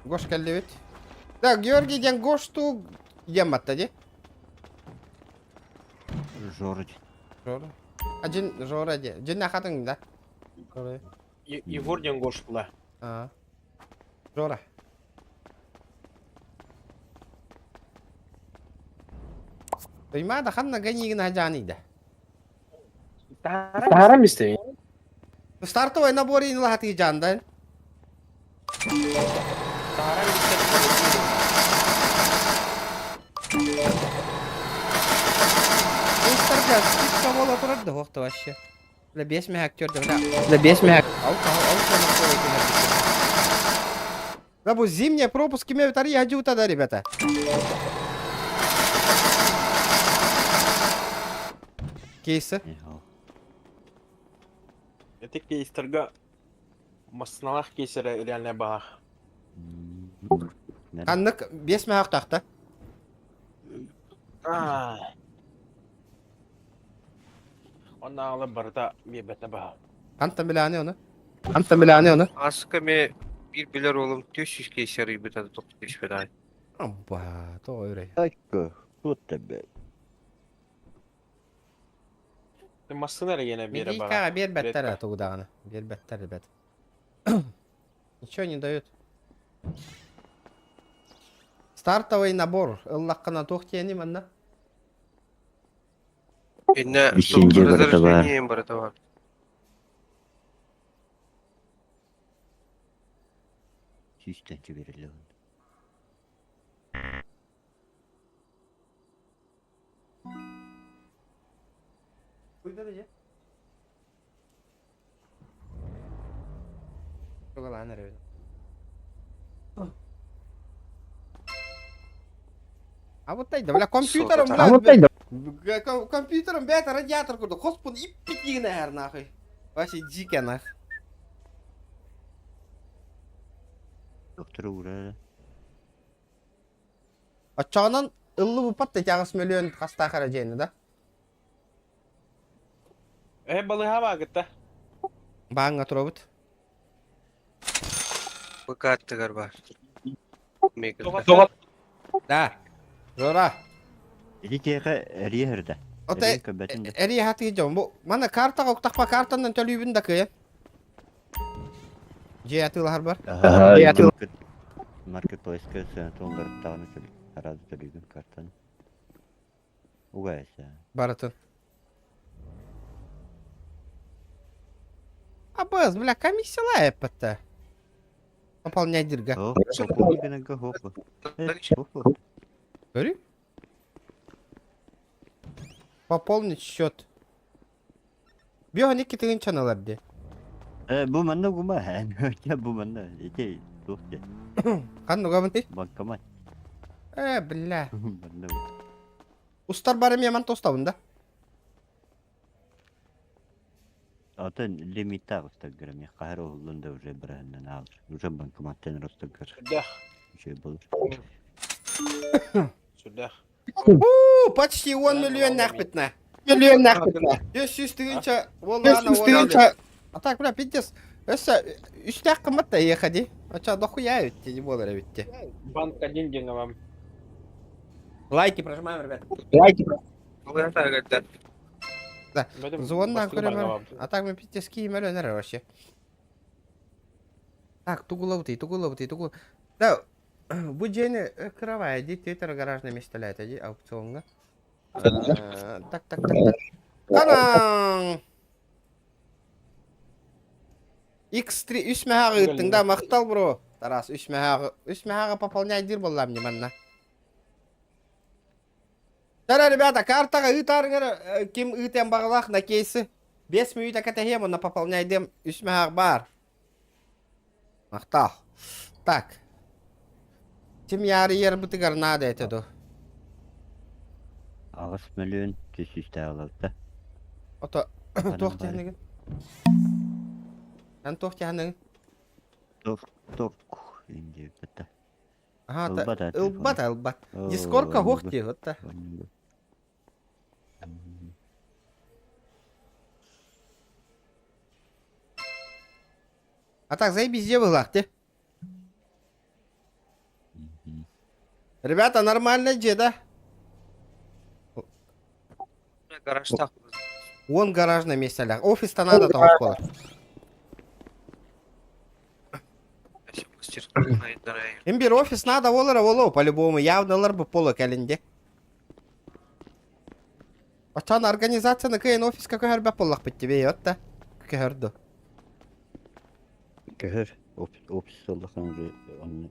Гош кэллибит. Да, Георгий диэн Гош ту диэн дии. Жорыч. Жора. А дьин Жора диэн. Дьин хатын да. Егор диэн Гош була. А. Жора. Туйма да ханна ганигин хажаны да. Тахара мисте. Стартовый набор ин лахати жандан. Тахара мисте. Инстарга скидка бола турар да хохта вообще. Бля бес мех актер да бля. Бля бес мех. Ал ал Да бу зимние пропуски ме витари я да, ребята. Кейсы. Это кейстерга масналах кейсері реально бағах. Ханнык бес мех тахта. А. Онна алы барда бебете баға. Хантан билани оны. Хантан билани оны. Аска ме bir билер oğlum 400 кейсер бит ады тоқту бедай. Абба, то öyle. Айка, вот тебе. Масына гене бере баға. Медийкаға бер бәттер тугудағаны. Бер бәттер, ребят. Ничего не дают. Стартовый набор. Ыллаққына тух тиени манна. Инне Ишинде барыта бар. разрешение барыта бар. Сүүстэн чүберелі. Куйда же? Тугалан ребят. А вот тайда, бля, компьютером, бля, А вот тайда. Компьютером, бля, это радиатор куда, хоспун и пятигнер, нахуй. Вообще дико, нах. Доктор ура. Ачаанан ыллы бупат тягас миллион хастахара жени, да? Э, балыға бағытта. Баңга туробут. Быкаттыгар бар. Да. Жора. Эти теха рехерда. Оте эри хаты жон бу мана картага уктакпа картандан төлүүбүн да кыйын. Дьиэ атыылаһар бар. Маркетплейска сыаната уларыттаҕына араас төлүүгүн картаны. Угайса. Барытын. Абыз, бля, комиссияла эппэтте. Пополнять дирга. Көрү? Пополнить счет. Биоһун икки тыһыынчаны ылар дии. Э, бу манна угума, бу манна, ити туох диэ. Ханна угабын Банкомат. Э, бля. Манна Устар бар эмиэ ман тостабын да. Атын лимиттаах устаргар эмиэ хаһар уһуллун да уже быраһыннан аалар. Уже банкоматтан устаргар. Сүрдээх. Үчүгэй болар. Сүрдээх. У, почти 10 миллионнаахпытна. Миллионнаахпытна. 500 тыһыынча буоллаҕына тыһыынча. А так, бля, пиздец. Өссө үстээх кыммат да эйиэхэ дии. Оччо дохуя эбит дии буолар эбит дии. Банк один день вам. Лайки прожимаем, ребят. Лайки. Да. Звоннан көрөмөр. А так мы пиздец киимер өнөр вообще. Так, тугулабытый, тугулабытый, тугу. Да, бу дьиэни кыравай дии, Твиттер гаражный местелээтэ дии аукциоҥҥа. Так, так, так, так. Танаң! X3 үс мэһэҕи ыыттыҥ да, махтал бро. Тарас, үс мэһэҕи, үс мэһэҕи пополняй диир буоллаам дии манна. Тара, ребята, картаҕа ыытаарыҥар ким ыытыан баҕалаах на кейсы. 5 мүнүүтэ кэтэһиэм, онно пополняйдыам үс мэһээх баар. Махтал. Так. Ким яарыйарбытыгар наада этэ дуо? Аҕыс мөлүйүөн түс алалта. Ото туох тиһэниҥин? Эн туох тиһэниҥин? Туох туох индиэбитэ. Аха, ылбат, ылбат. Дискорка хуох диэбит да. А так заебись где была, ты? Ребята, нормально где, да? Гаражта. Вон гараж на месте, ля. Офис-то надо там около. Имбир офис надо олара оло, по-любому. Явно лар бы пола кэлинде. Оччоон организацияны кыайан офиска көһөрбөт буоллахпыт тебе да көһөрдө. Көһөр офис оллахан уже онно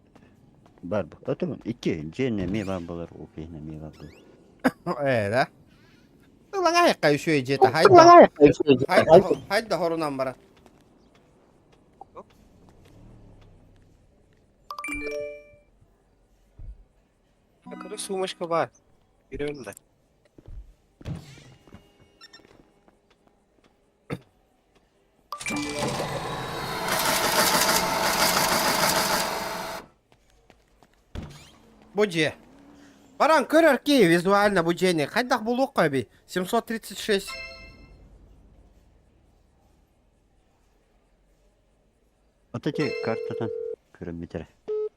бар бу. Отон икки дьиэн эмиэ бар болар, офиһын эмиэ бар болар. Ээ да. Ылаҥа айыкка үчүгэй дьиэтэ хайда. Хайда хорунан баран. Какая сумочка бар. Берем да. Бу дьиэ. Баран көрөр киһи визуально бу дьиэни хайдах булуохха эбий? 736. Вот эти картатан көрөммүтэрэ.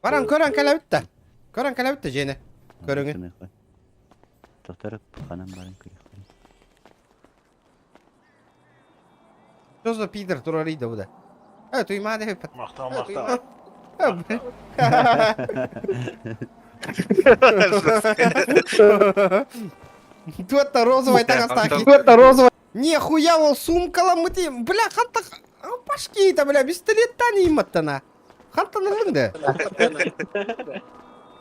Баран көрөн кэлэбит да. Көрөн кэлэбит да дьиэни. Көрүҥүн. Тохторуп ханан баран көрүөххэ. Что за пидор турарый да буда? Э, туймаа деп. Махтал, махтал. Туотта розовый таҥастаах. Туотта розовый. Нихуя ол сумка-ламмыт бля ханта пашки-то бля пистолеттан ииматтана. Хантан ыллыҥ да?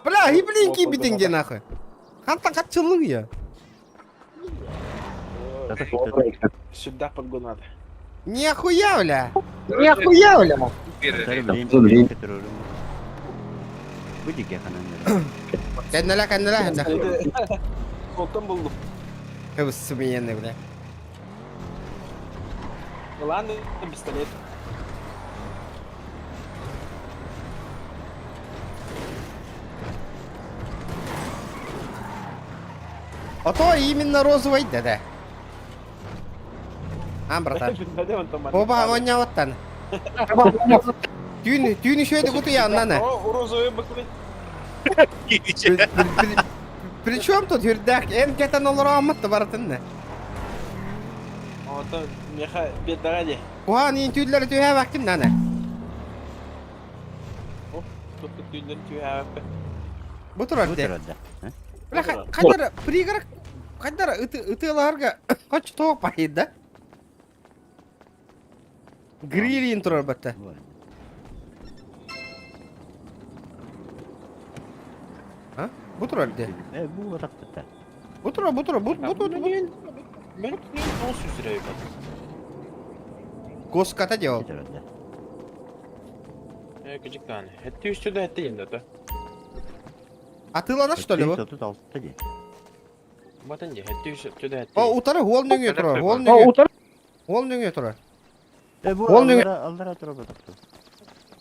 Бля, иблин киирбитиҥ диэн нахуй. Хантан хаччыллыҥ я? Сюда подгонат. Нихуя, бля! Нихуя, бля! Кэннэлэ, кэннэлэ, кэннэ. Хотон булдум. Кыбыс-сымыйаны, бля. Ладно, пистолет. А то именно розовый, да-да. А, братан. Оба, оонньообуттан. Түүн, түүн үчүгэйдик утуйааннан. Розовый быкли. При чем тут үрдээх? Эн кэтэн олорооммут да барытын. Ото меха бедаҕа дии. Куһаан иин түүллэри түһээбэккин нана. Туттук түүллэрин түһээбэппин. Бу турар Бу де. турар да. Бля, хайдара пригород хайдара ытыалаһарга хочу тоқ байыт да? Грилин турар батта. А? Бу турар де. Э, бу атактыта. Бу турар, бу турар, бу бу бу. Мен 900 liraya bak. Госката делал. Э, küçük tane. Hette üstü de hette yindi de. Атылана что ли бу? Тут алты ди. Батын же, hette üstü de hette. О, утары уол нөңө турар, уол нөңө. Уол нөңө турар. Э, бу Уол нөңө. аллара аллара турар батакты.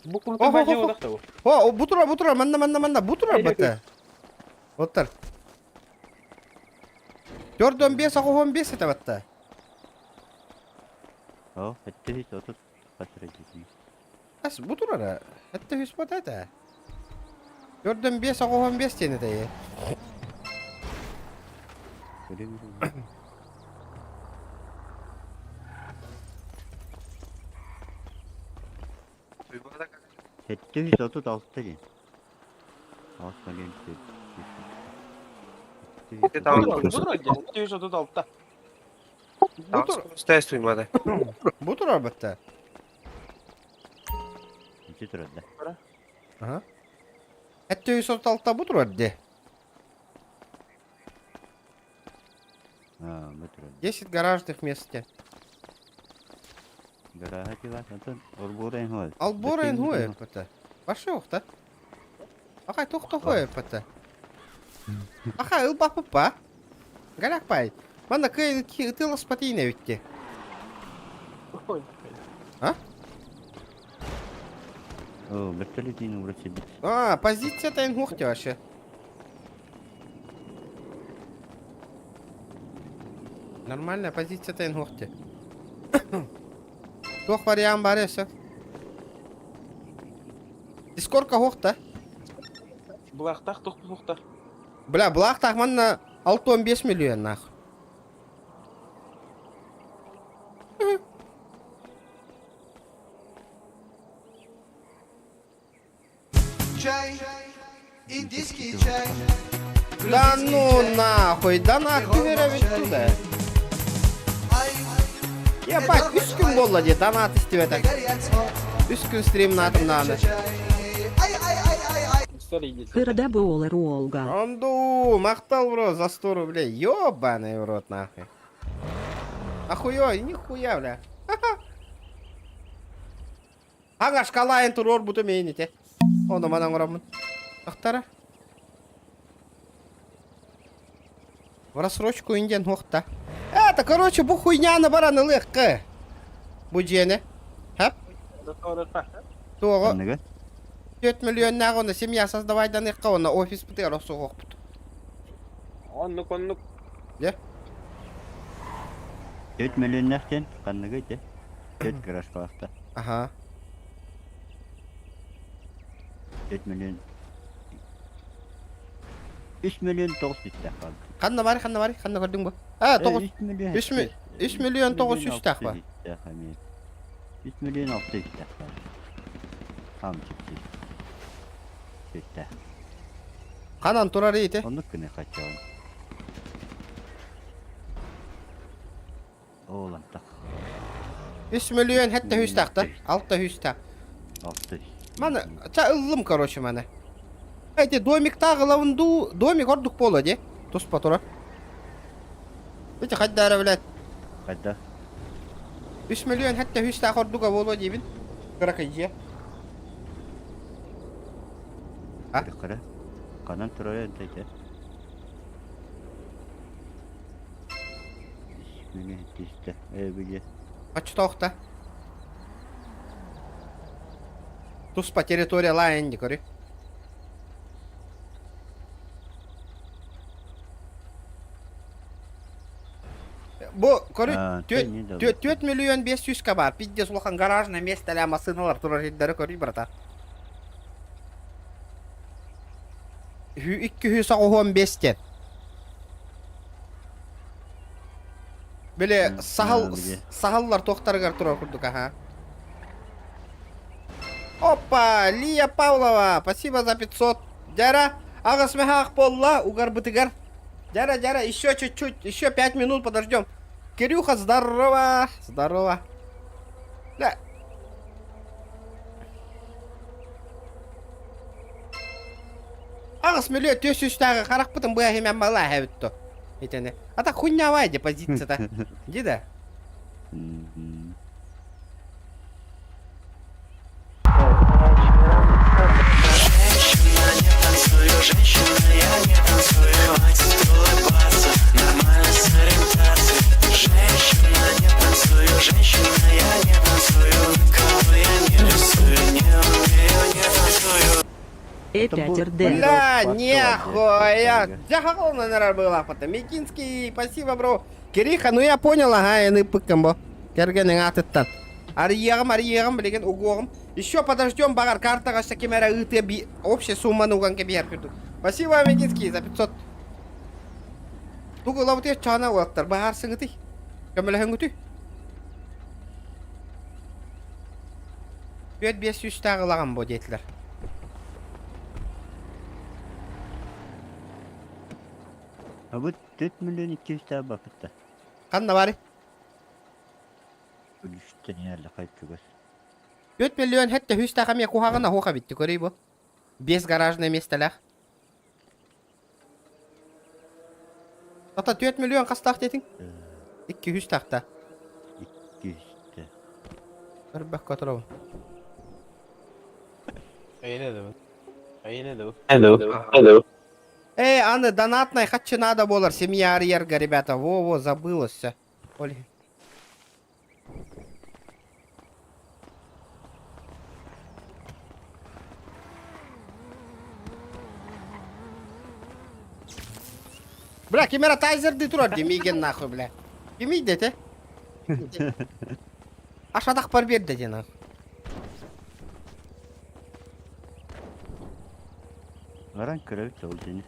Бу курту бәҗе одакта бу. О, бу турар, бу турар, манна, манна, манна, бу турар бата. Оттар. Төрдөн 5, ағуон 5 это батта. О, хетте үс отут катыр дисин. Ас, бу турар. Это үс бата это. Төрдөн 5, ағуон 5 тени тайы. Хетте үс отут алты ди. Алты миллион Hette üstü de altta. Бу тур. Стэс туймады. Бу турар батта. Ниче турар да. Ага. Это үс отут алта бу турар де. А, бу турар. 10 гаражных мест. Гарага тива, антон орбора хой. Албора инхуэ пата. Пошел, да? Ахай, тух тухуэ пата. Ахай, ылба папа. Галяк пай. Мана кэй ытыла спатина ведь. А? О, вертолетин вроде бит. А, позиция-то инхухте вообще. Нормальная позиция-то инхухте. Тух вариант бареса. Дискорка хохта. Булактак тух бухта. Бля, блах манна 6-5 миллион нахуй. Чай, индийский чай. Да ну нахуй, да нахуй ведь туда. Ебать, үс күн болла де, донат истеп так. Үс күн стрим натым наны. Онду, мақтал бро, за 100 рублей. Ёбаный в рот нахуй. Охуё, нихуя, бля. Ага, шкала энтур орбуту мейните. Оны манан орамын. Ақтара. В рассрочку индиан хохта. Это, короче, бу хуйняны бараны лыққы. Бу жені. Хап? Тоғы. 4 миллион нағыны семья создавайдан иққа, оны офис бітер осы қоқпыт. Оннук, оннук. Не? 4 миллион нахтен, канныгы те. 4 гараж калакта. Ага. 4 миллион. 3 миллион 9 жүз қалды. Қанна бар, қанна бар, қанна көрдің бу? А, 9 3 3 миллион 900 тақ ба. 3 миллион 600 тақ ба. Хам чипси. Сүттә. Қанан турар ете. Оннук күнә качан. Оолан тақ. 3 миллион хәтта 100 тақ та. 6 100 тақ. 6. Мана, ча ыллым, короче, мана. Эти домик тағылауынду, домик ордук пола, де? Туспа тура. Эти хаддара, блядь. Қайда? 3 миллион хәтта 100 тақ ордуга болу дейбін. Кыракайжы. А? Қара. Канан турар энте те. Мені тисте. Э, биле. Ачы тоқта. Туспа территория лайын, көрі. Бу, көрі, 4 миллион 500 ка бар. Пиздец, улахан гаражное место ля машиналар турар жердері көрі, брата. 215 тен. Биле сахал сахаллар тоқтаргар турар курдук аха. Опа, Лия Павлова, спасибо за 500. Дьара, аҕыс мөһөөх буолла угарбытыгар. Дьара, дьара, еще чуть-чуть, еще 5 минут подождем. Кирюха, здорово, здорово. Да. Аҕыс миллион түөс үстээҕи харахпытын быа иһимэн балаа эбит то. Итини. А так хуйнявай де позиция-то. Ди да? Бля, нехуя! Дьахал, наверное, была потом. Микинский, спасибо, бро. Кириха, ну я понял, ага, ины пыккамбо. Кэргэниҥ аатыттан. Арыйыаҕым, арыйыаҕым, билигин угуоҕум. Еще подождем, баҕар, картаҕа ким эрэ ыытыа би... Общая сумманы уган кэбиһэр курдук. Спасибо, Микинский, за 500. Тугу ылабытый чаана уолаттар, баһаарсыҥытый? Көмөлөһөҥүтүй? Түөрт биэс сүүстээх ылаҕын бу диэтилэр. А вот 4 миллион 200 бапытта. Ханна баарый? Үстэн иһэллэ хайчугас. 4 миллион хэттэ хүстээх эмиэ куһаҕана хуха битти көрүй бу. Без гаражное миэстэлээх. Ата 4 миллион хастаах диэтиҥ? 200 тахта. 200. Көрбөккө турабын. Hello. Hello. Эй, аны донатный хаччы надо болар семья арьерга, ребята. Во-во, забылось все. Оли. Бля, кимера тайзерды турар демиген нахуй, бля. Кимий дете? Ашадах бар берді де нахуй. Баран көрөбүт ол дьиэни.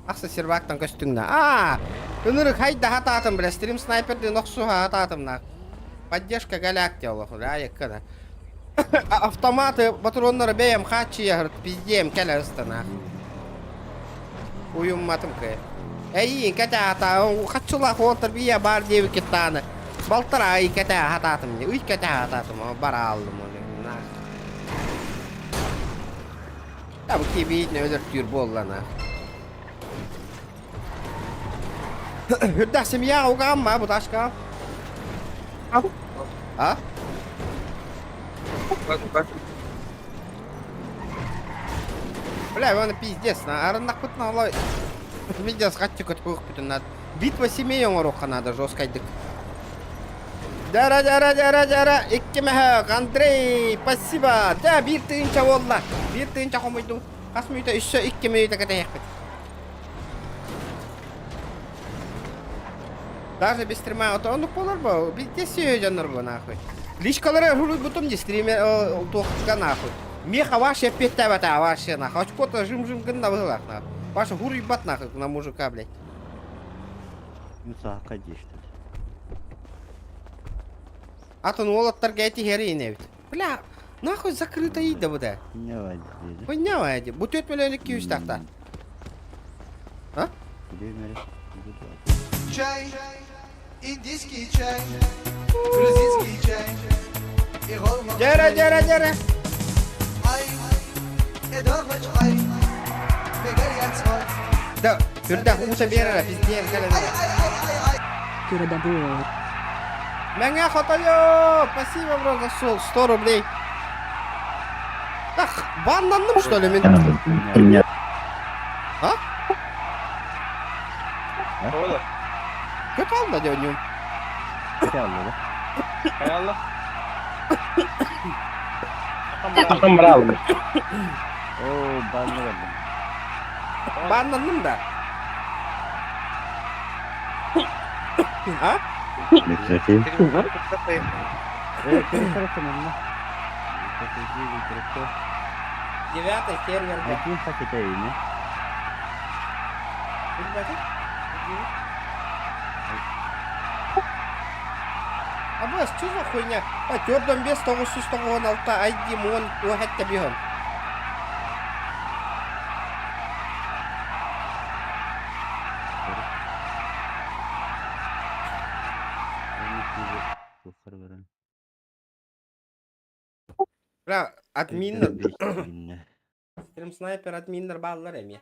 Ахса сервактан көстүҥ да. Аа! Ынырык хайда хатаатым, бля, стрим снайпердин охсуха хатаатым на. Поддержка галактия олох, бля, айыкка да. Автоматы, патроннары бэйэм хааччыйа пиздем кэлэ ыстана. Уйумматым кэ. Эйиин кэтэ хата, хаччылаах уолтар бия бар диэбиккит тааны. Балтара ай кэтэ хатаатым, ый кэтэ хатаатым, бара аллым оны. Я бу кибиитин өлөртүүр буоллана. Үрдэх семья угаам ма бу ташка? А? Бля, он пиздец, на арындахпытын олой. Пиздец, хатчы көтүөх бүтүн надо. Битва семей оҥоруохха надо жесткайдык. Дара, дара, дара, дара, икки мөһөөк, Андрей, спасибо. Да, биир тыһыынча буолла. Биир тыһыынча хомуйдум. Хас мүнүүтэ өссө икки мүнүүтэ кэтэһиэхпит. Даже без стрима, ото оннук буолар бу. Бизде сүйө дьоннор бу нахуй. Личкалары хуруйбутум ди стриме туохка нахуй. Меха ваше эппиэттээбэтэ вообще нахуй. Очкота жым-жым гынна быһылаах нахуй. Ваша хуруйбат нахуй на мужика, блядь. Ну саакка диэштэр. Атын уолаттарга этиһэри инэбит. Бля, нахуй закрыто ида бу да. Хуйня диэди. Хуйня ди. Бу 4 миллион 200 тахта. А? Чай, индийский чай, грузинский чай, Дьэрэ, дьэрэ, дьэрэ. Да, үрдэх ууса биэрэрэ, пиздец, кэлэн. Мэҥэ хотойо! Спасибо, бро, за 100 рублей. Ах, баннанным, что ли, мен? А? Kötü aldı diyorum. Kötü aldı. Hay Allah. Bravo. Oo banlı verdim. Баннанным да. А? Девятый сервер. Один хотите имя? Абас, что за хуйня? А, төрдөн бес 996 ID муон уохетте бихон. Бля, админнер. Стрим снайпер админнер бааллар эмиэ.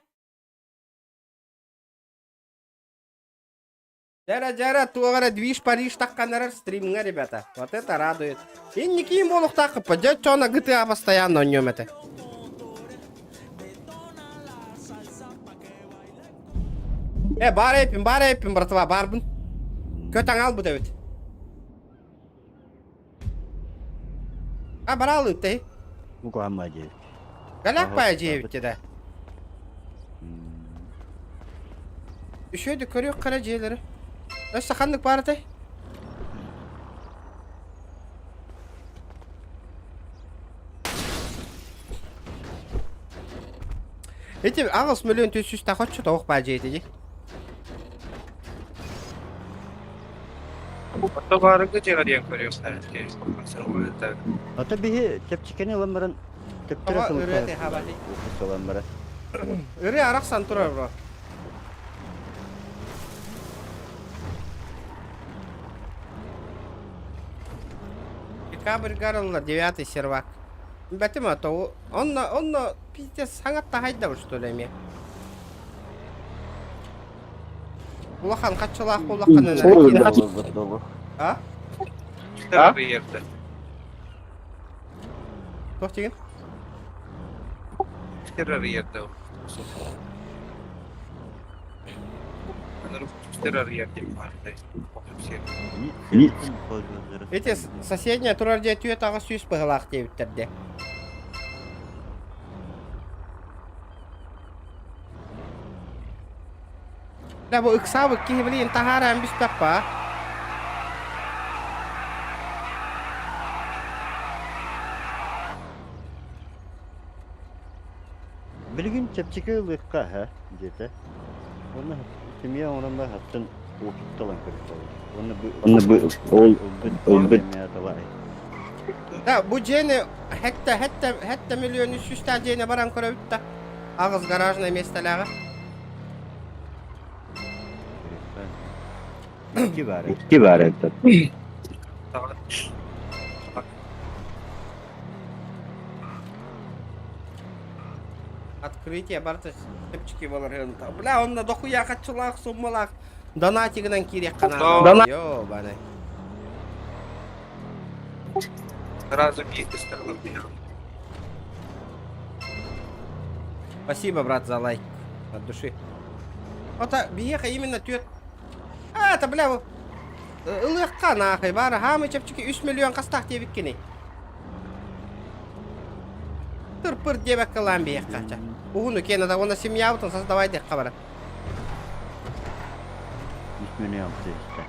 Дьара-дьара, туох эрэ движ Париж тахханарар стримҥа, ребята. Вот это радует. Инникиин буолуохтааххыппа, дьэ чона GTA постоянно оонньуом этэ. Э, баар эппин, баар эппин, братва, баарбын. Көт аҥаалбыт эбит. А, бараалыыт ты. Мукуамма дьиэбит. Галякпая дьиэбит да. Үшөйдү көрүөх хара дьиэлэри. Өссө ханнык баар этэй? Ити 8 400 тахоччу тоҕох баа дьиэтэ дии. Ото баарыгы дьиэҕэ диэн көрүөхтэрин Ата биһи чэпчэкини ылан баран төптөрө Тоҕо ырыа тыаһаабатый? ылан баран. Ырыа арахсан турар бро. Декабрь гарылла девятый сервак. Бэтим а то онно онно пиздец саҥа таһайда что ли эмиэ. Улахан хаччылаах буоллаххына А? Арыйарда. Туох диигин? Арыйарда. Эти соседняя турар дьиэ түөрт аҕыс сүүс быһылаах диэбиттэр дии. Да бу ыксаабыт киһи билигин таһааран бүспэппа. Билигин чэпчэки ылыахха һэ диэтэ. Уонна семья оҥорон баран хаттан опытталан көрүстэ. Уонна бу Уонна бу ол ылбыт Да бу дьиэни хэтте хэтте хэтте миллион үс сүүстээх дьиэни баран көрөбүт да. Аҕыс гаражное миэстэлээҕэ. Икки баар. Икки баар это. Открытие барыта чэпчэки буолар Бля, онно дохуя хаччылаах суммалаах донатигынан киириэххэ наада. Ёбаный. Сразу бизнес Спасибо, брат, за лайк. От души. Ота биһиэхэ именно түөрт... А, это, бля, ылыахха нахуй, баара хаамый чэпчэки 3 миллион хастаах диэбиккиний. Тыр-пыр диэбэккэ ылаан биһиэххэ ча. Уһуну киэнэ да уонна семьябытын создавай диэххэ бара. 3 миллион тыһыста.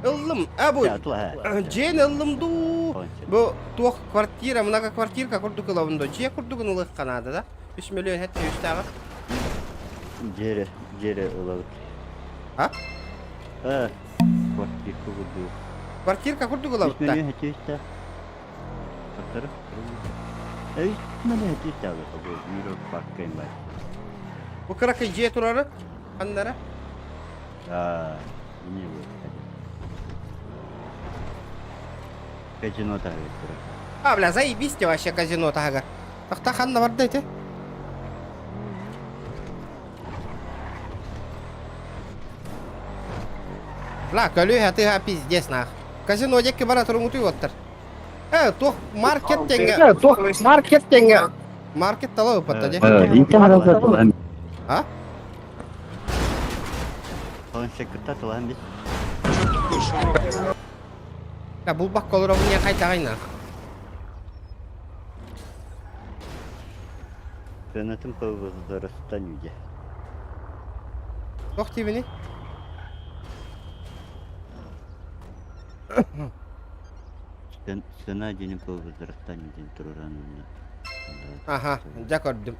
Ыллым, а бу дьиэн ыллым дуу. Бу туох квартира, многоквартирка курдук ылабын дуу. Дьиэ курдугун ылыахха наада да. 3 миллион хэттэ үстээҕэ. Дьиэрэ, дьиэрэ ылабыт. А? А, квартирка курдук. Квартирка курдук 3 ылабыт да. миллион хэттэ үстээх. Саттары. 3 миллион хэттэ үстээх бу Миров паркка им бар. Бу кыракый дьиэ турары ханнара? А, не вот. Казино таһыгар турар. А, бля, заебись те вообще казино таһыгар. Тахта ханна барда ити? Бля, көлүө тыha пиздец нах. Казино диэки бара туруҥутуй уоттар. Э, туох маркет теңге. Туох маркет теңге. Маркет тала ыппатта дии. А? Планшеккытта тылаһан бис. Да булбакка олоробун диэн хайдаҕай нах. Сыанатын по возрастанию дьэ. Туох диибиний? Цена диэн по возрастанию диэн туруран онно. Аха, дьэ көрдүм.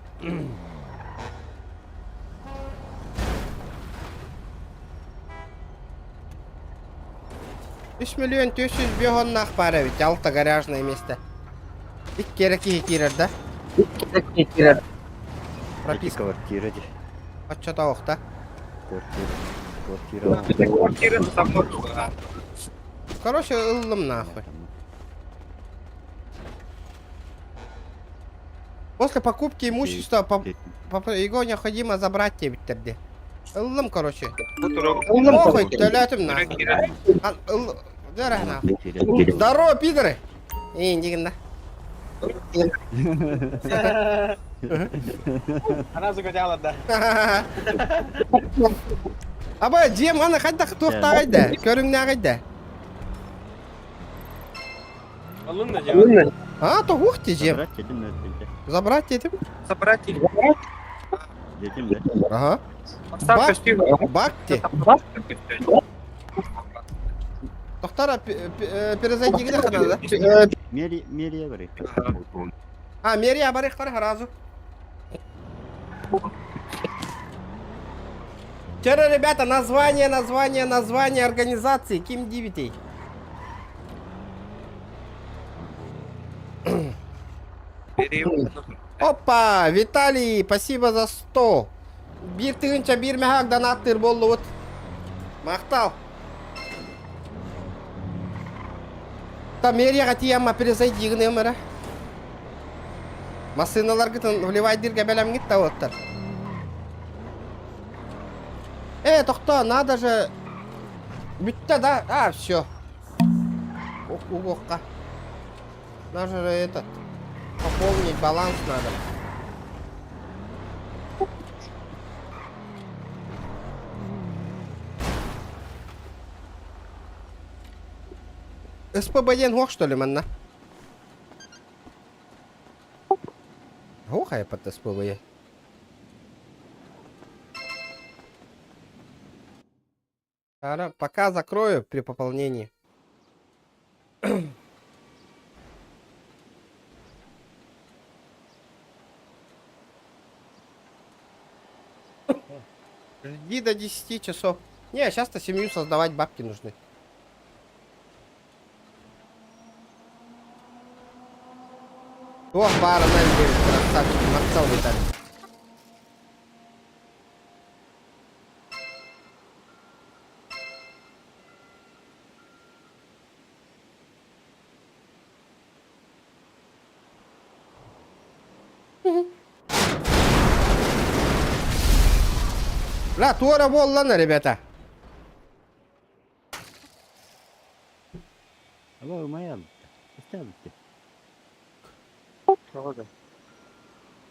3 миллион 405 оннаах баар эбит, алта гаражное место. Икки эрэ киһи киирэр да? Прописка. Квартира ди. Оччотоохта. Квартира. Квартира. Короче, ыллым нахуй. После покупки имущества по, по, его необходимо забрать диэбиттэр Ыллым, короче. Похуй, төлөөтүм нахуй. А, ыл... Дөрэ нахуй. Здорово, пидоры! Эй, индигин да. Она загадала, да. Аба, дьиэм аны хайдах туохтааҕый да, көрүҥнээҕий да. Алын да дьиэ. А, то ух ты, дьиэм. Забрать этим да. Забрать этим? Забрать Детим да. Ага. Бак, бак те. Тохтара, перезайди где надо, да? Мери, мери бары. А, мери абарыхтар сразу. Вчера, ребята, название, название, название организации Ким Дивитей. Опа, Виталий, спасибо за 100. Биир тыһыынча биир мөһөөк донаттыыр буоллубут. Махтал. Та мэрияҕа тиийэммэ перезайди гыныам эрэ. Массыыналаргытын вливайдырга бэлэмҥит да уоттар. Э, тохтоо, надо же... Бүттэ да? А, все. Угуохха. Надо же этот... Пополнить баланс надо. СПБ диэн суох что ли манна? Суох айпат СПБ. Пока закрою при пополнении. Жди до 10 часов. Не, сейчас-то семью создавать бабки нужны. Ох, бара 09, красавчик, Марцел Виталий. Бля, туора буоллана, ребята. Алло, моя. Оставьте.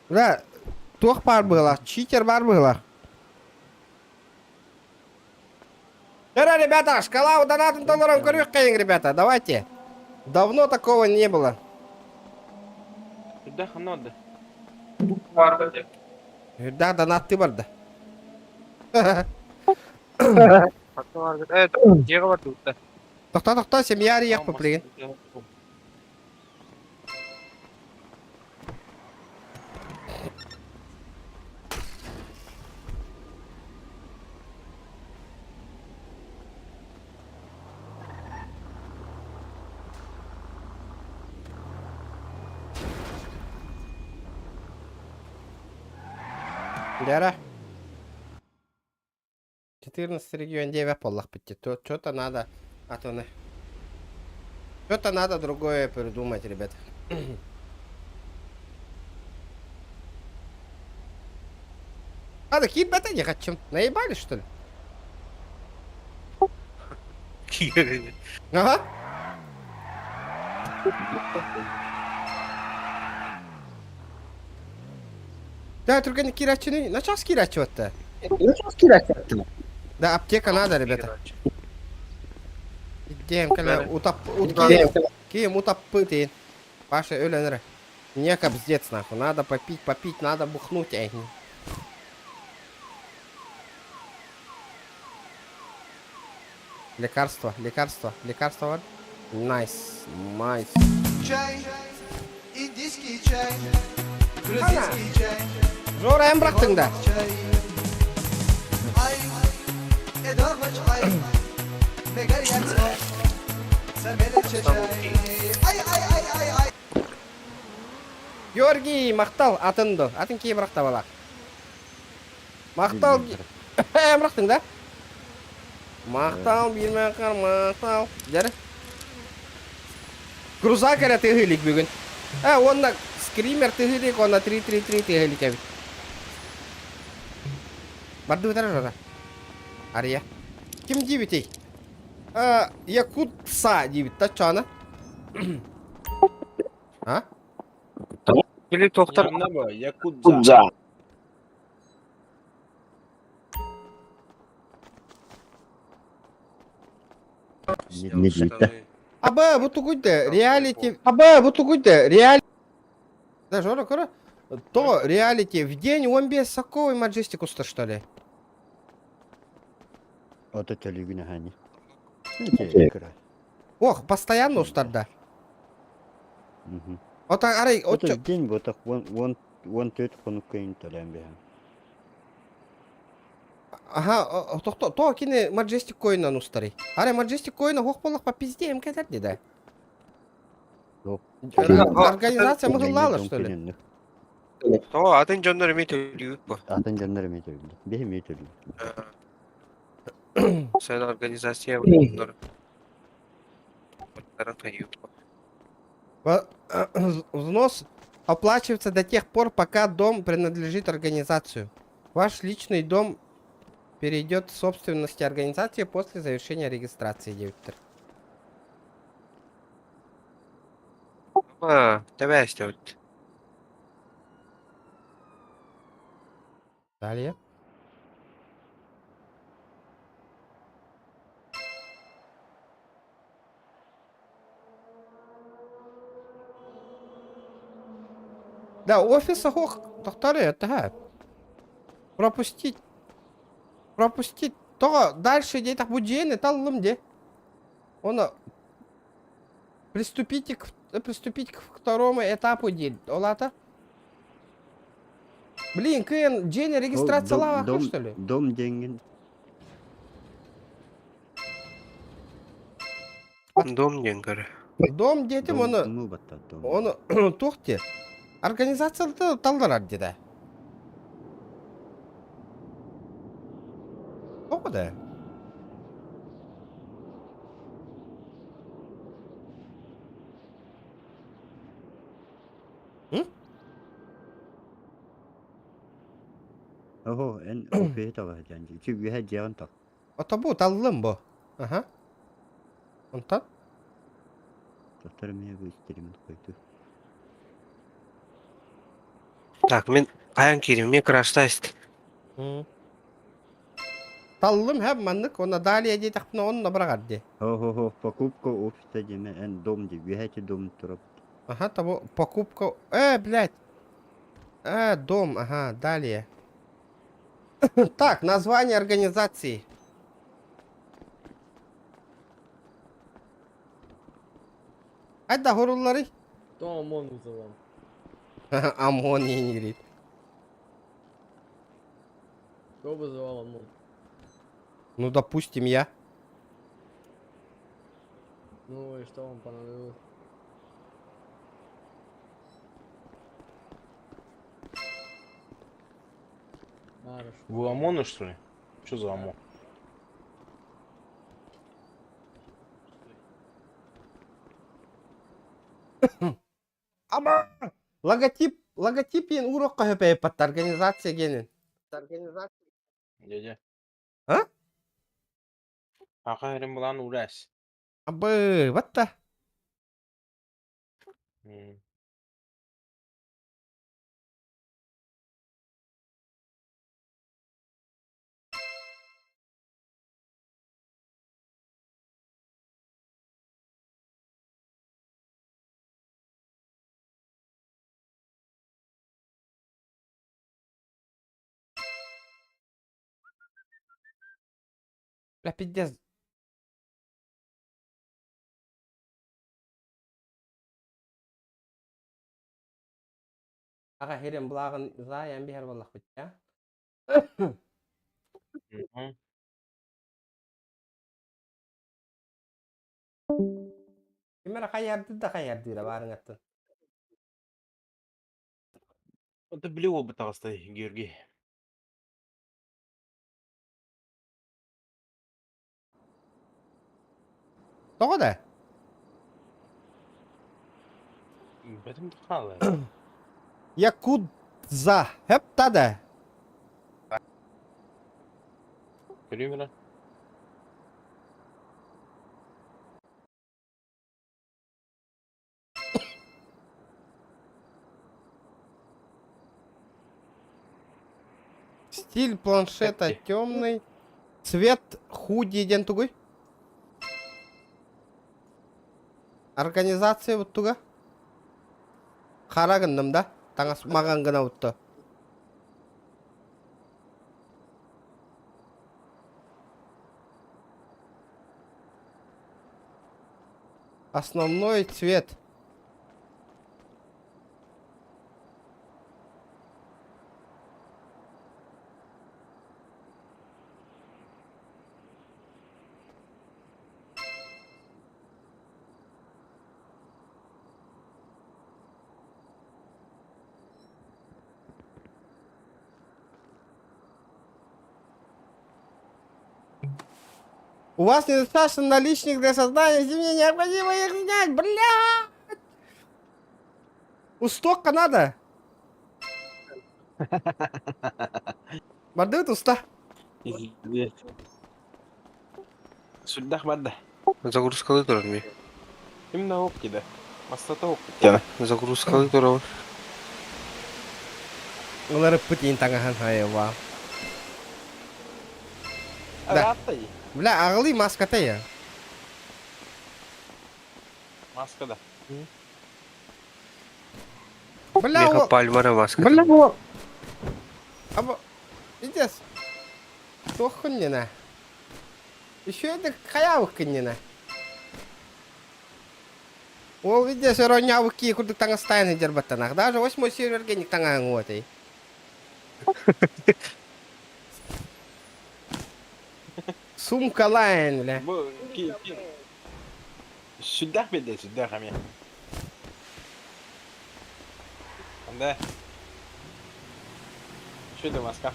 Бля, туох баар быһыылаах, читер баар быһыылаах. Вчера, ребята, шкала донатом долларом көрүөххэйиҥ, ребята, давайте. Давно такого не было. Да, ханна Да, донатты барда. Тохтоо, тохтоо, семья арыйыах билигин. Дьэ 14 регион 9 буоллахпыт дии. Что-то надо, а то на... Что-то надо другое придумать, ребят. А, так ебать не хочу. Наебали, что ли? Ага. Да, только не кирачины. На час кирачивать-то? Да, аптека надо, ребята. Идем, кэлэ, утап, утки, киим утаппыт, Паша өлөн Не кобздец, нахуй. Надо попить, попить, надо бухнуть, эй. Лекарство, лекарство, лекарство. Nice, nice. Чай, индийский чай, грузинский чай, Жора, эн бырахтыҥ да. чай. Ай, эдорвач ай, мегарьяцо. Георгий, махтал, атын до. Атын кии бырахта бала. Махтал, бырахтың да? Махтал, билмәкар, махтал. Дәрі. Крузак эрэ тыһыылик бүгүн. Э, уонна скример тыһыылик, уонна 3-3-3 тыһыылик эбит. Бардыбытар жора. Ария. Ким диибитий? Э, Якутса диибит та чана. А? Били тохтар Якудза. Не дейді. Аба, бу тугуйда реалити. Аба, бу тугуйда реалити. Да, Жора, кора. То реалити в день он без соковой маджестик уста, что ли? Ото төлүгүн ахани. Ох, постоянно устарда. Ота арай, Ото отчо. день ботак вон вон вон төт конук кайын төлән беһәм. Ага, тохто, то кини маджестик койнан устары. Арай маджестик койна хох болах по пизде им кетер деди. Yok. Организация мыгыллала, что ли? То атын дьоннор эми төлүүт бу. Атын жаннар эме төлү. Беһ эме төлү. Sen организация дьоннор. Взнос оплачивается до тех пор, пока дом принадлежит организацию. Ваш личный дом перейдет в собственности организации после завершения регистрации, диэбиттэр. А, тэбээстэбит. Далее. Да, офиса хох, тохтары, это Пропустить. Пропустить. То дальше де так будены, таллым де. Он приступить к второму этапу де. Олата. Блин, кын, день регистрация лава, что ли? Дом денген. Дом диэн көрө. Дом детим оны. Оны тухте. Организация талдырар деді. Тоғы да. Охо, эн офе тава жанжы. Чү үһә жагын так. Ата бу таллым бу. Ага. Онтан? Тоқтар мен бу истеримен койду. Так, мен каян кирим, мен краштайст. Таллым һәм маннык, она далее де тақпына оны бұрағар де. Хо-хо-хо, покупка офиса деме, эн дом де, үһә дом турап. Ага, того покупка. Блядь. Дом, ага, далее. Так, название организации. Айда хоруллары. Кто ОМОН вызывал? ОМОН не говорит. Кто вызывал ОМОН? Ну, допустим, я. Ну и что вам понадобилось? Хорошо. Вы ОМОНы, что ли? Что за ОМОН? Ама! Логотип, логотип ен урокка хөпәйіп батты организация генин. Организация. Дядя. А? Аха эрин булан урас. Абы, батта. Бля, пиздец. Аға херен бұлағын заян бихер боллақ бит, я? Ким эрэ хайаардыыр да хайаардыыра баарыҥаттан. Это били уолбут таҕыста Георгий. Тоҕо да? Бэтим хаалар. Якудза. Хөп да. Көрүүм эрэ. Стиль планшета темный. Цвет худи диэн тугуй? Организация вот туга? Хара гынным да? Таҥас маҕан гына утта. Основной цвет. У вас недостаточно наличных для создания семьи, необходимо их снять, бля! Устокка надо. Бардыбыт уста. Сүрдээх барда. Загрузкалыы турар ми. Ким да ок диде. Мастата ок диде. Загрузкалыы турабын. Уларыппыт иин таҥаһын айылла. Да. Бля, аҕылый маската я. Маска да. Бля, Меха пальмара маска. Бля, о. Аба, пиздец. Туох күннена. Еще это хаявык күннена. Ол виде сөрөннявык ки курдук таҥастаан сылдьар баттанах. Даже восьмой серверге ник таҥаһыҥ уотай. Сумкалаан, бля. Бу сүрдээх биэрдэ, сүрдээх эмиэ. Да. Что маска?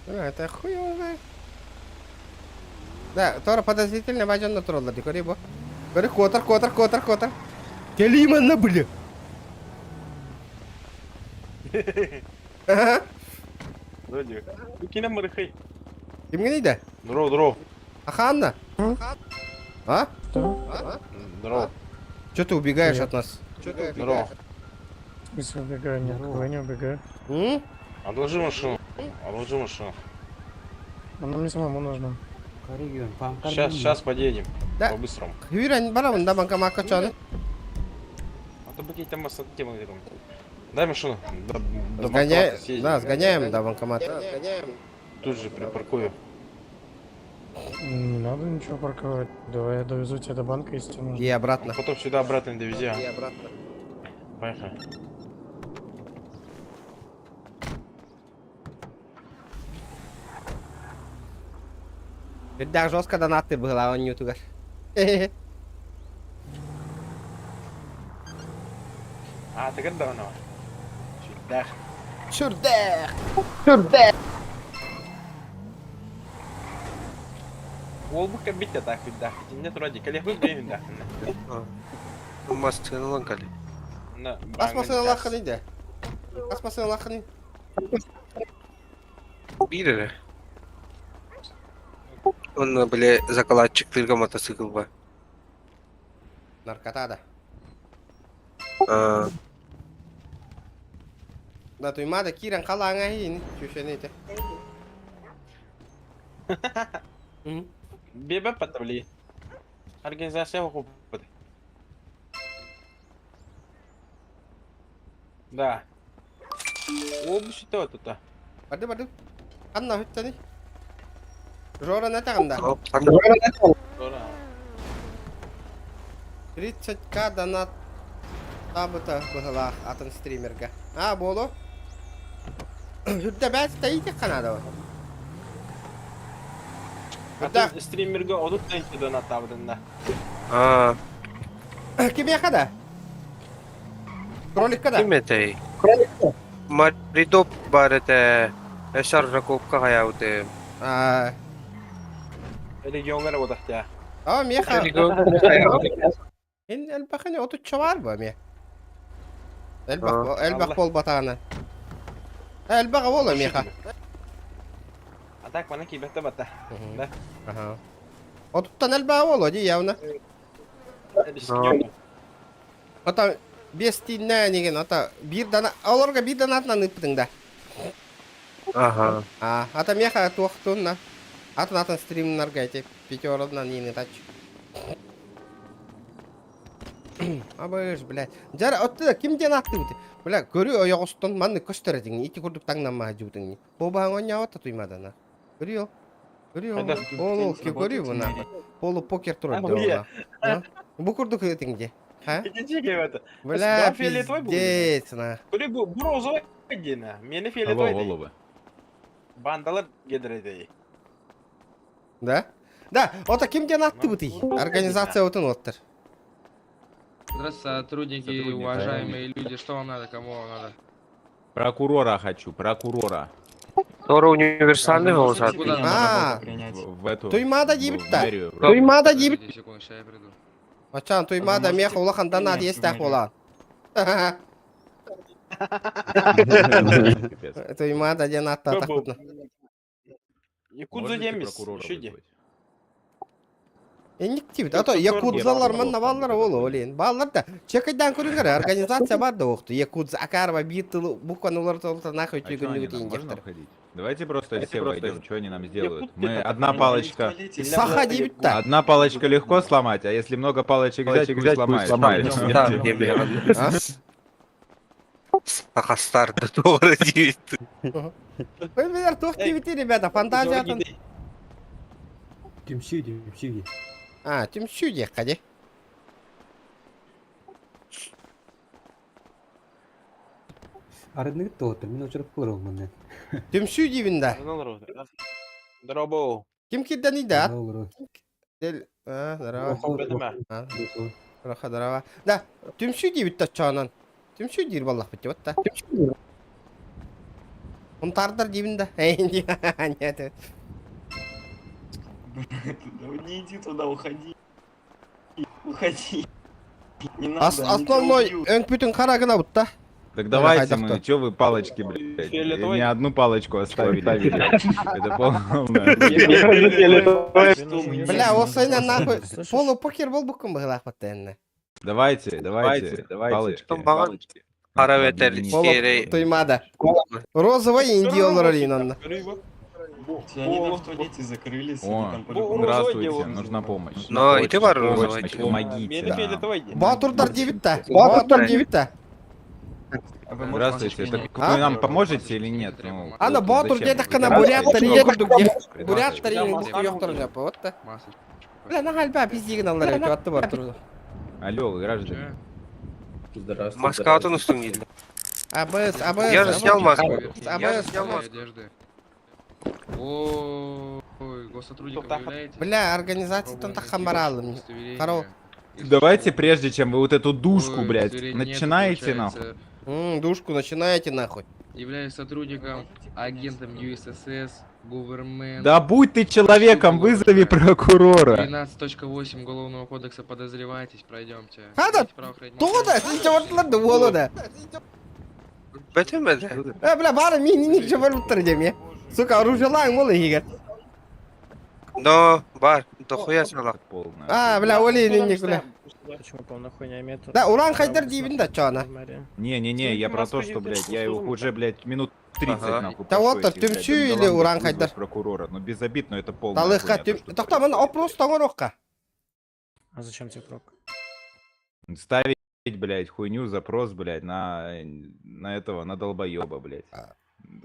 Это хуй его знает. Да, тора подозрительно бажан на тураллар ди көрей бу. Көрі котор, котор, котор, котор. Келиманна бля. Вроде. Кинем мырыхый. Кимге дейді? Здорово, здорово. Аханна. А? Здорово. Че ты убегаешь от нас? Здорово. В смысле убегаю? Ни от кого я не убегаю. М? Отложи машину. Отложи машину. Она мне самому нужна. Сейчас, сейчас подъедем. Да. По-быстрому. Хүрэн барабын да банкоматка чаны. А то бакей там масса тема где-то. Дай машину. До, до Сгоняем, банкомата съездим. да, сгоняем до банкомата. Тут же припаркую. Не надо ничего парковать. Давай я довезу тебя до банка, если тебе нужно. И обратно. Потом сюда обратно довези. а. И обратно. Поехали. Да, жестко донаты было, он не тугар. А, ты когда давно? Сюда. Чурдэх! Ол бу кабитте так хүддах. Итинне тура ди. Калех бу беймин да. Масканы ылан кали. На. Асмасын лахын иде. Асмасын лахын. Биир эрэ. Онно бile заколаччыктыырга мотоцикл бар. Наркота да. Аа, Да, туймада кирен қалаңа хин. Чүшенете. Бебе патабли. Организация окупат. Да. Ол бу сүтэ отута. Барды барды. Анна хүттени. Жора не тағында. Дора. 30к донат табыта быһылаах атын стримерга. А, болу. Хүрдэ бәс тайыты канада. Хүрдэ Атын стримерге одут тайты донат табыдында. аа. Кимиэхэ да? Кроликка да? Ким этэй? Маридоп бар этэ. Эсэр Жакопка хайаабытым. Аа, Регионга работахтя. а миэхэ Регионга хайаабытым. Ин элбэхини отучча баар бу эмиэ. Элбэх Аа. элбэх буолбатаҕына. Элбэх буолуо миэхэ. А так мана киибэтэ бата. Да. Аха. Отуттан элбэх буолуо дии явно. Ата биэс тииннээн игин ата биир дана олорго биир данаатынан ыыппытыҥ да. Аха. А, ата миэхэ туохтуунна. Атын атын стримнарга эти пятеродынан иини тач. Абыш, блядь. Дьара, отты ким диэн ааттыыбыт? Бля, көрү ойоҕостон маннык көстөр этиҥ. Ити курдук таҥнаммаһа дьыбытыҥ. Буобаһаҥ оонньообот да туймадана. Көрү ол. Көрү ол. Ол ол көрү бу нахуй. Полупокер турар дии ол. Бу курдук этиҥ дии. Ха? Бля, пиздец, на. Көрү бу бу розовый диэн. Мени фиолетовый. Алло, головы. Бандалар гедредей. Да? Да, ото ким диэн ааттыбытый? Организация отун оттар. Здравствуйте, сотрудники, Сотрудники, уважаемые люди, что вам надо, кому вам надо? Прокурора хочу, прокурора. Тора универсальный голос Куда надо? А, В, в эту... Туймаада в диэбит да. мэрию. Туймаада диэбит. Подождите секунду, сейчас я приду. Ачаан Туймаада миэхэ улахан данаат иэстээх буолаан. Пипец. Туймаада диэн ааттаатахпытына. Якудза Можете демис. прокурора Еще иди. вызвать? Инник тибит. А то якудзалар манна бааллар буолуо олин. Бааллар да. Чекайдаан көрүҥ организация бар да уохту. Якудза акарба биир тылы букваны уларыта нахуй А чё они түйгүннүгүт нам, можно индиктер. входить? Давайте просто все войдем, что они нам сделают? Мы одна палочка... Саха диэбит да. Одна палочка легко сломать, а если много палочек взять, хуй сломаешь. А? Сахастар да тора диэбит. Ой, билэр туох диэбитий, ребята, фантазиятын. Түмсүү, түмсүү. А, түмсүү диэххэ дии. Арындыгыт тоҕуттар, мин очурап кылар олман. Түмсүү диибин да. Здорово. Ким кирдэн да? Дел, а, здорово. А, Здорово, здорово. Да, түмсүү диэбит таччаанан. Түмсүү диир буоллахпыт дии, вот да. Унтаардар диибин да. Нет. Не иди туда, уходи. Уходи. Не Основной өҥпүтүн хара гынабыт да. Так давайте Хайдах мы, чё вы палочки, блядь? Фиолетовый. Не одну палочку оставили. Это полная. Бля, ол сайынан нахуй полупокер буолбуккун быһыылаах баттаэннэ. Давайте, давайте, давайте. Палочки. Хара бэтэр Полу сиэрэй. Туймаада. Розовый Индия олорор онно. О, здравствуйте, нужна помощь. Но и ты бар Срочно, розовый. Помогите нам. Боотурдар диэбит да. Боотурдар диэбит да. Здравствуйте, так А? вы нам поможете или нет? Ну, Ана вот Боотур зачем? диэтэххинэ Вы буряттар здравствуйте. ийэ курдук диэх. Предлагаю. Буряттар ийэ курдук вот да. Масочку. Бля, наһаа элбэх пиздиигин аллар эбит, атты бар турду. Алло, граждане. Маскаатын устун киирдэ. АБС, АБС. Я же снял маску. АБС. Я же снял маску. Одежды. Ой, госсотрудником являетесь? Бля, организацияттан таххан бараалым. Удостоверение. Хоро. Давайте, прежде чем вы вот эту душку, Ой, блядь, удостоверения нету, начинаете нахуй. получается. Душку начинаете нахуй. Являюсь сотрудником, агентом USSS, Government. Да будь ты человеком, вызови прокурора. 13.8 Уголовного кодекса подозреваетесь, пройдемте. А, да, Имеете право хранить Тоҕо да, синча да уолу да. Бэтэмэдэ. Э, бля, бары мин ник жабар буттар дем Сука, оружиелаң бол егер. Но бар, дохуя салах. Полная. А, бля, оли ник бля. Почему полная хуйня имеет? Да, уран хайдар диибин да чана. Не-не-не, я про то, что, блядь, я его уже, блядь, минут 30 Ага. нахуй. Да прошу вот, этих, блядь, түмсүү или Донованов уран вызвать хайдар? прокурора, ну без обид, но это полная Талыхха хуйня, то, түм... что Тоқта, мына опрос тоңорохка. А зачем тебе прок? Ставить, блядь, хуйню, запрос, блядь, на этого, на долбоеба, блядь,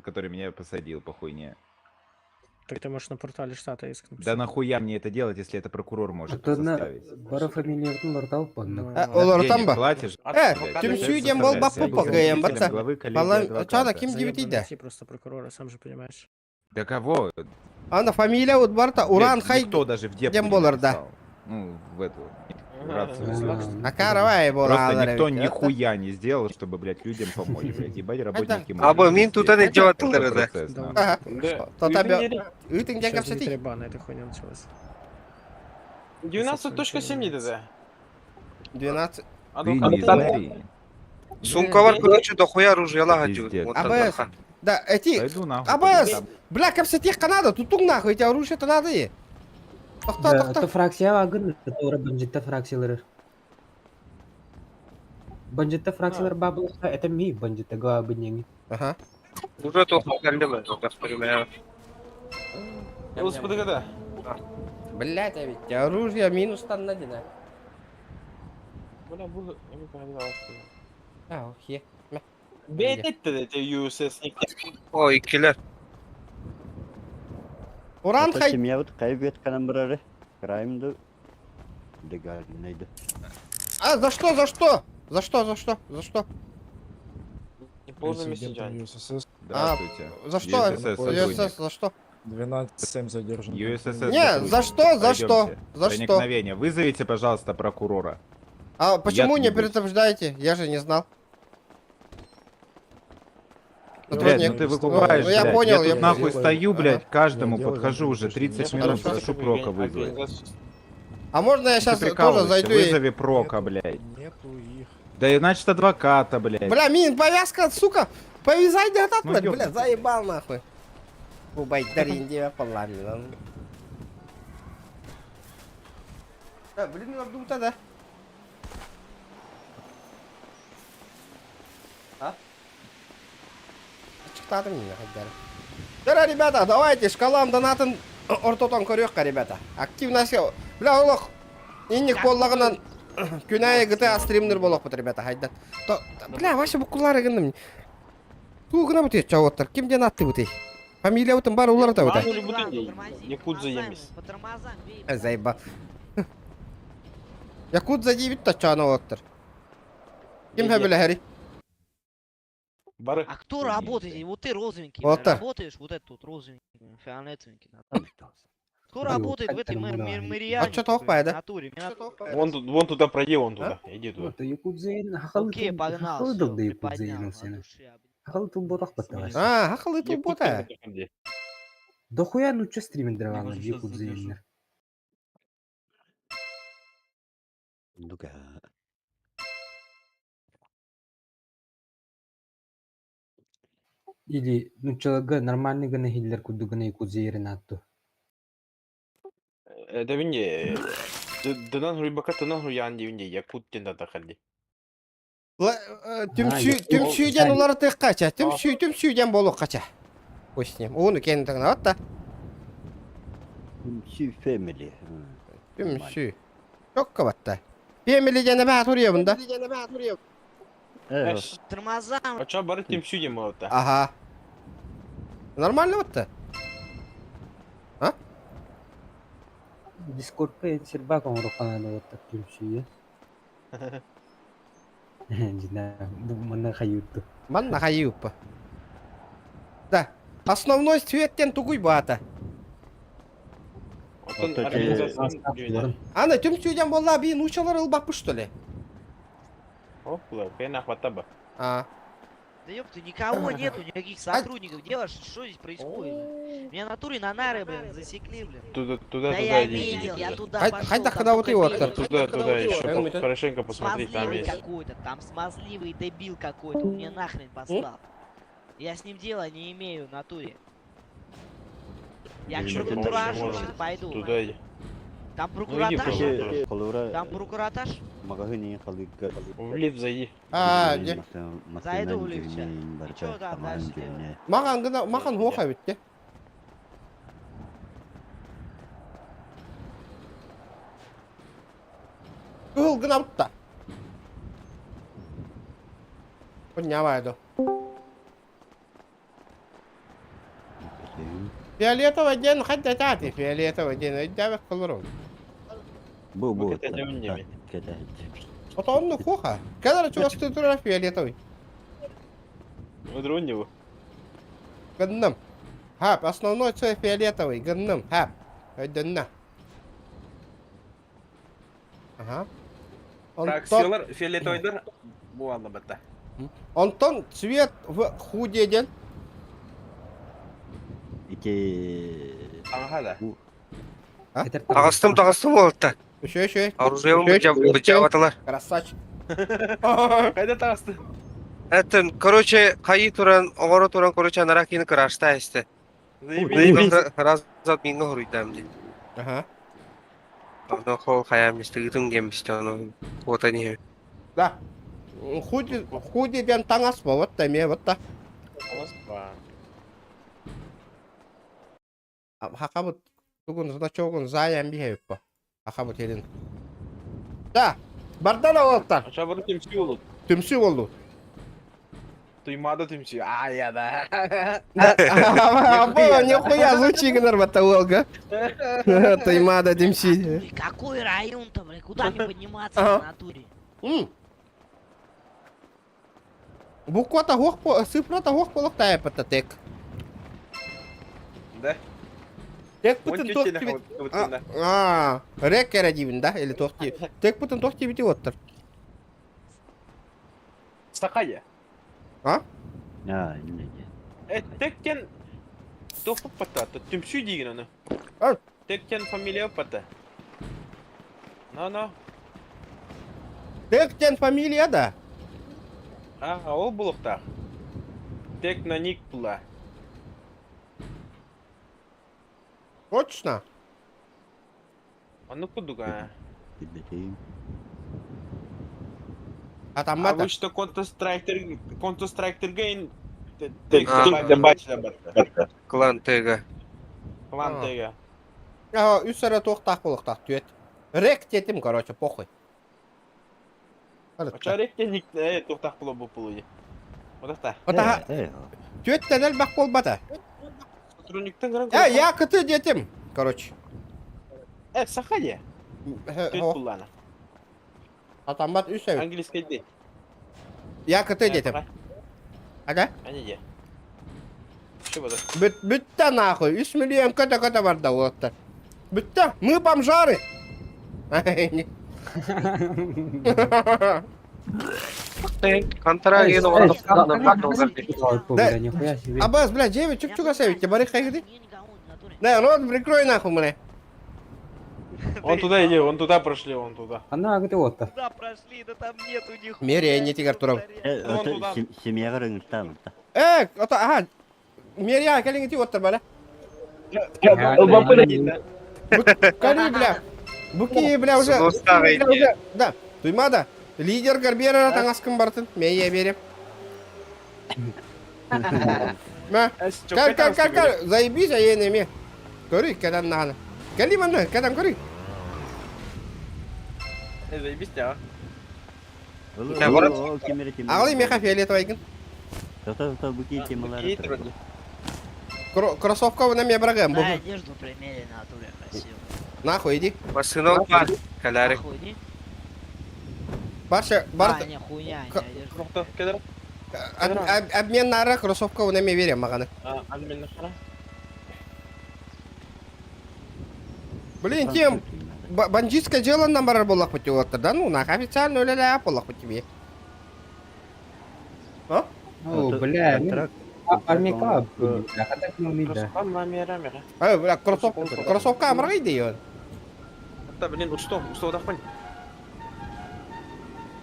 который меня посадил по хуйне. Так ты можешь на портале штата иск Да нахуя мне это делать, если это прокурор может составить? Бара фамилиятын лартау Э, олор Денег тамба. платишь? Э, блядь, түмсүү это диэн бол составляет. баппы Я был погайым заместителем батса. главы коллегии Балан, адвоката. чана ким диэбитий да? просто прокурора, сам же понимаешь. Да кого? Ана фамилия вот барта уран Блядь, хай Никто даже в депку дем не болар, да. написал. Ну, в эту. Рацию слышал. Акаровай Просто буолаалар никто эбит. нихуя не сделал, чтобы, блядь, людям помочь, блядь. Ебать, работники Абы мэрии, мин тутан пиздец. идет Это тыллары да. процесс, нахуй. Ага. Да. Тота Ыытын диэри. Ыытын диэн Сейчас кэпсэтий. 3 бана, эта хуйня началась. 12.7 диде да. 12. Ты не из мэрии? Сумка короче дохуя оружие лагадю. Пиздец. АБС. Да, эти... Пойду нахуй. АБС! там. Бля, кэпсэтиэх надо, тутуҥ нахуй, эти оружие-то надо и. Тохтоо, тохтоо. фракция агын, это бандита фракциялары. Бандита фракциялар бабылха, это ми бандита главный. Ага. Уже то хакаллы, господи. Господи, да. Блять, а ведь оружие минус там на дина. Бля, буду... А, охе. Бәйт де USS Ой, киллер. Уран Ото хай... Семья вот кайбет канамбрары. Краймды. Легальныйды. А, за что, за что? За что, за что, за что? Не поздно месяджань. Здравствуйте. За что? ЮСС сотрудник. ЮСС, за что? 12-7 задержан. ЮСС Не, сотрудник. за что, за что, Пойдемте. за что? Проникновение. Вызовите, пожалуйста, прокурора. А почему не отъебусь. предупреждаете? Я же не знал. Блядь, Сотрудник. ну ты выкупаешь, Ну, я блядь. понял, я я тут нахуй понял. стою, блядь, каждому Я делаю, подхожу уже 30 Я минут, хорошо. прошу прока вызвать. А можно я Ты сейчас тоже прикалываешься, зайду и... Вызови прока, блядь. Нету их. Да и значит адвоката, блядь. Бля, мин, повязка, сука! Повязай да Ну, блядь, ёбнутый. бля, заебал нахуй. Убай, дарин, тебя поламил. Да, блин, ну тогда. А? Чыктадым мин, хаддар. Дара, ребята, давайте, шкалам донатын ортотон көрүөххэ, ребята. Активность, бля, олох, инник боллагынан күнәйе GTA стримнер болокпут, ребята, хайдан. То, бля, вообще букулары гынным. Туу гына бутый чавоттар. Ким ден атты бутый? Фамилия бутын бар улар да бутый. Якудза емес. По тормозам бей. Заеба. Якудза дейбит та чаны оттар. Ким хөбүлэ хәри? Бары. А кто работает? Вот ты розовенький, Вот бля, так. работаешь, вот этот вот розовенький, фиолетовенький. Кто работает в этой мэриане? А чё толкает, да? натуре? Меня Вон, вон туда пройди, вон туда. Иди туда. Окей, погнал, всё, приподнял, от души обнял. А, хахалы тут бута. Дохуя ну чё стримендер якудзаиннер? Ну-ка. Или ну чалага нормальный гана хиллер кудугана якудзаирин атту. Это винде. Дынан рыбака тынан хуян дивинде якут тен да тахалди. Түмсүйден улар тык кача. Түмсүй, түмсүйден болук кача. Пусть с ним. Уну кен тагына атта. Түмсүй Family. Түмсүй. Çok kabatta. Family дені бә турия бunda. Тормозам. А чё бары тем сюдем вот Ага. Нормально вот-то? А? Дискорд пе сербак он рукана вот так түмсүйе. Жина бу манна хаюту. Манна хайыппа. Да. Основной цветтен тугуй баата. Ана түмсүйден болла би нучалар ылбаппы что ли? Опла, пена хватаба. А. Да ёпта, никого нету, никаких сотрудников. Делаешь, что здесь происходит? Меня натуре на нары, блин, засекли, блин. Туда, туда, Да туда я иди, иди, видел, я туда. туда Хай- пошел. хайда там когда вот только и вот бегают. так. Туда, туда еще Эм, это- хорошенько посмотри, там Смазливый есть. какой-то, там смазливый дебил какой-то, он мне нахрен послал. Я с ним дела не имею в натуре. Я к Еще прокуратуражу можно. сейчас пойду. Туда иди. Там Ну иди прокуратаж? просто. Холура. Там прокуратаж? Магазине халыка. В лифт зайди. А, де. Зайду в лифт ща. И чё там дальше делать? Маған гына, маған хоха битте. Кыл гына бутта. Поднявайды. Фиолетовый день хотя тати, фиолетовый день, өйдәбек кылырым. Бу бу. Это не мне. Ото онны хоха. Кәлер чуасты турар фиолетовый. Выдрун его. Гынным. Хап, основной цвет фиолетовый, гынным, хап. Өйдөннө. Ага. Онтон Фракциялар фиолетовайдар буоллабыта. Онтон цвет в худе диэн Ити... Аҕаһа да. Таҕыстым, таҕыстым уолаттар. Үчүгэй, үчүгэй. Оружиебын быдьаабатылар. Красавчик. Хайда таҕысты? Эттен, короче, хайыы туран, оҥоро туран, короче, анараа киһини кыраштаа истэ. Заебись. Раз минга хоруйдаам дии. Ага. Ону хол хайаам истэ, ыытым диэн истэ, ону куотан иһэбин. Да. Худи, худи диэн таҥас бо, вот эмиэ, вот та. Хакабыт тугун значогун заайан биһэбит бо. Хакабыт елин. Да, бардана уолтар. Ача бары түмсүү болут. Түмсүү болду. Туймаада түмсүү. Ай я да. Было нихуя лучше гынар бата уолга. Туймаада түмсүү. Какой район-то, бля, куда мне подниматься в натуре? Буквата хуох цифрата хуох болуктаа тек. Да. Тек бутын туох тибит. Аа, рек эрэ диибин да, или туох тиби. Тек бутын туох тибити уоттар. Сакая. А? А, не, не. Э, тектен туох пата, түмсүү диигин ону. Тектен фамилия пата. Но, но. Тектен фамилия да. А, ол булуктаах. Тек на ник була. Точно? Ону курдук а. Атаммата. Обычно Counter Strike Counter Strike ин Клан Тега. Клан Тега. А, үс эрэ туохтаах буолуохтаах түөт. Рек диэтим, короче, похуй. Оча рек диэн ник туохтаах буолуо буолуо. Отахта. Отаха түөттэн элбэх буолбата. Сотрудниктан гран. Э, я кыты диэтим, короче. Э, саха дии. Түөт буллаана. Атаммат үс эбит. Английский дии. Я кыты диэтим. Ага. Ани дии. Что было? Бүт, бүттэ нахуй. Үс миллион көтө-көтө барда уолаттар. Бүттэ. Мы бомжары. Контра ген Да, Абаз, бля, девять чук-чука савите, бары хайгды. Да, рот прикрой нахуй, бля. Он туда иди, он туда прошли, он туда. Она говорит, вот так. Туда прошли, да там нету нихуя. Мерия не тигр турам. Семья рынгтан. Э, ото, ага. Мерия, кэлиҥ ити оттор бара. Кали, бля. Буки, бля, уже. Бля, уже. Да, Туймада. Лидер Гарбера таҥаскын бартын. Мейе берем. Мә. Кал, кал, кал, кал. Заебись, а ене Көрүй, кәдән нағаны. Кәли манна, кәдән көрүй. Заебись тебя. Ағылай меха фиолетовый гын. Кроссовка на мне брагам. На одежду примерили на натуре красиво. Нахуй иди. Машина бар. Каляри. Нахуй иди. Барша, бар. А, не, хуйня, не одежда. Обмен нара кроссовка на мне верим, маганы. Обмен нара. Блин, тем бандитское дело нам барар боллах бути да? Ну, нах официально үлелә боллах тебе. А? Ну, бля, армяка, бля, хатак не умеет, да. Эй, бля, кроссовка, кроссовка амрай дейон. Да, блин, вот что, что дохпань?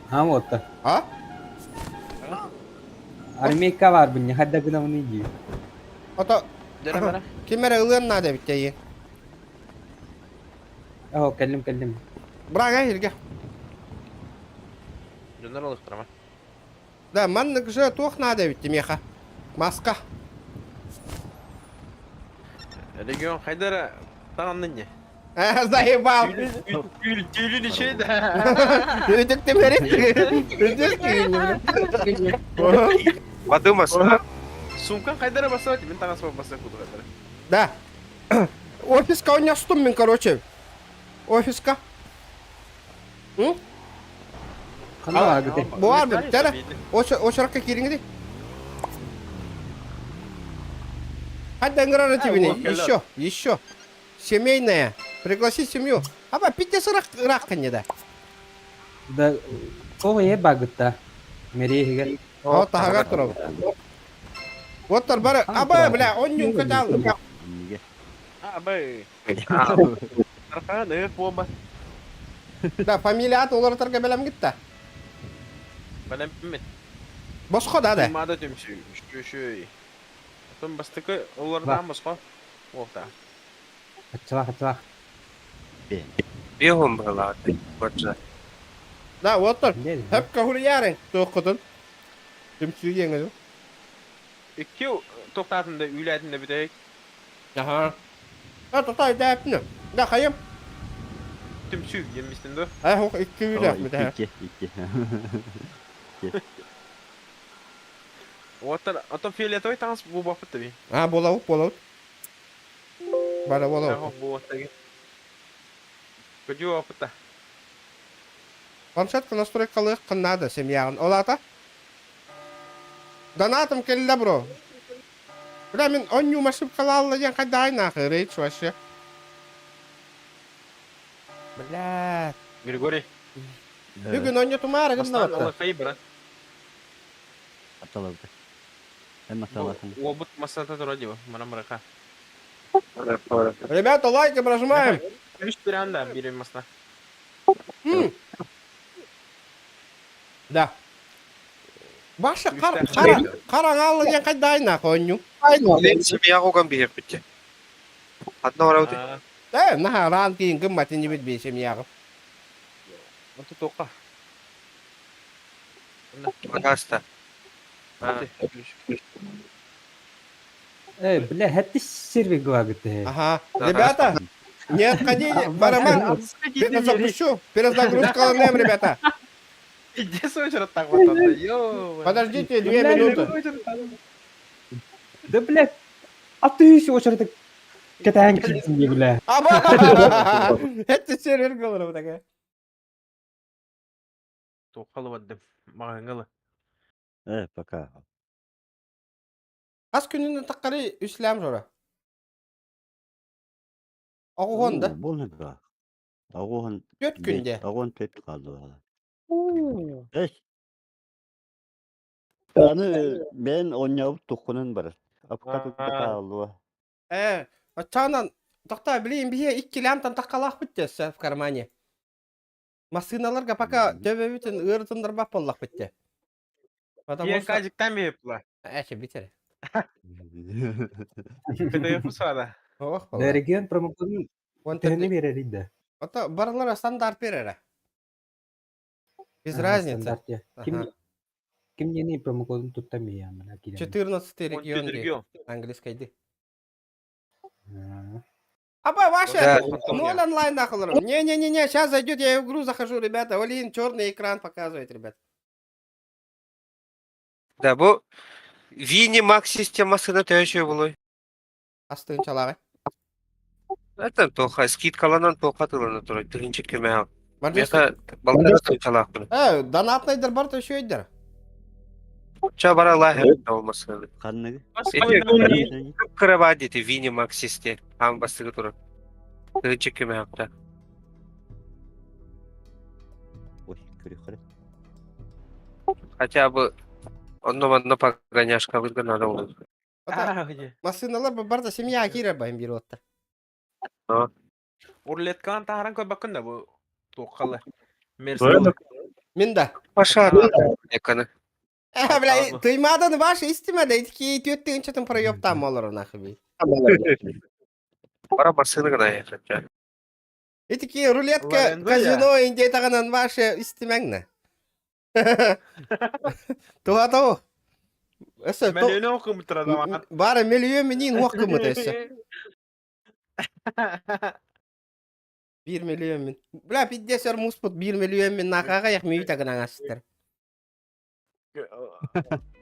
А вот так. А? Армейка бар, блин, хатак не иди. А то... Кимере ылыан надо бит тейи. О, кэллим, кэллим. Брага ирге. Дьоннор ылыктырама. Да, маннык же туох надо бит меха. Маска. Регион Хайдара таҥаннын не. Заебал. Түүлүн ичей да. Үтүктемерик. Подумас. Сумкан Хайдара басабат, мен таҥас баса куду Хайдара. Да. Офиска у меня стумин, короче. Офиска. М? Буар бит, тәрә. Очракка кириңди. Хадда ыңгырар тибини. Еще, еще. Семейная. Пригласи семью. Аба, пите сырак рак да. Да, ол е багытта. Мереһигер. О, таһыгар турабыт. Оттор бары, аба, бля, онньун көталлым. Абы. Архан, э, буоба. Да, фамилия ат олоротарга бэлэм гитта. Бэлэммит. Босхо да да. Мада түмсүү, үшүй. Отон бастакы олордаан босхо. Уолта. Аччалах, аччалах. Биһум была. Бача. Да, оттор. Хөп кахуриярын туохкутун. Түмсүү диэҥэ Икки тоқтатында үйләтінде бүтәйік. Аха. А, тотой дәпні. Да, хайым. Түмсүү емістін ду. Ай, хоқ, икки үйләп мүтә. Икки, икки. Оттар, отон фиолетовый таңыз бу бапыт таби. А, болауық, болауық. Бара болауық. Хоқ бу бапыт. Көдүү бапыт та. Планшетка настройкалык кыннады семьяғын. Олата? Донатым келді, бро. Бля, мен онню машипкала алла ден қайда нахуй, рейдж вообще. Бля. Григорий. Бүгін онню тумары кім Бастан наватты? ала фей, брат. Аталабыт. Эм аталасын. Обут масата тура диба, мана мырака. Ребята, лайки прожимаем. Үш бір анда бирем масна. М. Да. Баша қара қара қараң ден қайда нахуй онню. Семья куган биһир битте. Одно рауды. Э, наха ран кейін кім матин жібет бей семьяғы. Оту тоққа. Магаста. Э, бля, хәтті сервер глагыты. Ага. Ребята, не отходите. Бараман, перезапущу. Перезагрузка ЛНМ, ребята. Иди сочер так вот ё. Подождите 2 минуты. Да, бля, а ты еще очередь катаң кирсин бля. Аба! Это сервер говорю такая. Тоққалы баддым. Мағаңалы. Э, пока. Ас күнүнен таққары үсләм жора. Оғуғон да. Болны ба. Агухан. Төрт күнде. Агухан төт қалды. Эш. Аны мен ойнап тухкунун бар. Апка тутта қалды. Э, чанан, тоқта, блин, бие икки лямтан таққалақ бітті в кармане. Машиналарга пока төбөбүтүн ырытындар бап боллақ бітті. Потому Ен что... кажиктан бейпла. Әші, битер. Көтөйө фусада. Ох, Да, регион промокодун төһөнү берер иде. Ото баралара стандарт берер. Без разницы. Ким Ага. ким нени промокодун туттам я мына кирем. 14 регион регион. английский ди. Аба, Ваша, Да. ноль онлайн нахуй. Не-не-не-не, сейчас зайдет, я в игру захожу, ребята. Олин, черный экран показывает, ребят. Да, бу Вини Макс системасына төшө булой. Астын чалагы. Это тоха скидкаланан тоха тылына турар. Тыгынчы кеме. Мержес- Меха балдар чалакпын. Э, донатныйдыр бар төшө өйдер. Ча бара лахер olması. Канныгы. Кыраба дети Вини Макс систе. Ам бастыгы турар. Тыгынчы кеме апта. Ой, көрі көрі. Хотя бы онно манно погоняшка выгодно надо было. Машиналар бар да семья кире байым бир отта. Рулетканы тахаран көй бакын да бу тоққалы. Мен да. Паша эканы. Э, бля, тыймадан ваш истимеде, итки төттүнчө проёб там олор нахуй. Бара машина гына ехать. Итики рулетка, Лорензо казино инде таганан ваше истимеңне. Тугатау. Эсе, Миллион оқым тұрады Бары миллион менин уақымы эсе. 1 миллион мен. Бля, пиддесер муспут 1 миллион мен нахаға яқ мүйт агынан астыр.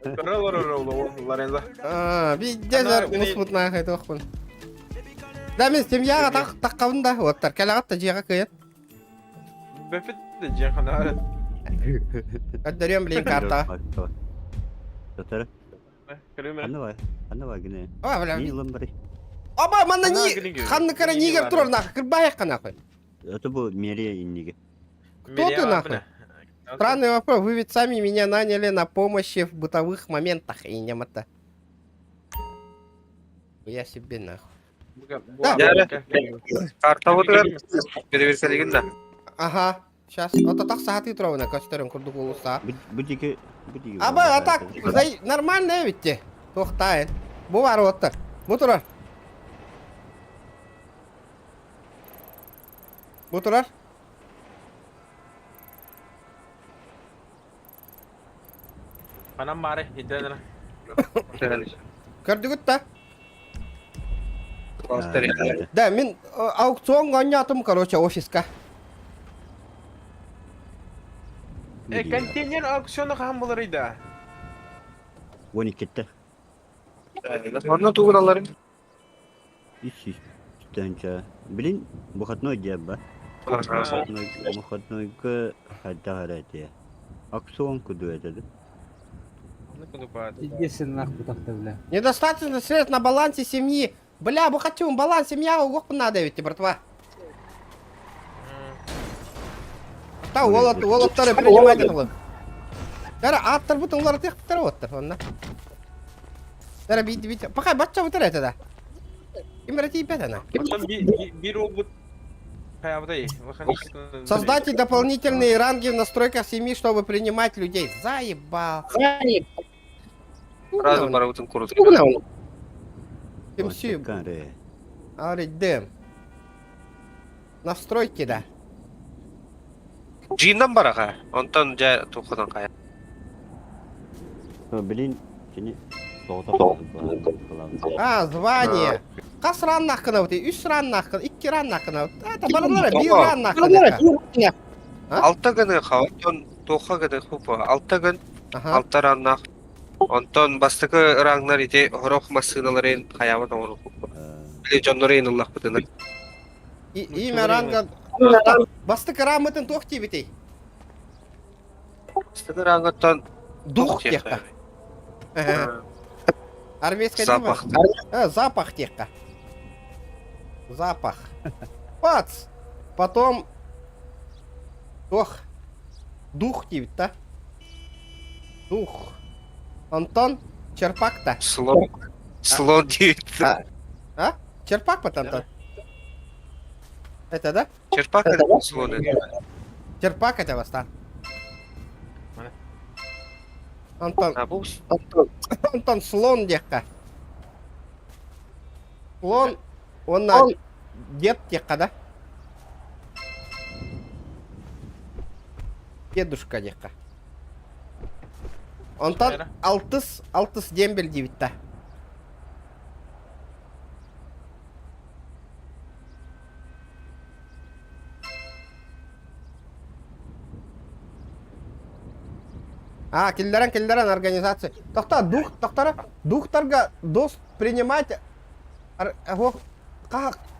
Лорензо. А, пиддесер муспут нахай тоқпын. Да мен семьяға тақ таққабын да, оттар. Кәлағат та жиға күйет. Бөпет де жиғана. Өддөрөм блин карта. Татар. Аны бар. Аны бар гене. А, бля. Ни лым бар. Аба, манна ни ханны кара нигер турар нахуй, кырбай нахуй. Это бу мерия инниге. Кто ты нахуй? Странный вопрос. Вы ведь сами меня наняли на помощи в бытовых моментах. И не мата. Я себе нахуй. Да. Картабытыгар переверсэлигин да. Ага. Сейчас. Ото так сааты туровна көстөрүн курдук улуса. Бу диги бу диги. Аба, а так, нормально ведь те. Тохтайын. Бу бар оттар. Бу турар. Бу турар. Анам бары, иден Көрдүгүт да? Да, мин аукцион гонятым, короче, офиска. Э, контейнер аукциона хаһан буларый да? 12-те. Онно тугун аларым? 300 тыһыынча. Блин, выходной диэн ба. Выходной, выходнойга хайдах эрэ этиэ. Аукцион куду этэ да? Недостаточно средств на балансе семьи. Бля, бу хочу баланс семья угох надо ведь, братва. Та уолат уолаттары принимать этилер. Кара аттар бут улар тыктар оттар онна. Кара бит бит. Пока бачча бутар это да. Ким тиипет ана. Бир уолбут Создайте дополнительные ранги в настройках семьи, чтобы принимать людей. Заебал. Разум барыбытын курут. Кимси. Аридем. Настройки, да. Джиннан бараха. Онтон дьэ туххунан хайа. Блин, кини А, звание. Хас раннахкына вот, үс раннахкына, икки раннахкына. Это баралара бир раннахкына. Алта гыны ха, онтон туха гыны хупа. Алта гын, алта раннах. Онтон бастакы рангнар ити хорох массыналарын хаябат оҥору хупа. Били дьоннору ыллахпытына. Имя ранга... Бастакы рамытын туох тиэбитий? Бастакы рангаттан Дух диэххэ. Армейская Запах. Э, запах диэххэ. Запах. Пац! Потом... Ох. Дух диэбит да? Дух. Антон Черпак-то. Слон. Слон диэбит. А? Черпак вот Антон? Это да? Черпак это слон. Черпак это вас, да? Антон. Антон слон диэххэ. Слон, он на дед диэххэ, да? Дедушка диэххэ. Онтон алтыс, алтыс дембель диэбит да. А, киллерен, киллерен организация. Тохта, дух, тохтара, духтарга дост принимать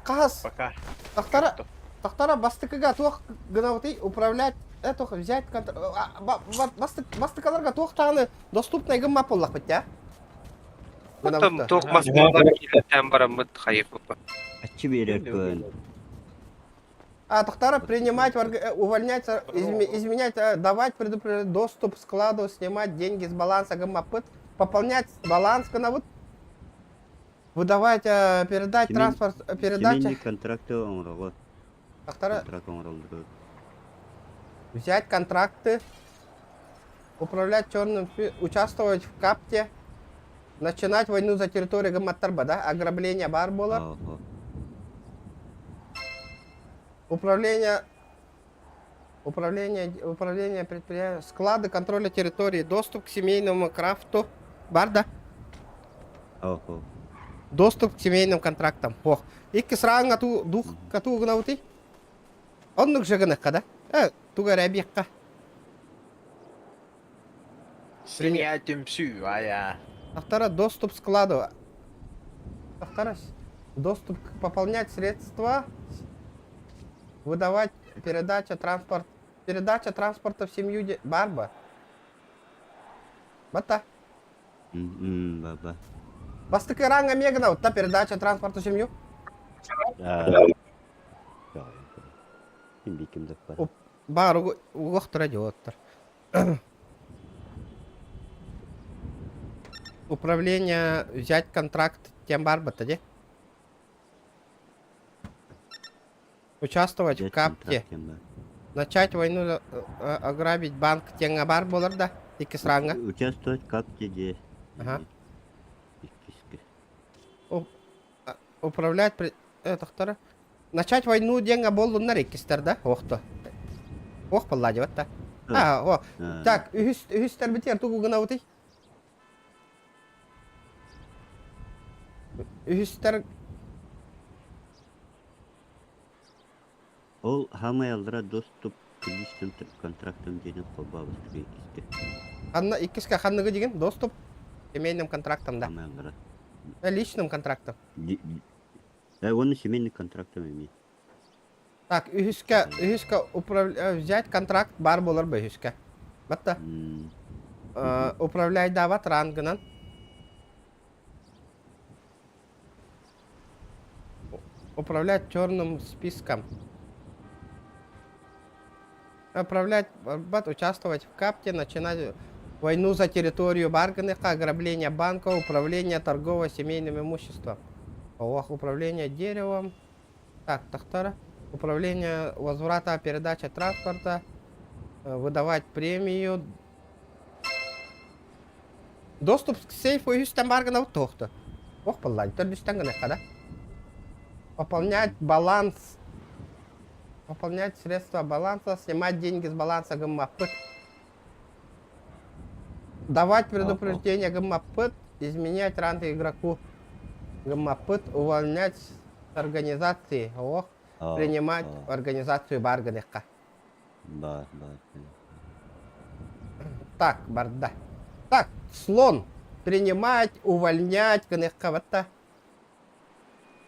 Хас. Пока. Тохтара, тохтара бастыкыга туох гынабытый управлять это взять бастыкаларга туох тағаны доступный гымма боллахпыт я. Там туох массыналар киирэн бараммыт хайыппыт. Аччы биэрэр көн. А, Тохтара принимать, увольнять, изменять, давать предупреждать доступ к складу, снимать деньги с баланса гыммапыт, пополнять баланс гынабыт, выдавать, передать транспорт, передача. Семейный контракты оҥороҕут. Тохтара Контракт оҥороллор. взять контракты, управлять черным, участвовать в капте, начинать войну за территорию Гаматтарба, да? Ограбление Барбола. Управление, управление, управление предприятием, склады контроля территории, доступ к семейному крафту. Барда. Доступ к семейным контрактам. Ох. Икки сраҥ ату дух кату гынаути. Оннук же гыныкка да? Э, туга рәбиякка. Семья түмсүү, ая. Автора доступ к складу. Автора доступ к пополнять средства, выдавать передача транспорт, передача транспорта в семью де... Барба. Бата. Баба. Бастыкы ранга мегана, вот та передача транспорта в семью. Бар. Бар, угохтар идиоттар. Управление взять контракт тем барбата де. Участвовать в Взять капте. контракт тем бар. Начать войну э, э, ограбить банк теңҥэ бар буолар да? Иккис ранга. Участвовать как тебе? Ага. Иккиске. А, Управлять при... Э, тохтора. Начать войну диэҥҥэ буоллуннар иккистэр да? Охто. Ох буолла дьыбат да. А, о. Так, үһүс үһүстэрбитигэр тугу гынабытый? Үһүстэр Ол хамай аллара доступ к личным контрактам диэн холбообут иккискэ. Ханна иккискэ ханныгы дигин? Доступ семейным контрактам да. Хамай аллара. Э, личным контрактам. Э, уонна семейный контрактам эмиэ. Так, үһүскэ, үһүскэ управ... э, взять контракт бар буолар ба үһүскэ. Батта. Э, управляйдаабат рангынан. Управлять черным списком. Управлять, бат, участвовать в капте, начинать войну за территорию Барганыха, ограбление банка, управление торгово-семейным имуществом. Ох, управление деревом. Так, тахтара. Управление возврата, передача транспорта. Э, выдавать премию. Доступ к сейфу үстэн баргана туохта. Ох, баллай, төрдүстэн гыныхха да. Пополнять баланс. Пополнять средства баланса, снимать деньги с баланса гыммаппыт. Давать предупреждение гыммаппыт, изменять ранг игроку гыммаппыт, увольнять с организации. Ох, принимать организацию бар гыныхха. Бар, бар. Так, барда. Так, слон. Принимать, увольнять, гыныхха батта.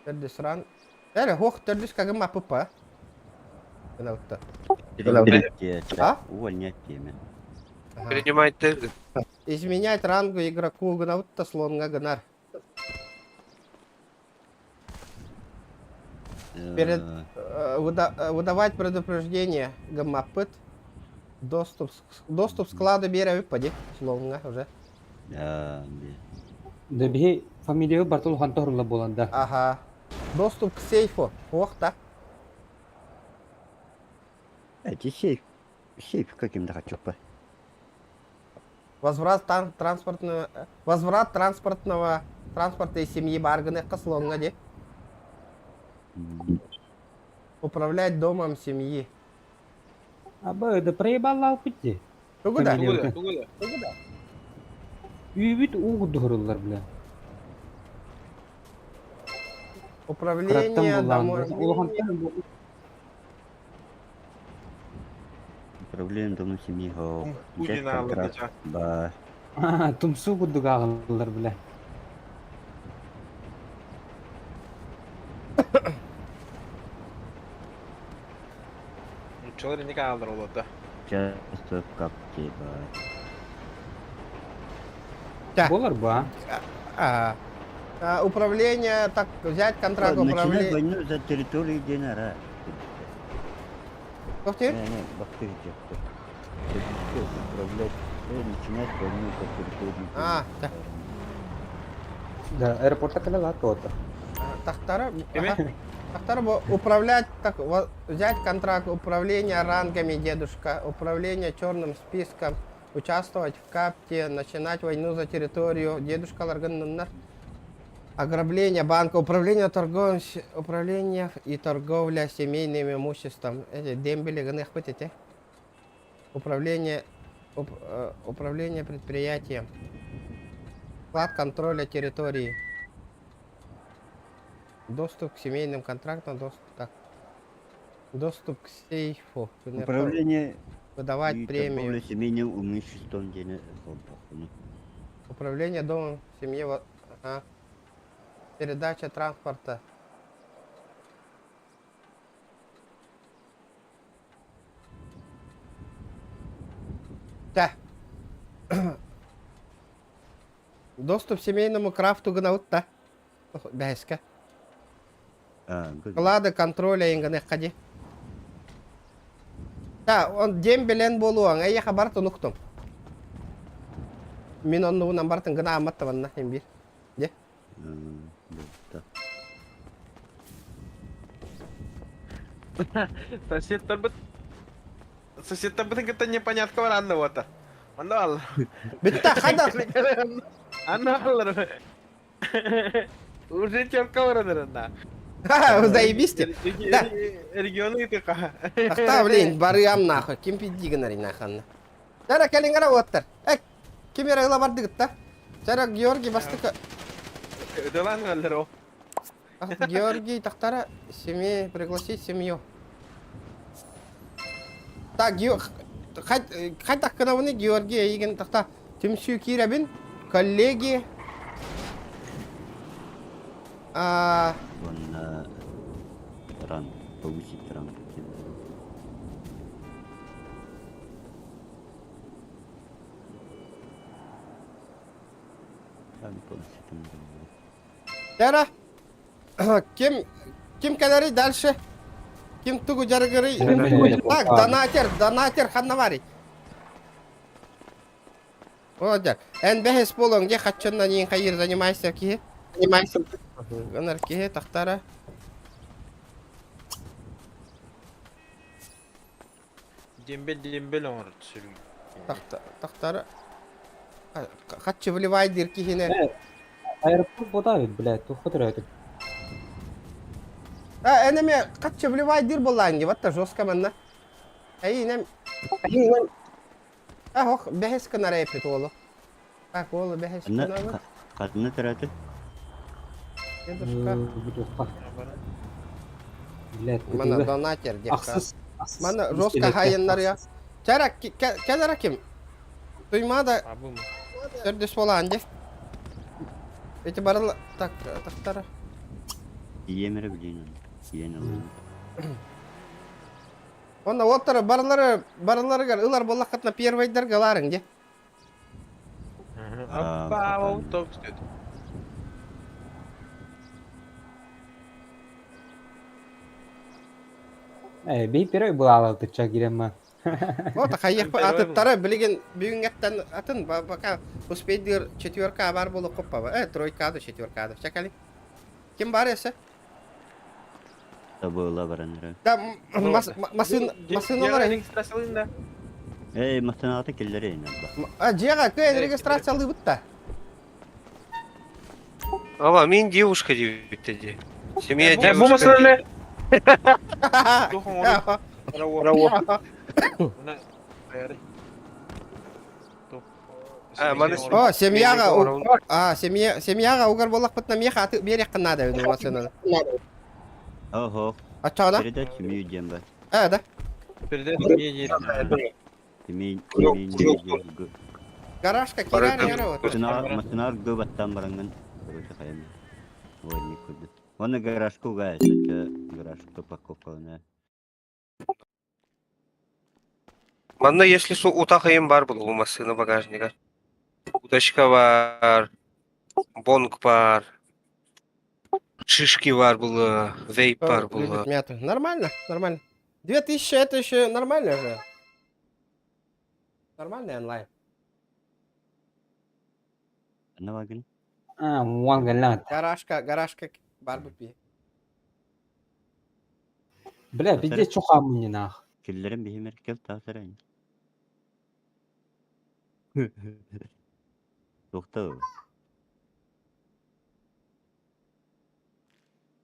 Төрдүс ран. Эрэ, ох, төрдүс кагым аппа. Гынабытта. А? Увольнять теме. Принимать Изменять рангу игроку гынабытта слонга гынар. Перед, э, выда, э, выдавать предупреждение гаммапыт. Доступ, доступ склада биэрэбит поди, слонга уже. Да, Да биһи фамилия барта улахан тоһорула буолан да. Ага. Доступ к сейфу. Ох да. Эти сейф, сейф каким-то хочу по. Возврат транспортного, возврат транспортного транспорта из семьи Барганы слонга де. Управлять домом семьи. Аба да проебал пути. Тугу да? Тугу да? Үүбүт уу курдук бля. Управление домой. Управление домом семьи. Взять контракт. Ба. Тумсу курдук ааҕыллар бля. Нуччалар инник аалар олордо. Часто в капте ба. Болар ба. А, а, управление, так, взять контракт Начинать управления. войну за территорию Денара. Кто тебе? Не, не, бахты где-то. Управлять, начинать войну за территорию. А, да. Да, аэропорта калала то-то. Тахтара, ага. Тахтара, управлять, так, взять контракт управления рангами, дедушка, управление черным списком, участвовать в капте, начинать войну за территорию, дедушка Ларганнар. Ограбление банка, управление торговым, управление и торговля семейным имуществом. Эти дембели гных эти. Управление, уп, э, управление предприятием. Вклад контроля территории. Доступ к семейным контрактам, доступ так. Доступ к сейфу. Управление Выдавать и премию. торговля семейным имуществом. Управление домом семье. Ага. Передача транспорта. Да. Доступ к семейному крафту гнаутта. Бәһескә. Клады контроля инганы хади. Да, он дембелен буолуоҥ, эйиэхэ барытын уктум. Мин оннубунан барытын гына аамматтабанна син биир. Дьэ. Соседтарбыт Соседтарбытын кытта непонятка бар анна вот. Онно алла. Бүтта хада. Анна аллар. Уже четко баранырында. Ха, заебись ты. Да. Регионы ты ха. Ахта, блин, барыам нахуй. Ким пизди гынар наханна. Тара кэлиҥ эрэ уоттар. Э, ким эрэ ыла бардыгыт да? Тара Георгий бастыка. Дылан галлар о. Георгий тахтара семьи пригласить семью. Так, хайдах гынабыный Георгий эйигин тахта түмсүү киирэбин, коллеги. А... Уонна ранг, повысить ранг. Ранг повысить. Тара, ким ким кэлэрий дальше? Ким тугу дьарыгырый? Так, донатер, донатер ханна барый? О, дьэ. Эн бэһис буолуоҥ дьэ хаччынна ниин хайыр занимайся киһи. Занимайся. Гынар киһи тахтара. Дембел дембел оҥорор сүрүй. Тахтара. Хаччы выливай дир киһине. Аэропорт бодавит, блядь, тух төрөөтүк. А, энеме хаччы выливай дир боллаан ди, батта жестко манна. Эй, инем. А, ох, бэһис гынар эпит уолу. Так, уолу бэһис гынабыт. Хатына төрөөтүк. Дедушка. Блядь, Мана донатер диэххэ. Мана жестко хайыннарыа. Чара, кэлэрэ ким? Туймаада төрдүс буолаан дии. Эти барыл так тахтара. Ийэм эрэ билиэн Ийэн ылын. Онно уоттара барылары барыларыгар ылар буоллаххытына первойдарга ылаарыҥ дии. Аппаа, топ Э, бей первый была тыча кирема. Вот хайых атыттара билигин бүгүҥҥэттэн атын пока успейдыр четверка бар болу коппаба. Э, тройка да четверка да. Чакали. Ким бар эсе? Табыла баран эрэ. Да, масын масыналар. Регистрациялыын да. Эй, масынаата киллэрейин алба. А, дьиэҕэ кыайан регистрациялыыбыт да. Ава, мин девушка диэбиттэ дии. Семья Бу девушка. масыналар. О, семьяҕа а, семья семьяҕа угар буоллахпытына миэхэ аты биэриэххин наада эбит массыынаны. Ого. Оччоҕуна? Передать семью диэн бар. Э, да. Передать семье диэн. Семей семей Гаражка киирэр эрэ вот. Масынаар гыбаттан бараҥҥын короче хайан. Ой, не курдук. Уонна гаражка угай, гаражка парковкалана. Манна если су утах ыйым бар булу массыына багажнига. Удочка бар, бонг бар, шишки бар было, вейп бар было. Любит мяту. Нормально, нормально. 2000 это еще нормально же. Нормальный онлайн. Навагын. А, уан галлаат. Гаражка, гаражка барбы пи. Бля, пиздец, чё хаммын нах. Киллерин биһимер кел таасарайн. Тоқтау.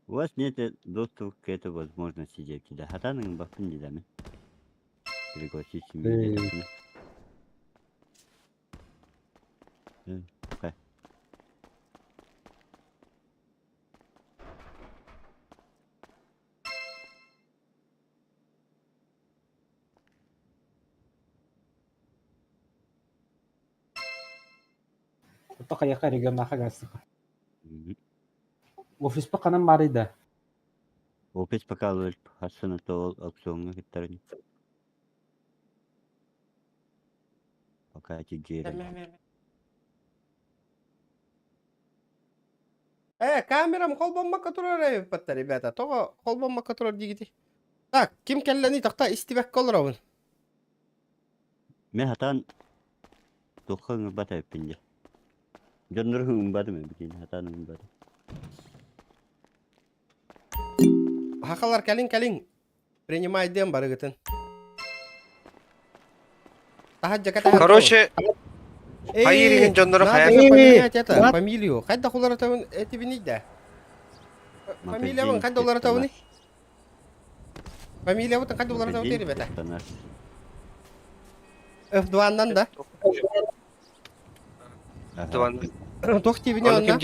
У вас нет доступа к этой возможности деп да. Хатаның бақпын дедәме? Пригласить семью дедәме? Хай. Тоқаяқа регионнаха гасыха. Офис пақанан барыда. Офис пока хасына то аукционга киттәрин. Пока тигерин. Э, камерам холбоммакка турар эбиппаттар, ребята. Тоҕо холбоммакка турар диигити. Так, ким кэллэни тахта истибэккэ олоробун. Мен хатан туохха ыҥырбат эбиппин дьэ. Дьоннору ыҥырбатым эбитин, хатан ыҥырбатым. Хахалар кэлиҥ кэлиҥ. Принимайдыам барыгытын. Таһырдьа кэтэһэр Короче, Эй, хайыырыгын дьонноро надо хайа же поменять это, фамилию. Хайдах уларытабын этибиний да? Фамилиябын хайда уларытабыный? Фамилиябытын хайда уларытабын ребята? F2-нан да? F2-нан. Туох диибини онно?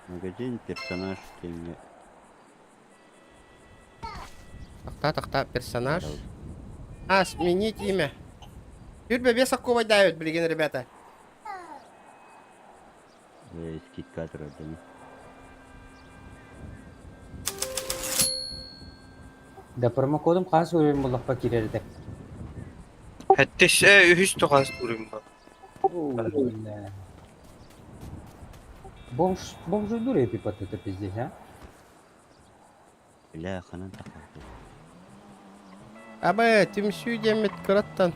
Магазин, персонаж, темне. Тахта, тахта, персонаж. А, сменить имя. Түрбе бес аккубай давит, билигин, ребята. Скидка турар Да промокодум хас уровень буллахпа киирэр этэ. Хэттис э үһүс тухас уровень бар. Бля. Бомж, бомжи дури пипат это пиздец, а? Бля, ханан тахалты. Абы, түмсүү диэммит кыраттан.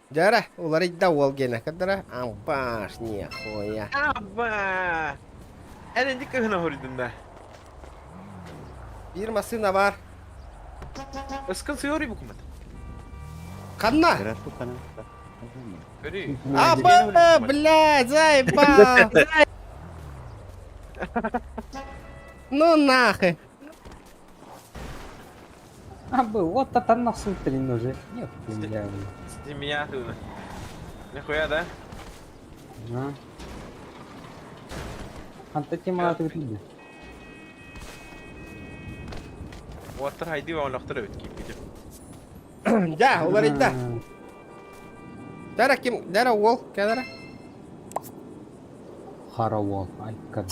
Дьара, уларыйда уол гиэнэ кырдара. Ампаш, нихуя. Аба! Эн инди кыһына хоруйдун да. Биир массыына бар. Ыскын сыйори букумат. Ханна? Хорошо, ханан. Көрүй. Аба, блядь, заебал. Ну нахуй. А был, вот это нахуй уже. Нет, бля. Семья ты. Нихуя, да? А. Ханта тема ты видишь. Уоттар хайдыы оонохтор эбит киирбитим. Дьэ, уларыйда. Дара ким, дара уол, кэлэрэ. Хара уол, айкан.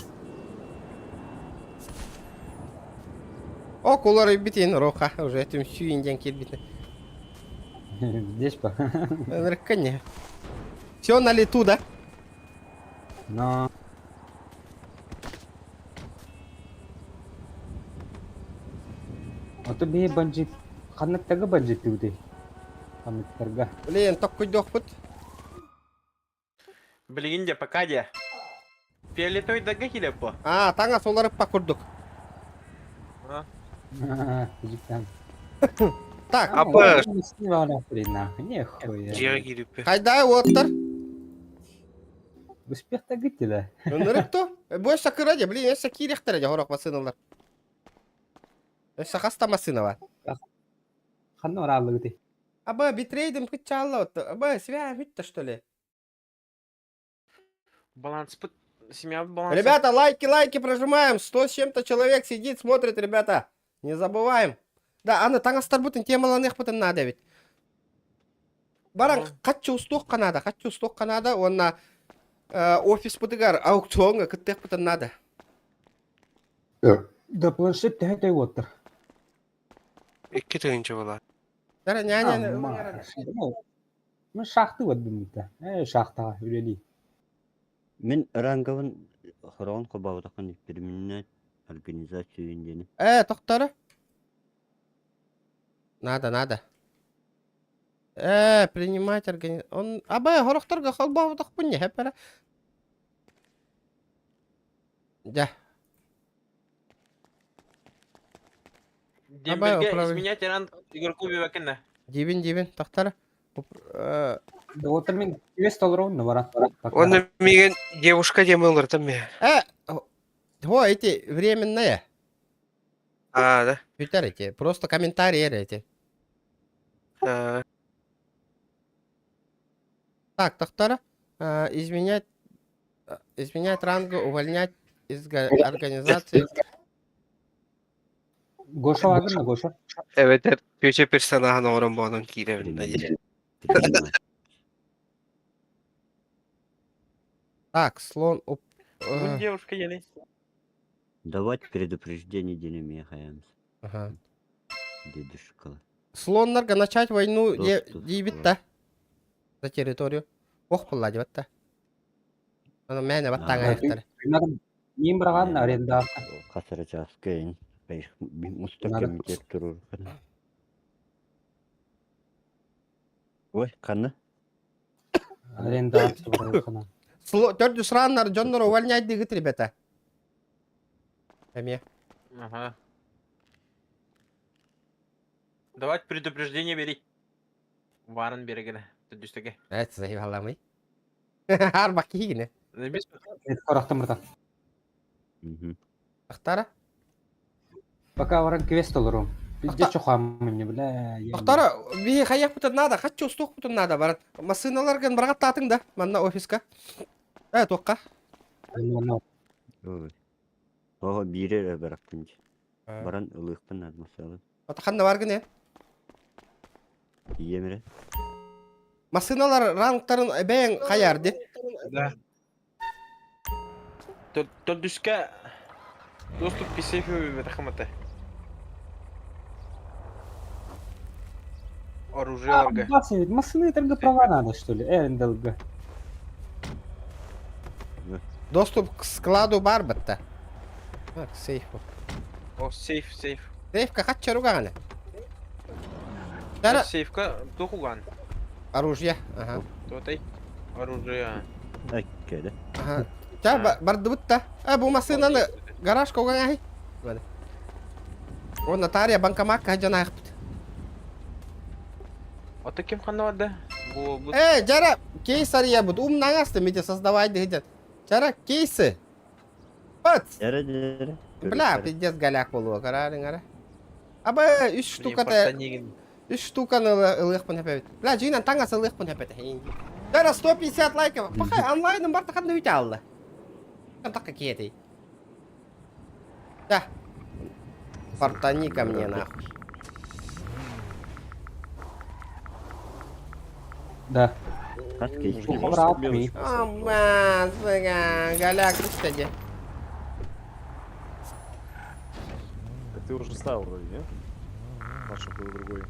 О, уларыйбытын роха, уже түмсүү диэн киирбитин. Здесь по. Ынырыкка Все на лету, да? Но. Ото бии бандит. Ханныктарга бандит Ханныктарга. Блин, токкуйдуохпут. Билигин дьэ пока дьэ. Фиолетовый дага килеппо. А, таҥас уларыппа курдук. Жиктан. Так. Апа. Нехуя. Дьиэҕэ киириппи. Хайда уоттар? Успех тагыттила. Ынырык то? Бу сакыра дьэ, блин, өссө киириэхтэрэ дьэ хорох массыыналар. Өссө хаста массыына бар. Ханна барааллыгыты? Аба, битрейдим кыччаалла Аба, связь бүтті, что ли? Баланс пыт... Семья баланс. Ребята, лайки, лайки прожимаем. 100 с чем-то человек сидит, смотрит, ребята. Не забываем. Да, аны таҥастарбытын темаланыахпытын надо ведь. Баран хаччы устуохха надо, хаччы устуохха надо, уонна офиспытыгар аукционҥа кыттыахпытын надо. Да планшет төһө уоттар. Икки тыһыынча буолар. Дара няня Мен шахты бардым да. Э, шахтаҕа үлэлии. Мин ранговын хороон хобаабатаххын переменять организацию диэни. Э, тохтора. Надо, надо. Э, принимать органи... Он... Аба, хорохторго холбообутахпын не хэппэрэ. Дьэ. Дембельге управление. изменять ранг игроку бибакына. Дибин, дибин, тохтора. Вот мин вес толорун бара. Онно миигин девушка диэн ылыртым мэ. Э, о, эти временные. А, да. Бүтэр эти. Просто комментарии эти. А, Так, тохтора. Изменять, изменять рангу, увольнять из организации. Гоша вагына, Гоша. Эбэтэр түөчэ персонаһын оҥорон буолан киирэбин да дии. Так, слон... Уп... Бу девушка еле. Давать предупреждение диэни хаямс. Ага. Дедушка. Слоннарга начать войну Доступ, диэбит да. За территорию. Ох, булла диэбит да. Аны мээнэ баттаҥа айахтар. Мин быраҕан арендаахха. Хасара чааска ин. Мустар Надо. кэмитиэт турур. Ой, ханна? Арендаах барыаххына. Төрдүс раннар дьоннор увольняйдыгыт, ребята. Эмиэ. Ага. Давать предупреждение бери. Варен берегene. Төрдүстэге. Это заебаламый. Арбак киһигине. Без Корахтан братан. Ахтара? Пока баран квест олорум. Пиздец чохам мне, бля. Ахтара, би хайах надо, хочу устух надо, барат. Массыналаргын баргаттаатың да, манна офиска. Э, туохха. Ой. Оһо биири эрэ барахпын дии. Баран ылыахпын наада масалан. Ханна баргын э? Ийэм эрэ. Массыналар рангтарын бэйэҥ хайар ди. Да. Төрдүскэ доступ к сейфу бэтахамата. Оружиеларга. Машины только права надо, что ли? РНДЛГ. Доступ к складу бар бытта. Так, сейфу. О, сейф, сейф. Сейфка хатча руганы. Тара... Сейфка тухуган. Оружие, ага. Туотай. Оружие. Әккеде. Ага. Ча бардыбытта. А бу массынаны гараж коган ай. О, нотария банкоматка жана ахпыт. Ото ким ханна барда? Бу бу. Э, жара кейс ария бут. Умнаңасты мите создавай дегден. Жара кейсы. Бат. Жара жара. Бля, пиздец голяк болуа, карарың ара. Аба, үш штука-то... Үш штуканы ылыхпын хәпәбит. Бля, жиынан таңас ылыхпын хәпәт. Жара 150 лайков. Пахай, онлайным бар тақанды өте алды. Таққа кетей. Да. Фортани ко мне нахуй. Да. Амма, голяк, кстати. Так ты уже ставил вроде, нет? Наша был другой.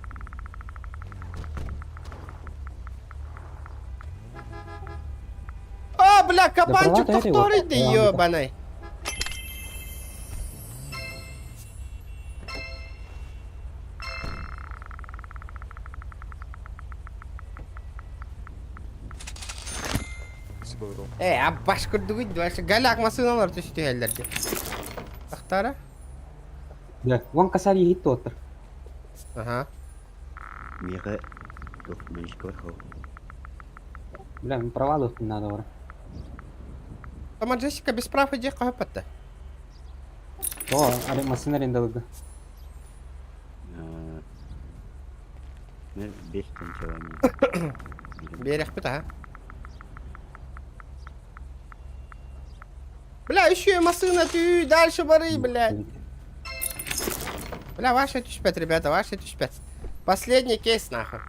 А, бля, кабанчик повторить, да ебаный. Э, а баш көрдүгүт, вообще голяк машиналар түстү эллерде. Тахтара? Да, вон косарь едет тот. Ага. Миха, тух, мишка хо. Бля, ну права тут надо, вра. Там Джессика без прав иди капатта. О, аре машина арендалыгы. Мен бес тынчалам. Берег бит, ага. Бля, еще и машина ты дальше бары, блядь. Бля, ваша түшпет, ребята, ваша түшпет. Последний кейс, нахуй.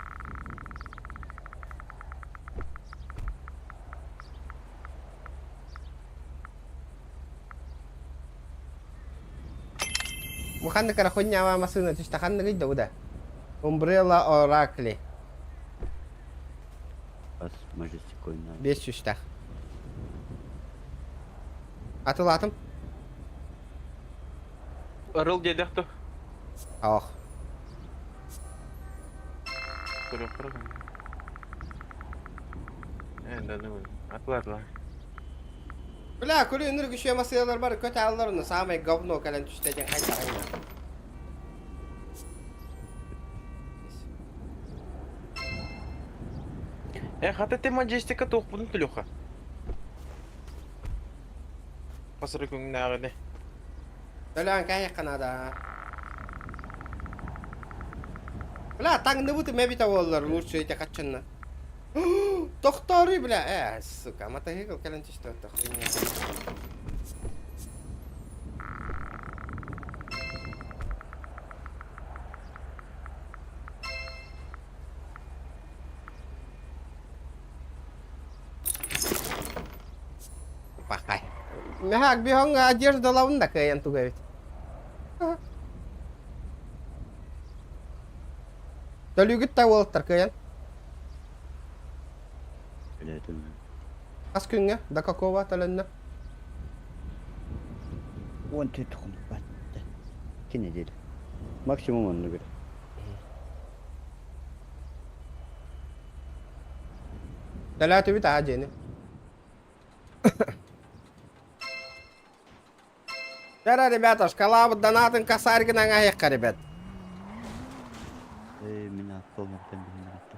Муханны карахуня машина түшті, ханны гыйда уда. Умбрелла Оракли. Бас мажестикой на. Бес түштах. Атылатым. Ырыл дедехту. Ох. Э, да, ну, атла, атла. Бля, көрі үнір күші масылар бар, көт алалар оны самый говно кәлін түштеден қайта қайна. Э, хата те маджестика тоқ бұның түліға. Қасыры көңін ағыны. Төлөөн кәйі қанада. Бля, таңны бұты мәбіт олар, лучше ете қачынна. Тохторы, бля, э, сука, мотоцикл кәлін түшті өтті, хуйня. Пахай. Мехак бихонга одежда лавында каян туга ведь. Төлүгүт та болуттар каян. Ас күнгө, до какого төлөннө? 14 хонук батта. 2 неделя. Максимум оннук эрэ. Төлөөтүбүт аа дьиэни. Дара, ребята, шкалабыт донатын косарь гынан аһыахха, ребят. Э, мин автоматтан билинэрэтtim.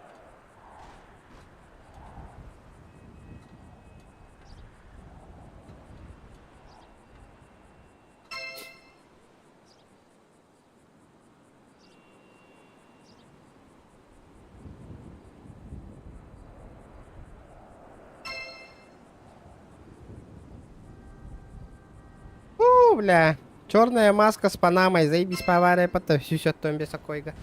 У, бля. Черная маска с панамой, заебись поваря, потом все том бесокойга.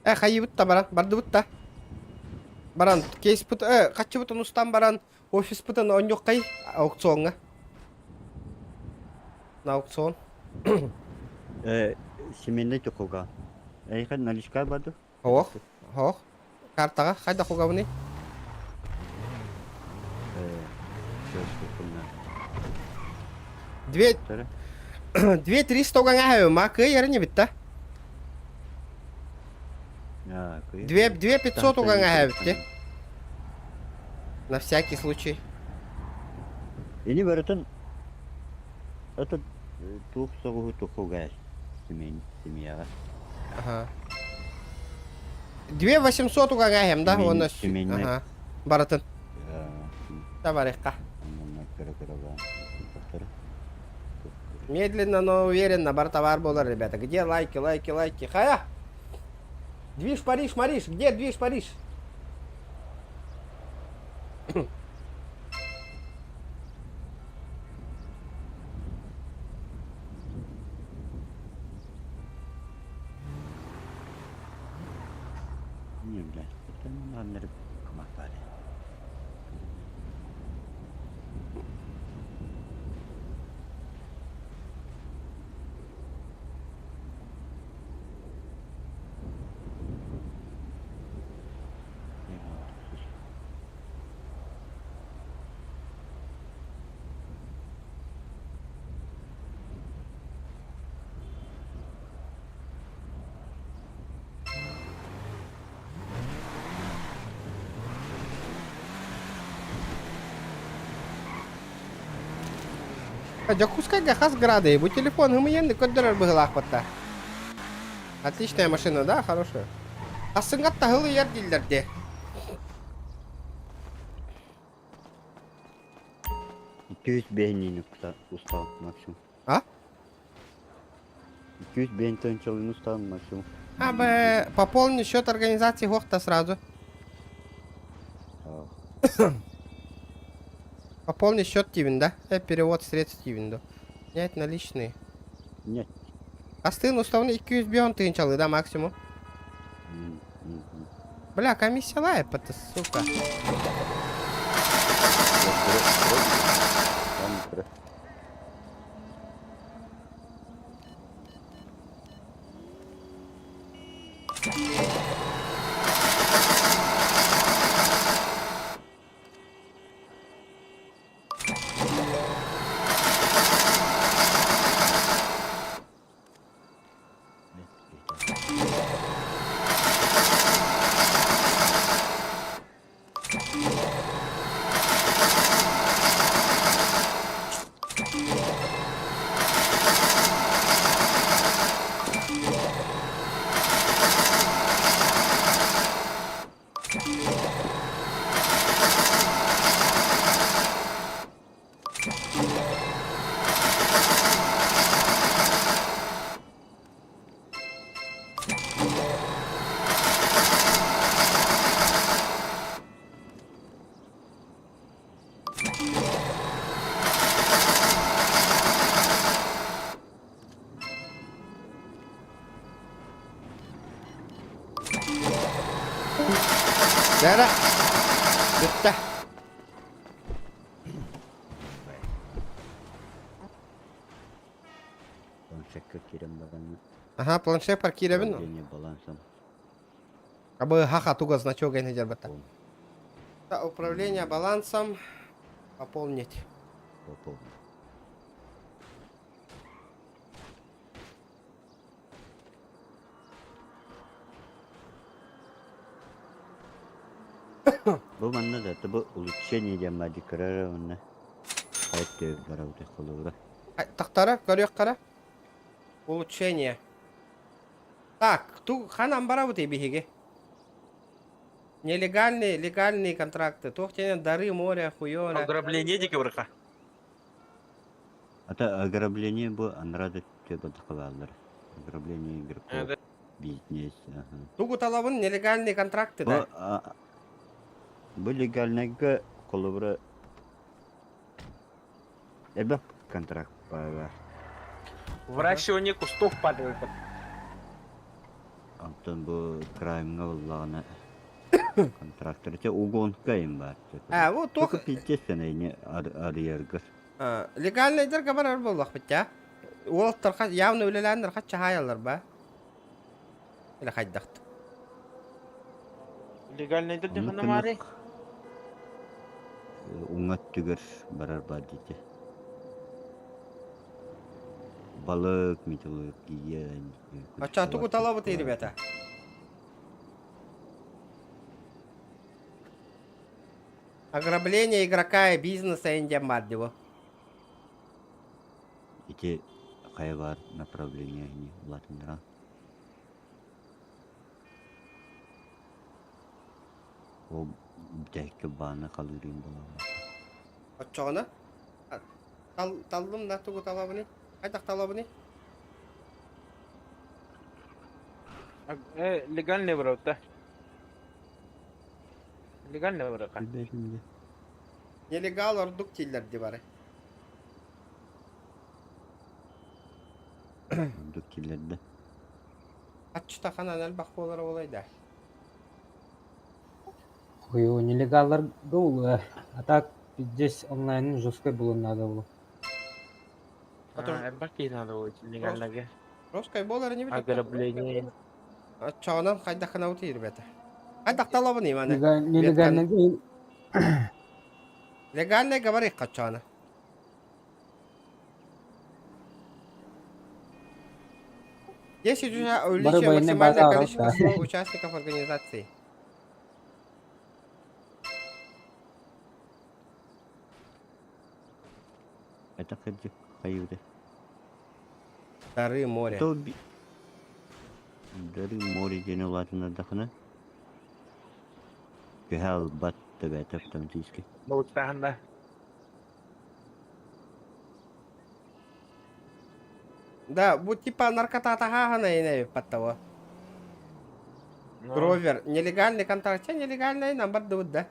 Э, хайыбыт та баран, бардыбыт та. Баран, кейспит, э, хаччыбытын устан баран, офиспытын онньуккай аукционҥа. На аукцион. Э, семейный токуга. Эйхэ наличка баду? Ох, ох. Картаҕа хайдах угабыный? Э, Две... 2300 угаҥа ма кыайарын эбит да? 2500 угаҥа эбит На всякий случай. Ини барытын этот туох соҕуһу тухугай семьяҕа. Ага. 2800 угаҥа да уонна ага барытын. Табарыхха. Медленно, но уверенно, бар товар болар, ребята. Где лайки, лайки, лайки? Хая! Движ, Париж, Мариш, где движ, Париж? Не, блядь, это надо комментарий. Дьокуускайга хас градый? Бу телефон ымыйан көрдөрөр быһылаахпытта. Отличная машина, да, хорошая. Ассыҥҥа таһыл ыйар дииллэр дии. 205 устал максимум. А? 205 тончалын устал максимум. А, б, пополни счет организации Хохта сразу. Пополни счет Тивин, да? Перевод средств Тивин, да. Снять наличные. Нет. Астын условно 205 тысячалы, да, максимум? Бля, комиссия лает, это, сука. Дара. Бүттэ. Планшекка киирэн баран. Ага, планшет киирэбин. Управление балансом. Абы хаха туга значок эни жарбата. Управление балансом пополнить. Пополнить. Бу манна да это бу улучшение диэн баар көрөр онно. Хайт төбө барабыт холобура. Тахтара, көрүөх кара. Улучшение. Так, ту ханан барабыт биһиги. Нелегальные, легальные контракты. Туох тенен дары моря, хуёра. Ограбление дике бырха. Ата ограбление бу анрады төбө тахабаллар. Ограбление игроков. Бизнес, ага. Тугу талабын нелегальные контракты, Бу да? а, бу легальныйга холобура элбэх контракт баар. Выращивание кустов падает. Онтон бу краймҥа буоллаҕына контрактор те угонка им баар. А, вот Только туох пиздец не арыйаргар. легальныйдарга барар буоллахпыт я. Уолаттар явно үлэлээннэр хачча хаайаллар ба. Или хайдахт. Легальный Оннук дехана мари. Уҥа өттүгэр барар баар диэтэ. Балык, металлургия. Ача тугу талабыт ребята. Ограбление игрока и бизнеса индия мардиво. Ити хайа баар направление ини улаатыннара. Ол бүтэһиккэ баана халыырын буолаллар. Оччоҕуна тал таллым да тугу талабыный? Хайдах талабыный? Легальный брат, да. Легальный брат. Нелегал ордук тиллерди бары. Ордук киллэрдэ. Аччыта ханан элбэх буолара буолай да. Хуй, нелегаллар был, а так здесь онлайн жесткой было надо было. Баки надо было легального. Русскай буолар не билет. Ограбление. Оччоҕунан хайдах гынабытый, ребята? Хайдах талабыный маны? Нелегальный Легальный говори хаччоона. Если уже увеличиваем военный максимальное базар, количество да. слов участников организации. Это ходи хайыды. Дары моря. То би... Дары море диэн улаатыннардахына. Көһө албат төбөтө автоматически. Балыктаһында. Да, бу типа наркота тахахана и под того. Гровер. Нелегальный контракт. Че нелегальный нам бардут, да?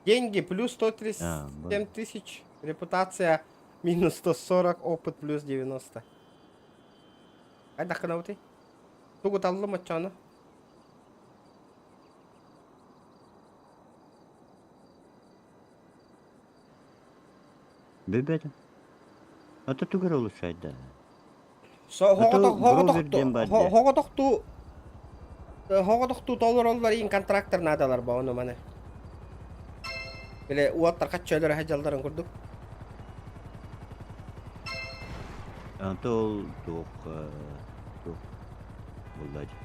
Деньги плюс 137 тысяч. Репутация минус 140, опыт плюс 90. Хайдах гынабытый? Тугу таллым оччону? Бөбөтө. Ата тугар улучшать да. Со А то Гровер диэн баар дии. хоҕотохту хоҕотохту толороллор иин контрактор наадалар ба ону маны. Биле уоттар хачча өлөр хажалларын курдук. Ата ол туох туох буолла дии.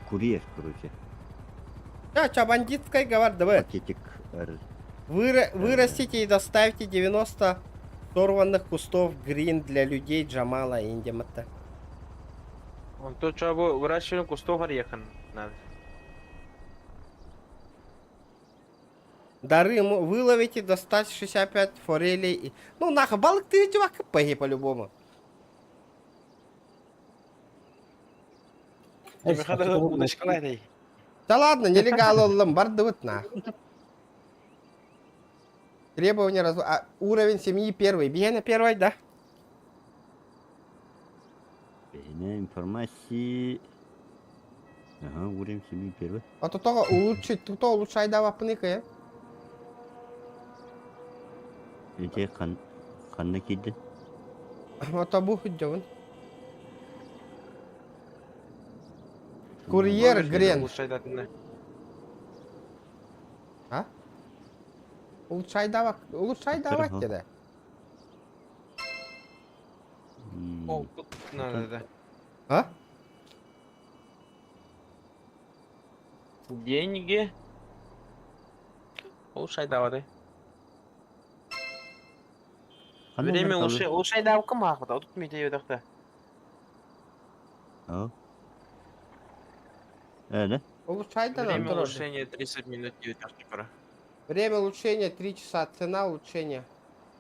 Курьер, короче. Ча, бандитская говор, давай. Пакетик ар- Вырастите и доставьте 90 сорванных кустов грин для людей Джамала Индимата. Он то чабу выращивание кустов орехан надо. Дары ему выловите до 165 форелей. Ну нахуй, балык ты чувак КПГ по-любому. Да ладно, нелегал оллом, бардыбыт нахуй. Требования раз... А, уровень семьи первый. Биена первый, да? Бэйнэ информации. Ага, уровень семьи первый. А то того улучшить, тут улучшай да вапныка, Ити хан ханна киирдин? Ото бу дьобун. Курьер Грен. Улучшайдатына. А? Улучшайдавак, улучшайдавак деді. О, тут надо, да. А? Деньги. Улучшайдаваты. Время улучшай, улучшайдавка махвата. Тут мне дохта. Э, Улучшайдан Время улучшения 30 минут 9 пора. Время улучшения 3 часа, цена улучшения.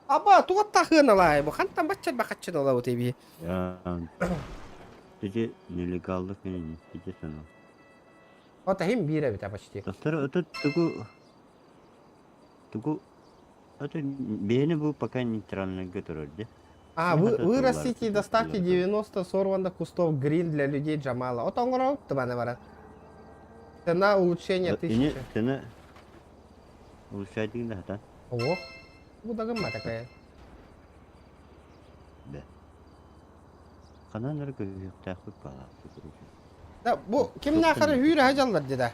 Аба, туот тахыналай, бу хантан баччар бахаччын вот эби. Тиги нелегалдык менен тиги сана. Вот ахим бире бит почти. Достар, это тугу тугу это бени бу пока нейтрально götürüldü. А, вы, вырастите и доставьте 90 сорванных кустов грин для людей Джамала. Вот он говорит, барат. Цена улучшения 1000. Цена улучшать да, да? О, бу такая. Да. Ханан көрүөхтээхпит бала. Да, бу ким нахары хүрэ хажаллар деда.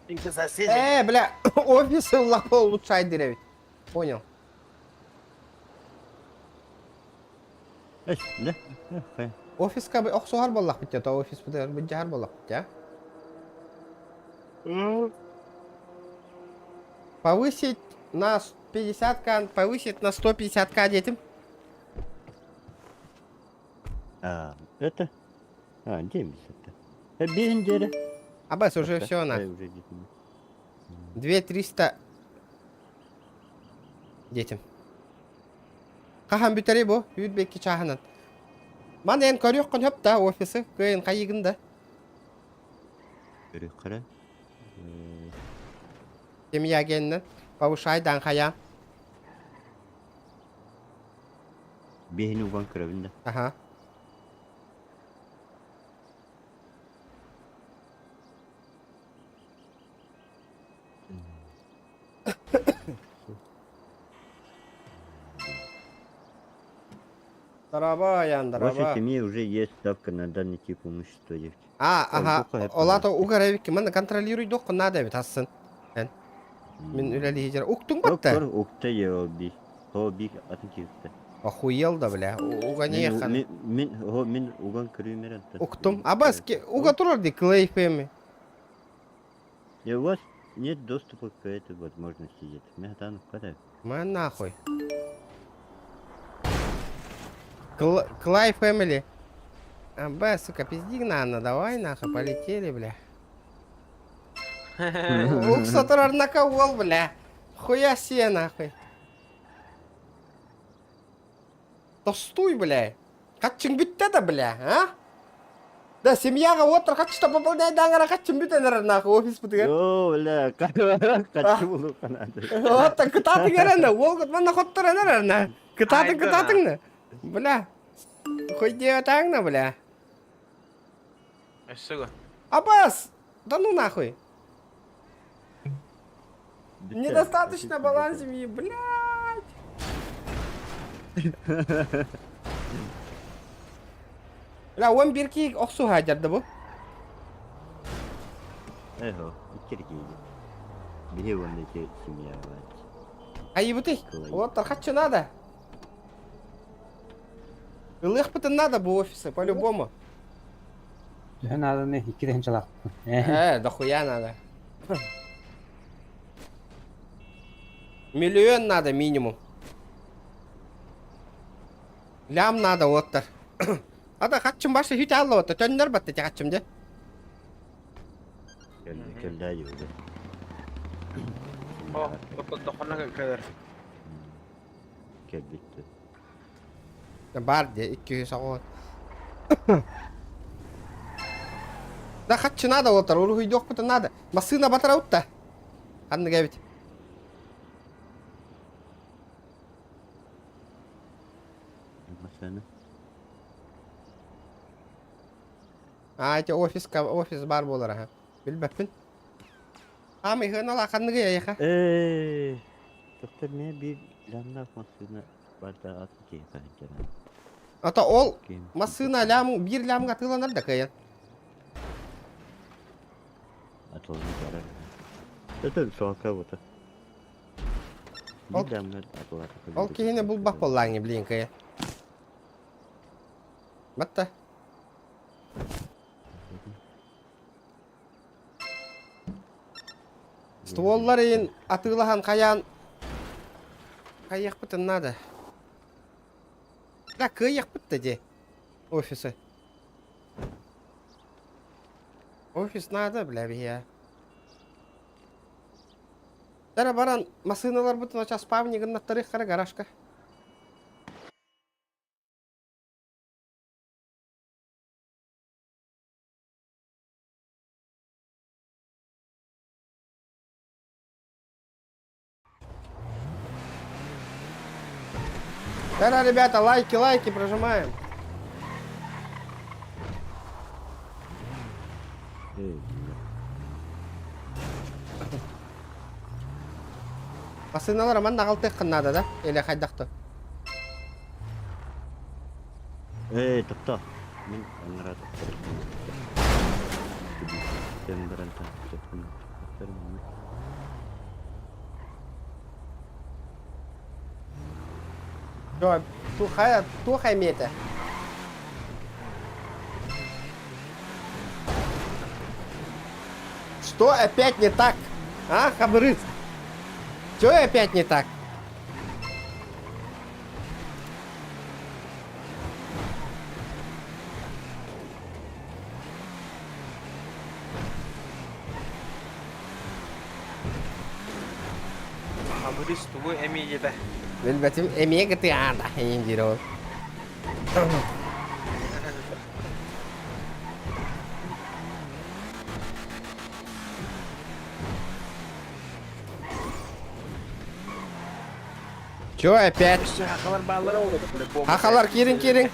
Э, бля, офис лапа улучшай деревить. Понял. Да. Офиска бы охсуhar боллах бит то офис бит бит боллах бит, Повысить на 50к, повысить на 150к детям. А, это? А, 70. Бендере. Абас, уже все на. 2300 детям. Хахан бүтери бу, үйт бекки чаханан. Ман эн көрүөх кон хөп да офисы, көйін қайығын да. Көрүөх кара. Семья геннен, повышай дан хая. Бехini уган көрөбүн да. Ага. Дараба, Ян, В вашей дараба. семье уже есть ставка на данный тип имущества, девки. А, ага. Олато угаревик, мен контролируй док надо бит асын. Эн. Мен үлели хижер. Уктуң батта. Укта я би. Хо би атын кирте. Охуел да, бля. Уга не хан. Мен хо мен уган көрүмер Уктум. Абас, уга турар ди клей фэми. И у вас нет доступа к этой возможности нет. Мен там када. Ман нахуй. Клай Фэмили. Аба, сука, пизди на, давай нахуй, полетели, бля. Уксатырар на кого, бля. Хуя себе нахуй. Тостуй, бля. Катчың бүтті да, бля, а? Да, семьяға отыр, катчы пополняй даңара, катчың бүтенер нахуй, офис бітігер. О, бля, катчы болу канады. Отта, кытатың әрәні, ол мана хоттыр әнер Кытатың, кытатыңны. Бля. Хуй деватаңны, бля. Өссөгө. Абас! Да ну нахуй. Недостаточно баланс семьи, блядь. Бля, он бирки охсу хажарды бу. Эхо, иккерки. Бихи онда семья бар. Ай, бутый. Вот, хочу надо. Ылых надо бу офисы, по-любому. Надо не иккиден чалак. Э, дохуя надо. Миллион надо минимум. Лям надо оттар. Ада хатчым башы хүт алла отта. Төннөр батты те хатчым де. Келді юды. О, дохона кадar. Келбитти. Бар де 200 ағот. Да хатчы надо оттар. Уруху идёх пыты надо. Масына батара утта. Анны гәбит. Машина. А, эти офис, офис бар болар, ага. Билбәппин. Хаамый хыналаа ханныгы эйиэхэ? Ээ, доктор мэ биир лямнаах массыына барда атын киһи хаһыдьара. Ата ол массыына лям биир лямга атыыланар да кыайан. Атыланар барар. Это суолка бута. Ол, ол киһини булбах буоллааҥҥы блин кыайа. Батта. Стволлар иин атыылаһан хайаан хайыахпытын наада. Да кыайыахпыт да дии офисы. Офис надо, бля, биһиэ. Дара баран массыыналарбытын оча спавни гыннаттарыаххара гаражка. Да, ребята, лайки, лайки прожимаем. Массыыналар манна аҕалтыаххын наада да? Или хайдах-то? Ээ, тохтоо. Мин анараа тохтор. Тэн баран таһырдьаппын. Чё, тухай, тухай миэтэ. Что опять не так? А, хабырыц? Чё опять не так? Хабырыс тугу эмиэ диэтэ? Билбэтим эмиэ гытыаада эйин диир ол. Чё опять? Хахалар бааллара ол. Хахалар киирин киирин.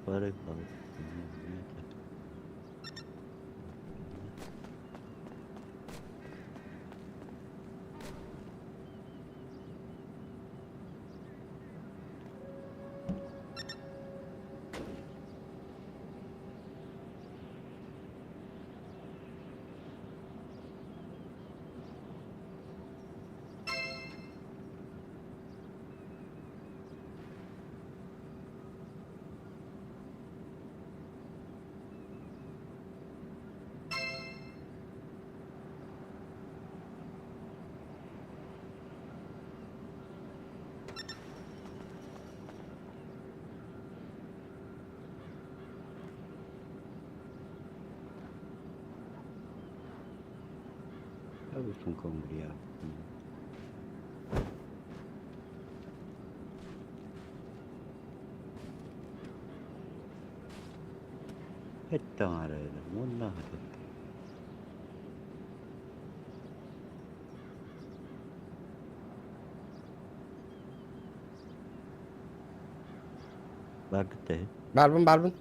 Бары балык. Абы. Хеттаҥара уонна Барбыт ээ. Барбын барбын.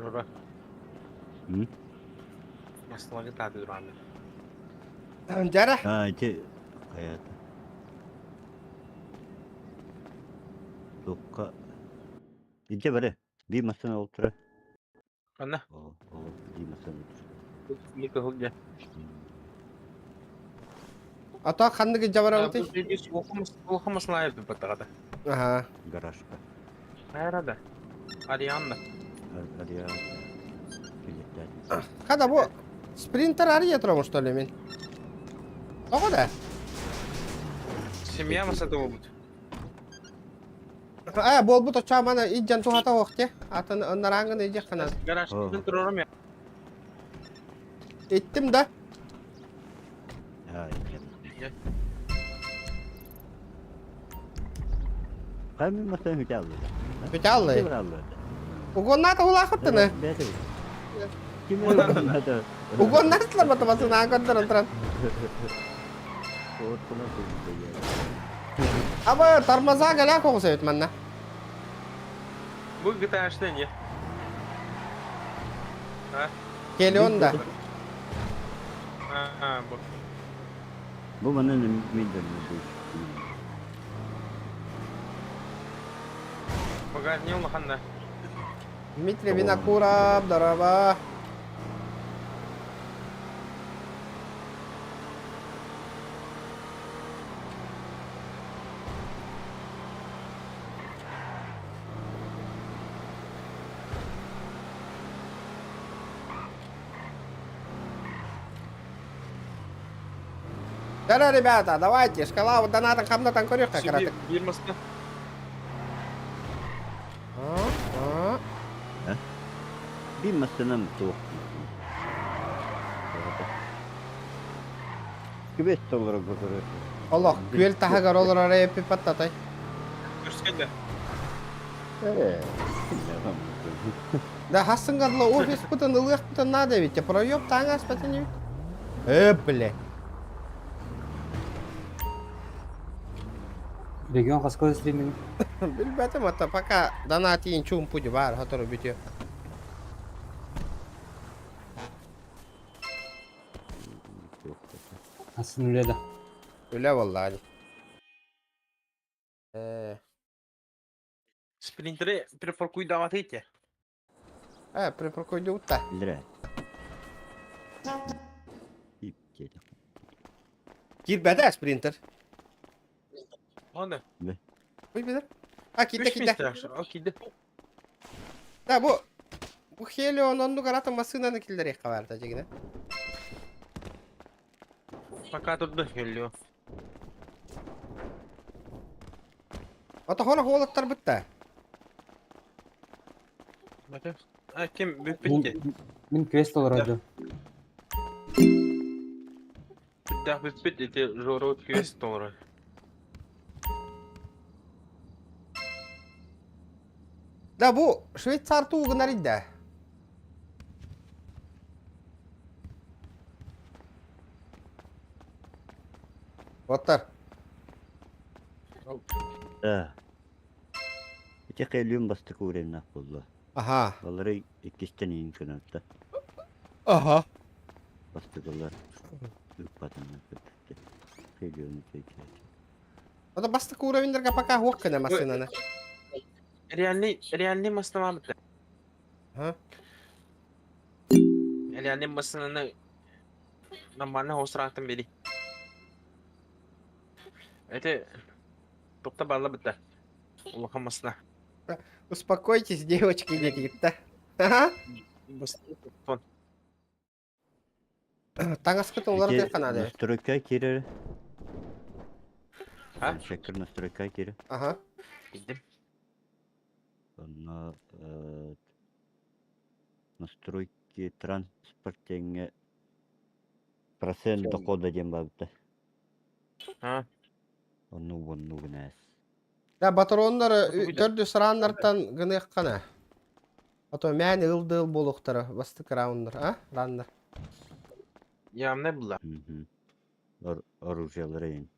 Жора. М? Маслага тааты тураны. Жара. А, ити хайата. Тукка. Ити бары. Би массына олтура. Анна. О, о, би массына олтура. Мика хылдя. А то ханныгы жабарабыты? Улахан маслаев баттагата. Ага. Гаражка. Хайрада. Арианна. Ариан. Хада бу спринтер ария турабын что ли мин? Тоҕо да? Семья масата болбут. А, буолбут оччоо мана иддьэн туһата оһох Атын нараангын идьэх ханан. Гаражтан турарым я. Иттим да. Кайми масына хүтэ аллы. Хүтэ аллы. Угоннаата улаахыттыны. Угоннаатылар батамасын аан көрдөрөн туран. Аба тормоза галя коҕус эбит манна. Бу GTA-шный не? А? Келион да. А, бу. Бу манан мидер бу. Багажник улахан да. Дмитрий Винокуров, здорово. Да, ребята, давайте, шкала вот доната хамнатан көрүөххэ кыратык. Биир маска. Би масынам туох. Күбес толору көрөр. Олох, күөл таһыгар олорор эпи паттатай. Көрскенде. Э. Да хассынгарлы офис путан ылыах путан надо ведь, проеб таңас патыны. Э, бля. Регион хаскалы стриминг. Билбэтим ата пока донатин чум путь бар, который бүтү. Асын үледі. Үлэ болла. Э, Спринтеры припаркуй дават эти. э, припаркуй утта. Билре. Кирбәдә спринтер. Ладно. Ой, бедер. А, китте, китте. О, китте. Да, бу бу Хелион онну каратын машинаны киллер кабарда жигине. Пока тут да Хелио. Ата хора холоттар битте. А ким бүппитте? Мин квест олорду. Да, бүппит эти жорот квест олору. Да бу Швейцар тугунар идде. Оттар. Да. Ити кэлүм бастык уреннах болла. Аха. Балары иккистен иин кынатта. Аха. Бастыгылар үппатынан көттү. Кэлүм чөйчөйчө. Ата бастык уровеньдерге пока хуак кына машинаны. Реальный, реальный маснама битте. Ха? Реальный маснаны нормально хосрактын бери. Это токта балла битте. Улахан масна. Успокойтесь, девочки, дети. Ага. Таңаскы олар деп канады. Настройка кирер. А? Шекер настройка кирер. Ага. Билдим. Онно настройки транспорт теңге процент дохода дем бабыта. А? Онну вонну гынас. Да, батароннар төрдү сырааннартан гынык кана. А то мән ылдыл болуктары бастык раундер, а? Раннар. Ямны була. Оружиялары ен.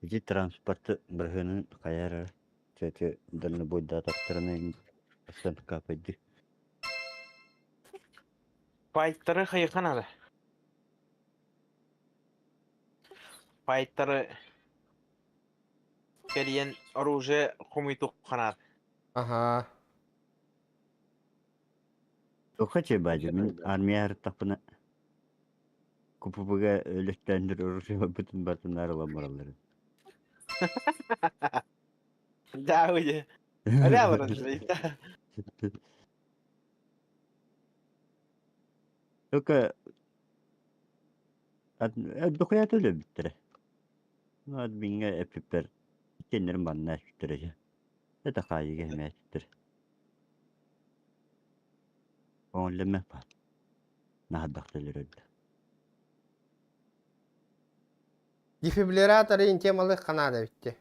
Ити транспорты бырыһыанын хайа эрэ чэчи дальнобойдаатахтарына астан каапайдыы. Пайттары хайыхан ары. Пайттары кэлиэн оружие хомуйтухханаат. Аха. Туохха чэбаадьы мин армия ырыттахпына КПП-га өлөттөөннөр оружиебытын барытын арылан бараллар. Да, уйе. Аля баран Только дохуя төлөбүттэрэ. Ну, адмиҥҥа эппиппэр иккиэннэрин банна эппиттэрэ. Это хаайыга эмээттэр. Оҥоллеммэт баар. Наһардахта өлөрөллөр. Дефибриллятор темалык ханаада битти.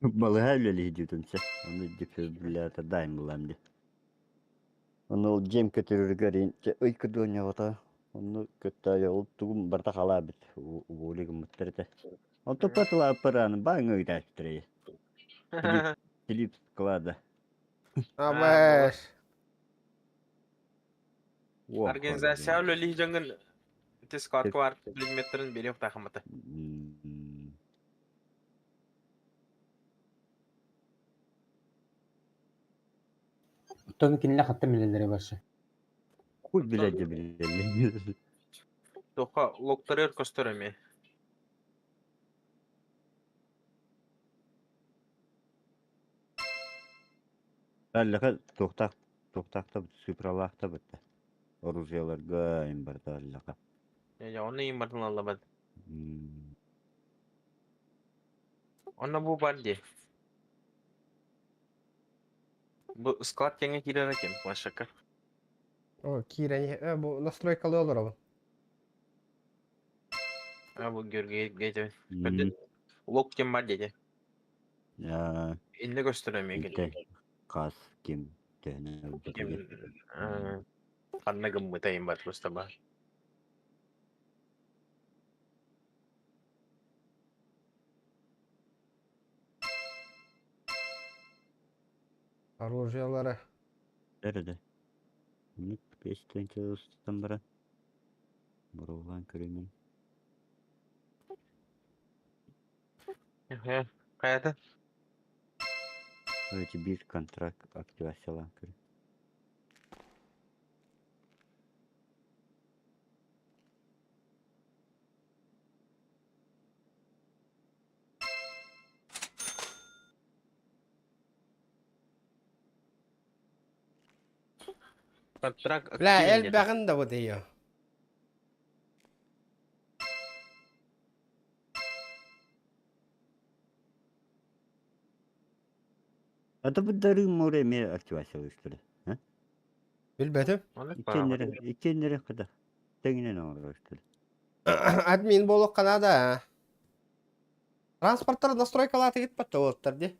Балыһа үлэлиһи дьүтүнсэ. Ону дефибриллятор дайым булам ди. Ону ол дьиэм көтөрүгэр ый кыдыанньаҕата. Онну кытта ол тугум барыта халаабыт уволи гыммыттар этэ. Онтон патылааппарааны бааҥҥа ыытааччытар Филипп склада. Абаш. Организация үлэлиһи дьоҥҥун ити складка бар предметтерин биэриэх тахаммыта. Оттон кинилэр хаттан билэллэрэ барсы. Хуй билэр да билэллэр. Туохха локтарыгар көстөр эмиэ. Аллаха туохтаах туохтаах да цифралаах да бытта. Оружиеларга им барыта аллаха. Э, онно им бартын аллабат. Онно бу бар дии. Бу склад кэҥэ киирэр ким планшекка. О, киирэн э, бу настройкалыы олоробун. А бу Георгий Гейтович. Лок ким бар диэти. Инне көстөр эмиэ кини. Хас ким төһөнө Ким ханна гыммыта им бар просто бар. Оружиелары. Эрде. Минут 5 устан баран. Боруулаан көрүмүн. Хайата? Эти биир контракт активациялаан көр. Контракт Бля, элбэҕин да бу дейо. Это бу дары море эмиэ активациялыыстара. Билбэтим. Иккиэннэрэ иккиэннэрэ кыда тэҥинэн оҥорор Админ буолуохха наада. Транспорттар настройкалаатыгыт бачча ди.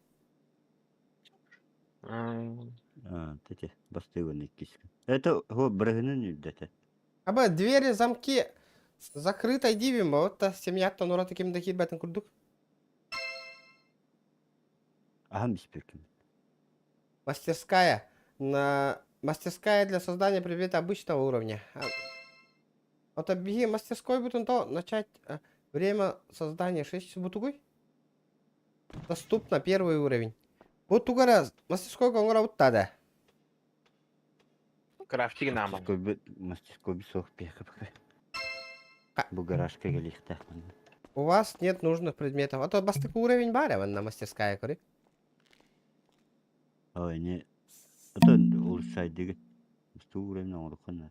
А, тэти бастыгын иккис. Это хо бырыһынын үрдэтэ. Аба двери, замки закрытой дивим, вот та семьяттан ураты ким да киирбэтин курдук. Аһам биспеккин. Мастерская. На... Мастерская для создания предмета обычного уровня. Вот биһи мастерской бутун то начать время создания 6 бутугуй. Доступно первый уровень. Бу тугара мастерской оҥоро буттада. Крафтинг наама. Мастерской бисох пеха пока. Бу гаражка келихтах. У вас нет нужных предметов. А то бастакы уровень баря на мастерская кори. Ой, не. Это улучшайдыгы. Бастыгы уровень оҥорухан.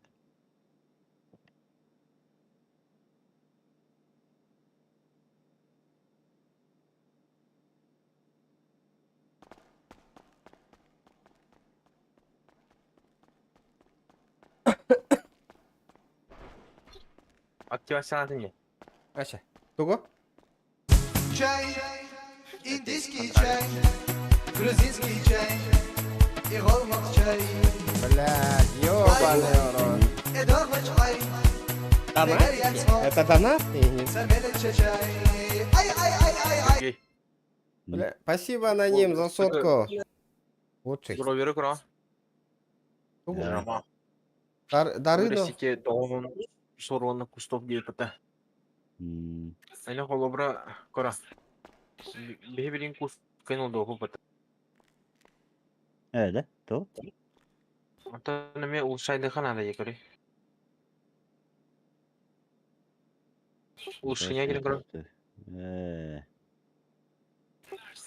Активациялаатын не? Ача. Тугу? Чай, индийский чай, грузинский чай и чай. Блядь, ёбаный рот. Донатики? Это донат? Сергей. Бля, спасибо, аноним, за сотку. Лучший. Гроверы кура. Тугу? Дары до. Сите доғын сорваны кустов диепата. Әлі холобра кора. Бе кус кайнол доғу бата. Э, да? То? Ата неме улшайды ханада екори. Улшиня керек кора. Э,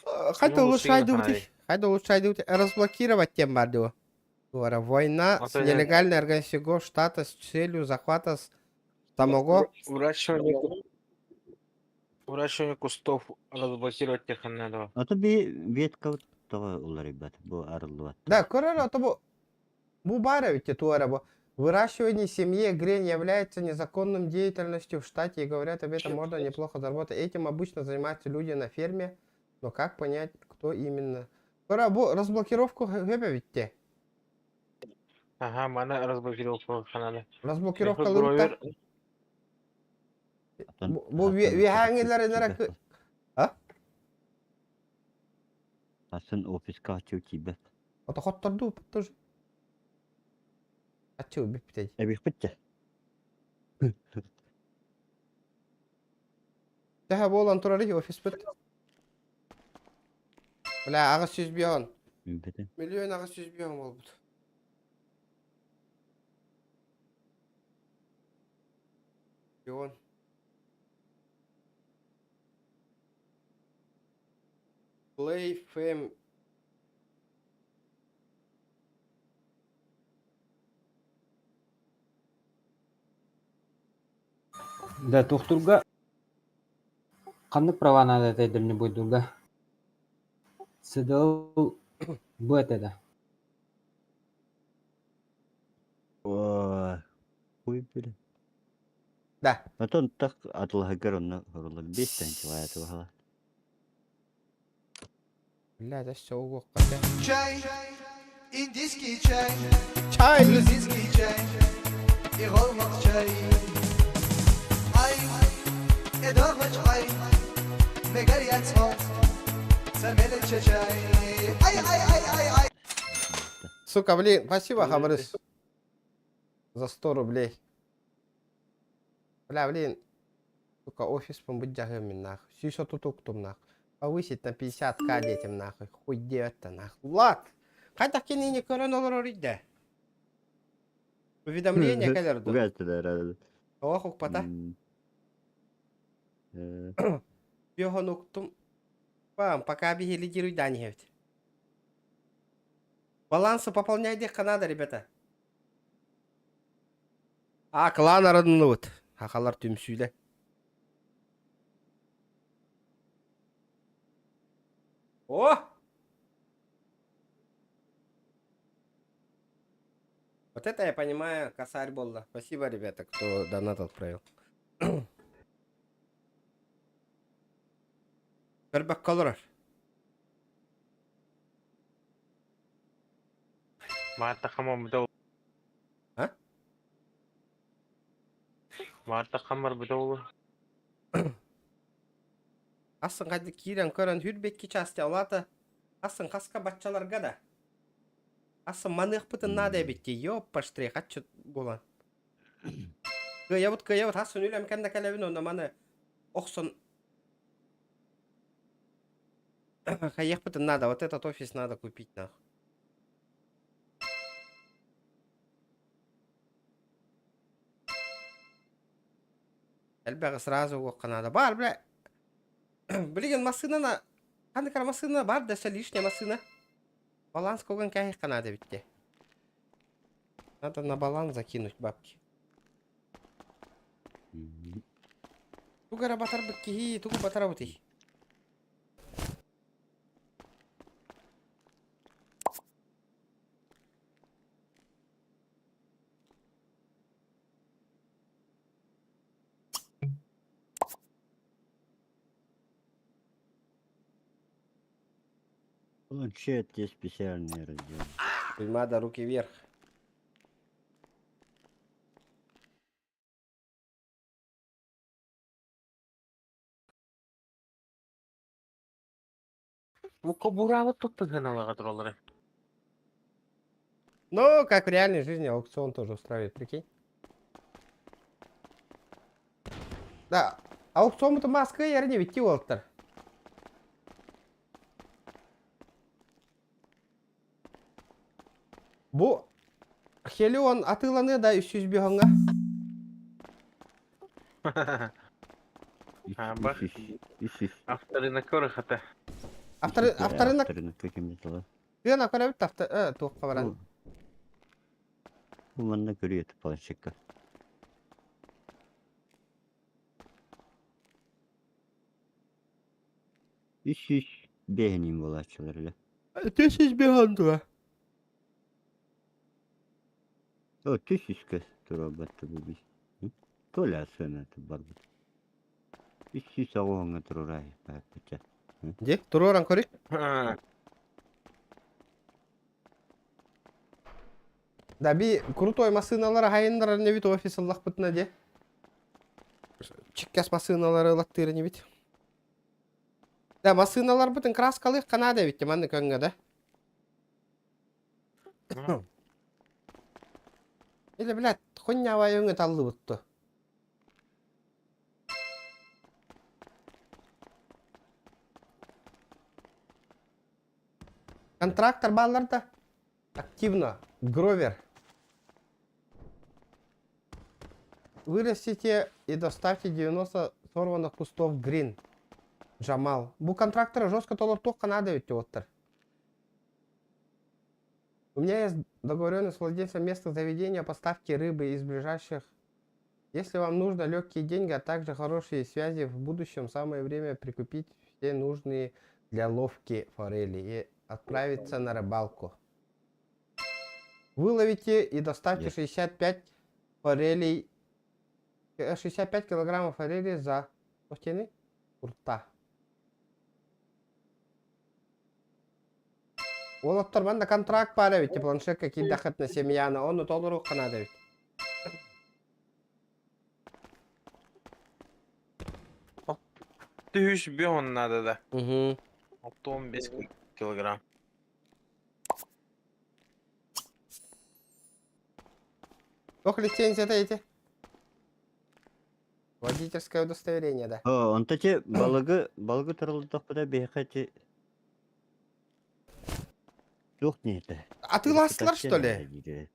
Хайда Ну, улучшай улучшение дути. Хайда улучшай дути. Разблокировать тем бардио. Война с нелегальной организацией штата с целью захвата с самого Выращивание кустов разблокировать тех надо. А то би ветка того улар, ребят, бу арыллыбат. Да, көрөр, то бу бу баар ведь туара бу. Выращивание семьи грень является незаконным деятельностью в штате, и говорят, об этом можно неплохо заработать. Этим обычно занимаются люди на ферме, но как понять, кто именно? Көрө, бу разблокировку хөбө ведь Ага, мана разблокировку ханада. Разблокировка Гровер. Бу вихаңилер энера А? Асын офиска ачуу тиибэт. Ото хотторду тоже. Ачуу биппитей. Эбихпитте. Тэхэ болан турары офис бит. Бля, ага сүз бион. Бете. Миллион ага сүз бион болбут. Бион. Play Fam. Да, тухтурга ханнык права надо этой дальнобойдурга. СДЛ Б это. Ой, хуй били. Да. Отон так атылһагар онно хорулар бестен чывая туһала. Бля, это все угок. Чай, индийский чай, Чай, грузинский чай и голмак чай. Ай, эдорвач ай, мегарьяцмо, самелече чай. Ай, ай, ай, ай, ай. Сука, блин, спасибо, Хабрыс. За 100 рублей. Бля, блин. Сука, офис помбудь нахуй. Сюсо тут уктум нахуй. Повысить на 50к детям нахуй. Хуй делать-то нахуй. Влад! Хайда кинини көрөн олорор иде. Уведомление кэлэр ду. Угастыда. Ох, укпата. Йохон уктум. Пам, пока биһи лидируй дани ведь. Балансы пополняй дех надо, ребята. А, клан арынныбыт. Хахалар түмсүүлэ. О! Вот это я понимаю, косарь болды. Спасибо, ребята, кто донат отправил. Көрбөк колорор. Марта хамам бдол. А? Марта хамар бдол. Асын қайды кирен көрін хүрбекки части алаты. Асын қасқа батчаларга да. Асын маных пытын надо битти. Ёппа штре, хачы болан. Кыябыт кыябыт асын үлем кәнді кәләбін онда маны оқсын. Хаех пытын надо, вот этот офис надо купить нахуй. Элбәгы сразу оққа надо. Бар, бля. Блин, машина на... Қандай машина бар, десе лишняя машина. Баланс коган кәйік надо битте. Надо на баланс закинуть бабки. Тугара батар бикки, тугу батар бути. Планшет тебе специальный раздел. Туймада, руки вверх. Бу кобураабыт туттуһыналаға тураллары. Ну, как в реальной жизни аукцион тоже устраивает, прикинь. Да, аукцион это Москва, я не ведь уолтер. Бу Хелион атыыланыа да 300 биһоҥҥа. Аба. Авторынок хата. Авторынок Тыана көрөбүт авто туохха баран. Бу манна көрүө планшекка. Үс бэһинин буолааччылар эле. 305 дуо? О, түс үскэ турарбатты бу бис. Толя сыаната барбыт. 300 оҕоҥҥо турурай бааппыча. Де, туруоран көрүй. Да би крутой массыыналар хайыннарар небит офис ыллахпытына де. Чиккэс массыыналары ылаттыыр небит. Да массыыналарбытын краскалыах канада эбит манны көҥҥө да. Или, блядь, хуйня өҥө таллыбытты. Контрактор бааллар да? Активно. Гровер. Вырастите и доставьте 90 сорванных кустов грин. Джамал. Бу контрактора жестко толор туохха надо ведь оттар. У меня есть договоренность с владельцем места заведения поставки рыбы из ближайших. Если вам нужно легкие деньги, а также хорошие связи в будущем, самое время прикупить все нужные для ловки форели и отправиться на рыбалку. Выловите и доставьте 65 форелей, 65 килограммов форели за стены урта. Уолаттар манна контракт баар эбит, планшетка киирдэххитинэ семьяны, ону толоруохха наада эбит. Түһүш бион надо да. Угу. 15 килограмм. Ох, лицензия эти. Водительское удостоверение, да. О, онто те балыгы балыгы туралдахпыта биһиэхэ ти туох не это? Атыылаастылар, что ли?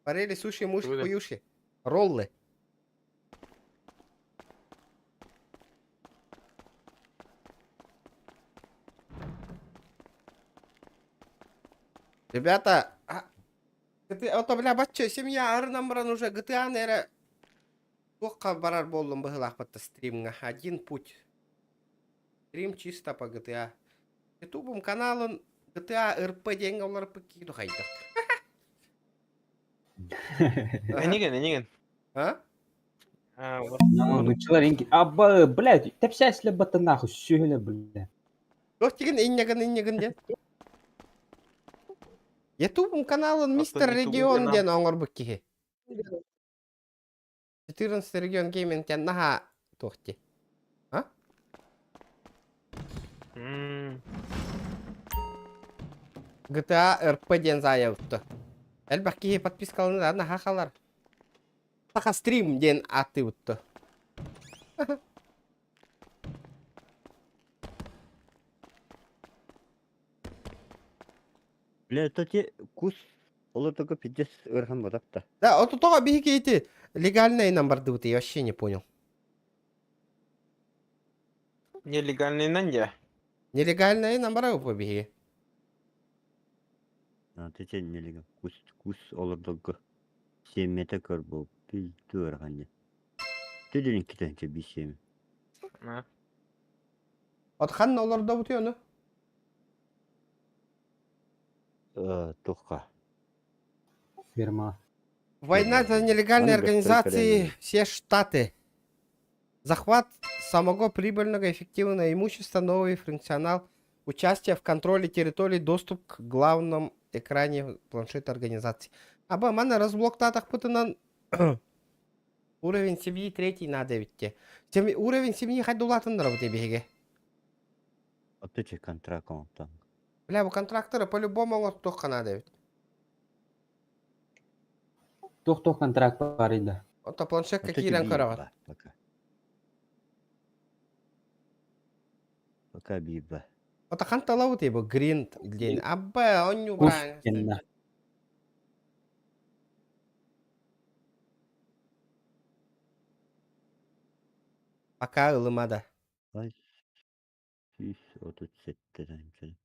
Форели, суши, муши, хуюши. Роллы. Ребята, а, ты, ото, бля, бачча, семья арынан баран уже GTA эрэ туохха барар буоллум быһыылаахпытта стримҥа. Один путь. Стрим чисто по GTA. Ютубум каналын GTA РП диэҥҥэ уларыппыт киһи хайдах. Эниген, эниген. А? Ну, человек, аба, блядь, тэпсэслэ бата нахуй, сүһүлэ, бля. Туох тигин иннягын иннягын диэн. Ютубум каналын Мистер Регион диэн оҥорбут киһи. 14 регион гейминг диэн наһаа туох дии. А? GTA RP диэн заайабытты. Элбэх киһи подпискаланар наһаа халар. Саха стрим диэн ааттыыбытты. Бля, это те кус ол только пиздец ыарахан бодапта. Да, вот тоҕо биһиги ити легальный нам бардыбыт, я вообще не понял. Нелегальный нанья. Нелегальный нам барабы биһиги. А ты те нелегал. Кус кус олордогго. Семмете көр бу. Пизду ыарахан дии. Төдүнүн китенче бисеми. От ханна олордобут ону? Тухха. Фирма. Война за нелегальные организации все штаты. Захват самого прибыльного эффективного имущества, новый функционал, участие в контроле территории, доступ к главному экране планшета организации. Аба, мана разблоктаатахпытынан уровень семьи третий надо ведь. Уровень семьи хайдулатыннар бу биһиги. Отучи контракт оҥортон. Бля, бу контрактары по-любому оҥортуохха наада эбит. Туох-туох контракт баар да. Ото планшетка Отучи киирэн биир көрөҕүт. баар пока. Пока биир баар. Ото ханталабыт бу гринд диэн. Абба, онньу Курс браан. кэннэ. Пока ылыма да. Ай, 137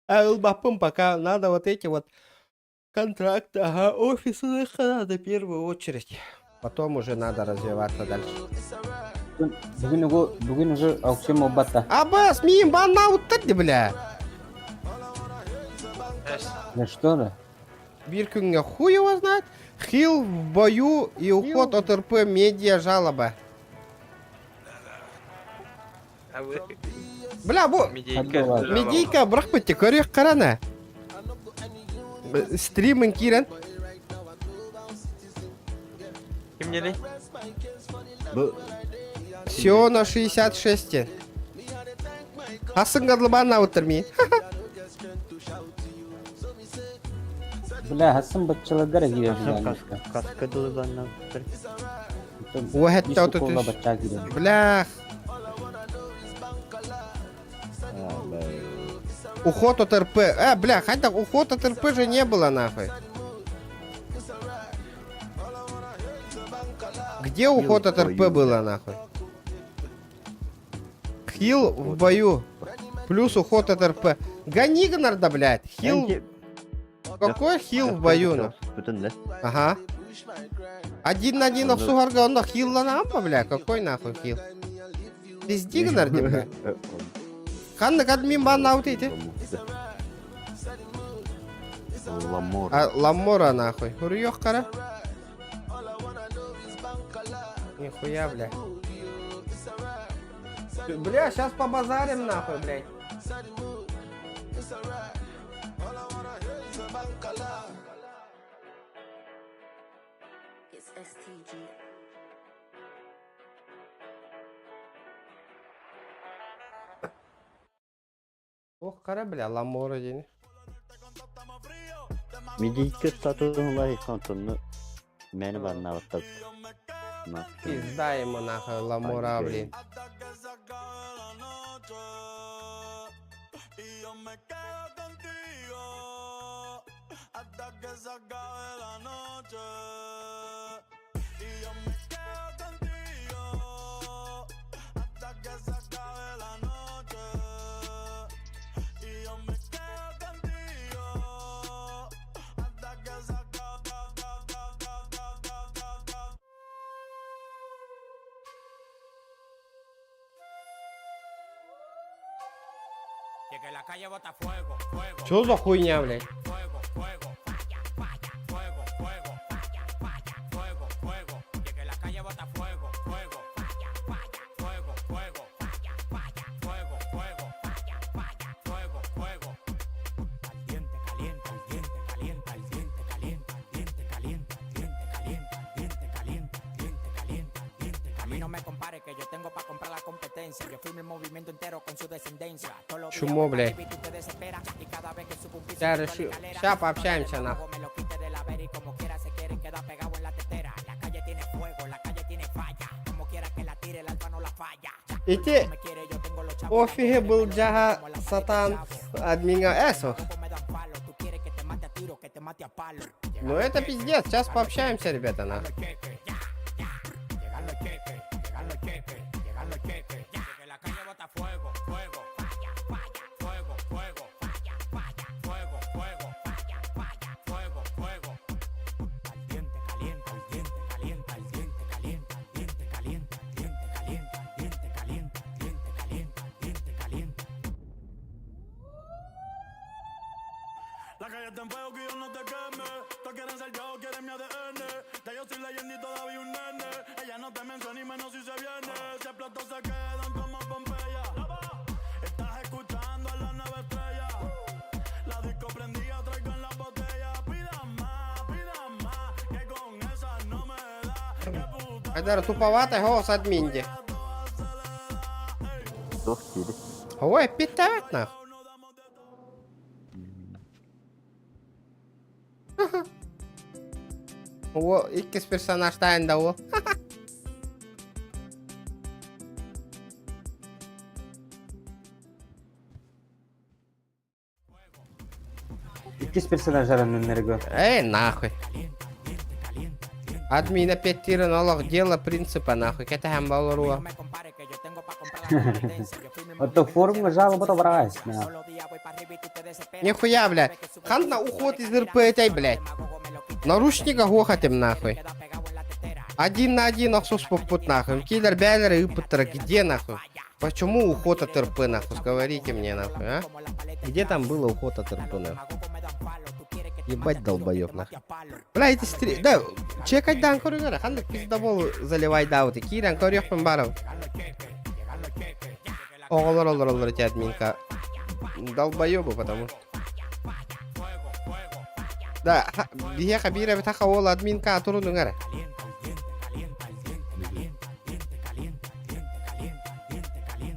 А ылбаппын пока надо вот эти вот контракты, ага, офисных надо в первую очередь. Потом уже надо развиваться дальше. Бүгүн угу бүгүн уже аукцион буолбатта. Абас, миин баннаабыттар ди бля. За что да? Биир күҥҥэ хуй его знает. Хил в бою и уход от РП медиа жалоба. Бля, бу медийка бырахпыт көрүөх карана. Стримин киирэн. Ким нели? Сиона 66. Асын гадлыбан ауттар ми. Бля, хасым баччаларгар киирэр билээҥҥэ. Каска дылыбанна. Уһэтте отут. Блях. Уход от РП. Бля, хотя уход от РП же не было нахуй. Где уход от РП было нахуй? Хил в бою. Плюс уход от РП. Гони Гнарда, блядь. Хил... Какой хил в бою? нахуй? Ага. Один на один обсугарга, он хил на нампа, бля. Какой нахуй хил? Пизди Гнарди, бля. Ханнык админ бан аут эти. Ламор. А, Ламора нахуй. Хуруёх кара. Нихуя, бля. Бля, сейчас побазарим нахуй, блядь. Ох, кара, бля, Ламора день. Медийка статусын лайық антонны мені барнабаттар. Пизда ему нахуй, Ламора, блин. Чё за хуйня, блядь? Чмо, блядь. Сейчас решил. Сейчас пообщаемся, нахуй. Ити офиге был джага сатан админга эсо. Ну это пиздец, сейчас пообщаемся, ребята, нахуй. Айдар, туповатый голос админди. Туох диир. Ой, эппиэттээбэт нах. О, иккис персонаж тайын да ол. Иккис персонажтарыннарга. Эй, нахуй. Админ эппиэттиирин олох дело принципа нахуй кэтэһэн болоруо. Ото форумҥа жалоба тобараҕайс. Нихуя, блядь. Ханна уход из РП этэй, блядь. Наручника хуохатым нахуй. Один на один охсуспуппут нахуй. Киллер бээлери ыыппыттара где нахуй? Почему уход от РП нахуй? Говорите мне нахуй, а? Где там было уход от РП нахуй? Ебать долбоёб нахуй. Бля, эти стри... Да, чекать дан көрүңөр, ханнык пиздобол заливай даут. Киирэн көрүөхпүн барым. Оҕолор олороллор эти админка. Долбоёбы потому. Да, биһиэхэ биир эбит хаха уол админка турунуҥ эрэ.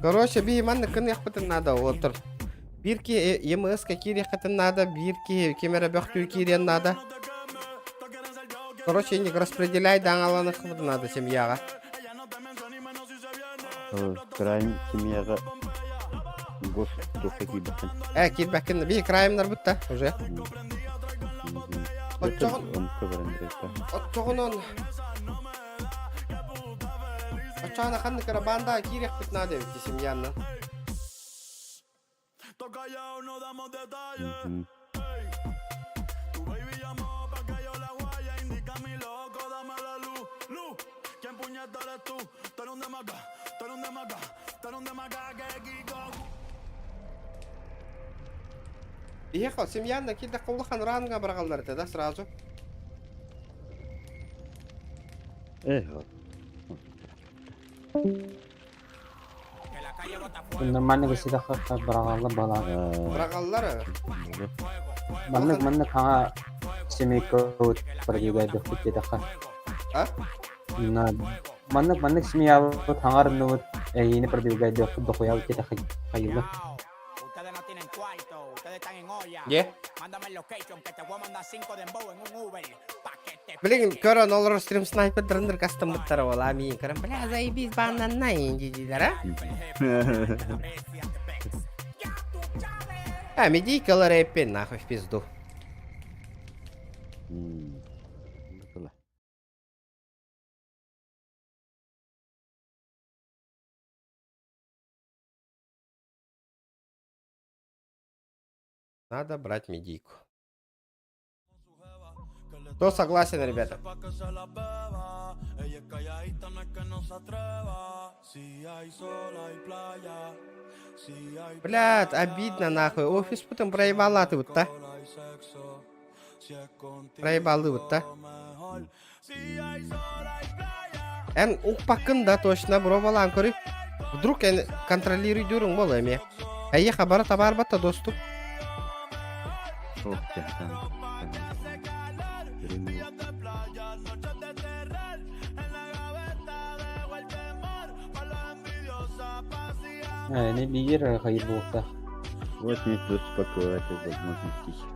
Короче, биһи маннык гыныахпытын наада отыр. Биир киһи ЕМС-ка киириэххитин наада, биир киһи ким эрэ бөхтүү киириэн наада. Короче, инник распределяй даҥаланыахпытын наада семьяҕа. Крайм семьяҕа гос туохха киирбэккин. Э, киирбэккин. Биһи краймнарбыт да уже. Оччоҕун Оччоҕунан Оччоҕуна ханнык эрэ баандаҕа киириэхпит наада эбит дии семьяннан. Ехал, семьянна киирдэххэ улахан ранга быраҕаллар этэ да сразу. Эх, Нормально высыдахха быраҕаллар балаан. Быраҕаллар. Маннык маннык хаҥа семейка продвигайдыхпыт диэтэххэ. А? Маннык маннык семьябыт хаҥарынныбыт эйиини продвигайдыахпыт дохуябыт диэтэххэ хайыылар. Дьэ. Билигин көрөн олорор стрим снайпердарын кастыммыттара буолаа миин көрөн бля заебись баннанна диилэр а А, медийкалар эппин нахуй в пизду. Надо брать медийку. Кто согласен, ребята? Блядь, обидно нахуй. Офис потом проебала ты вот, да? Проебалы вот, да? Эн укпаккын да точно бробалаан көрүй. Вдруг эн контролируйдуруҥ буолуо эмиэ. Эйиэхэ бары табаарбат да доступ. Ох, дьахтан. Не биир хайыр буолта. Вот не тут спокойно возможности.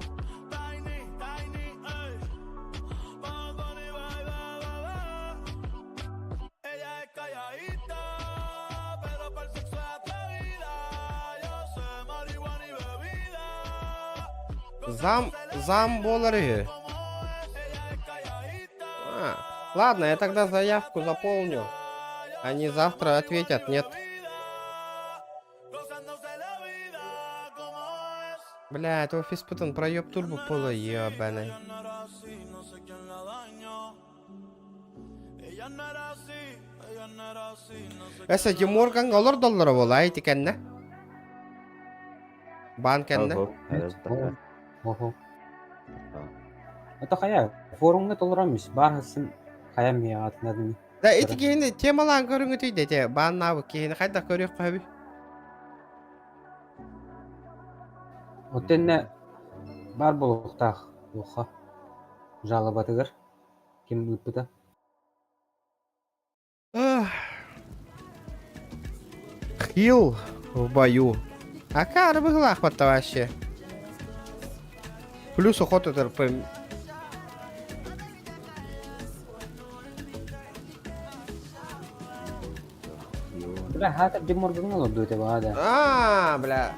Зам, зам буолар үһү. А, ладно, я тогда заявку заполню. Они завтра ответят, нет. Блядь, офис пытын проеб турбу пола ебаный. Эсэ Диморганга олордоллоро буолаа ити кэннэ. Баан кэннэ. Ого. Это хайа, форумҥа толороммус, баар хассын хайа миэҕэ Да ити киһини темалаан көрүҥүтүй дэтэ, бааннаабыт киһини хайдах көрүөххэ сөбүй? Отенне баар буолуохтаах туохха жалобатыгар ким ыыппыта. Хил в бою. Акары быһылаахпат вообще. Плюс охота РП. Бля, хата Диморган олорду это баада. А, бля.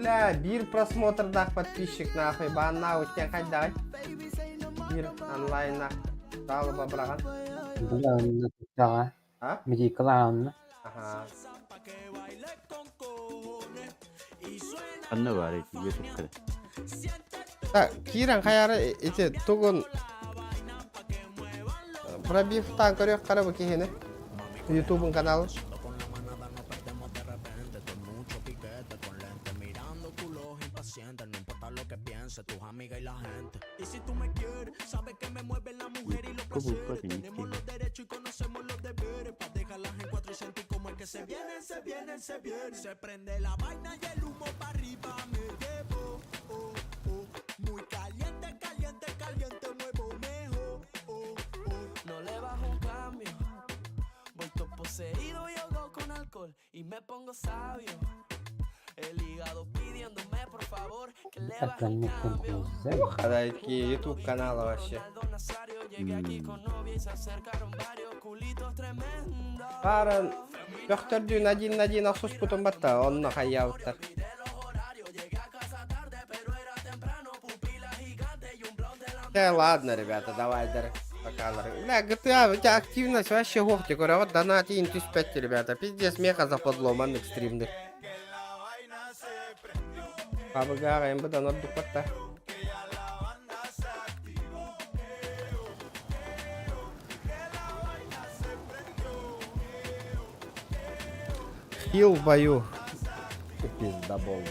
Бля, биир просмотрдаах подписчик нахуй, бааннаа уттен хайдаҕай? Биир онлайнна таалыба быраҕан. Бля, онно туттаҕа. А? Медикалаанна. Аха. Ханна баар ити ютубка? Так, киирэн хайаары ити тугун пробивтаан көрүөх хара бу киһини. Ютубун каналын. Ютубка булбат Хадай Ютуб канала вообще. Барын бөхтөрдүүн один на один охсуспутун батта, онно хайяуттар. Э, ладно, ребята, давай, дар. Пока, Бля, GTA, у тебя активность вообще гохти, говорю, вот донат и 5, ребята. Пиздец, меха западло, маннык стримных. Хабыгаға МБ донат дупатта. Хил в бою. Пиздобол, блядь.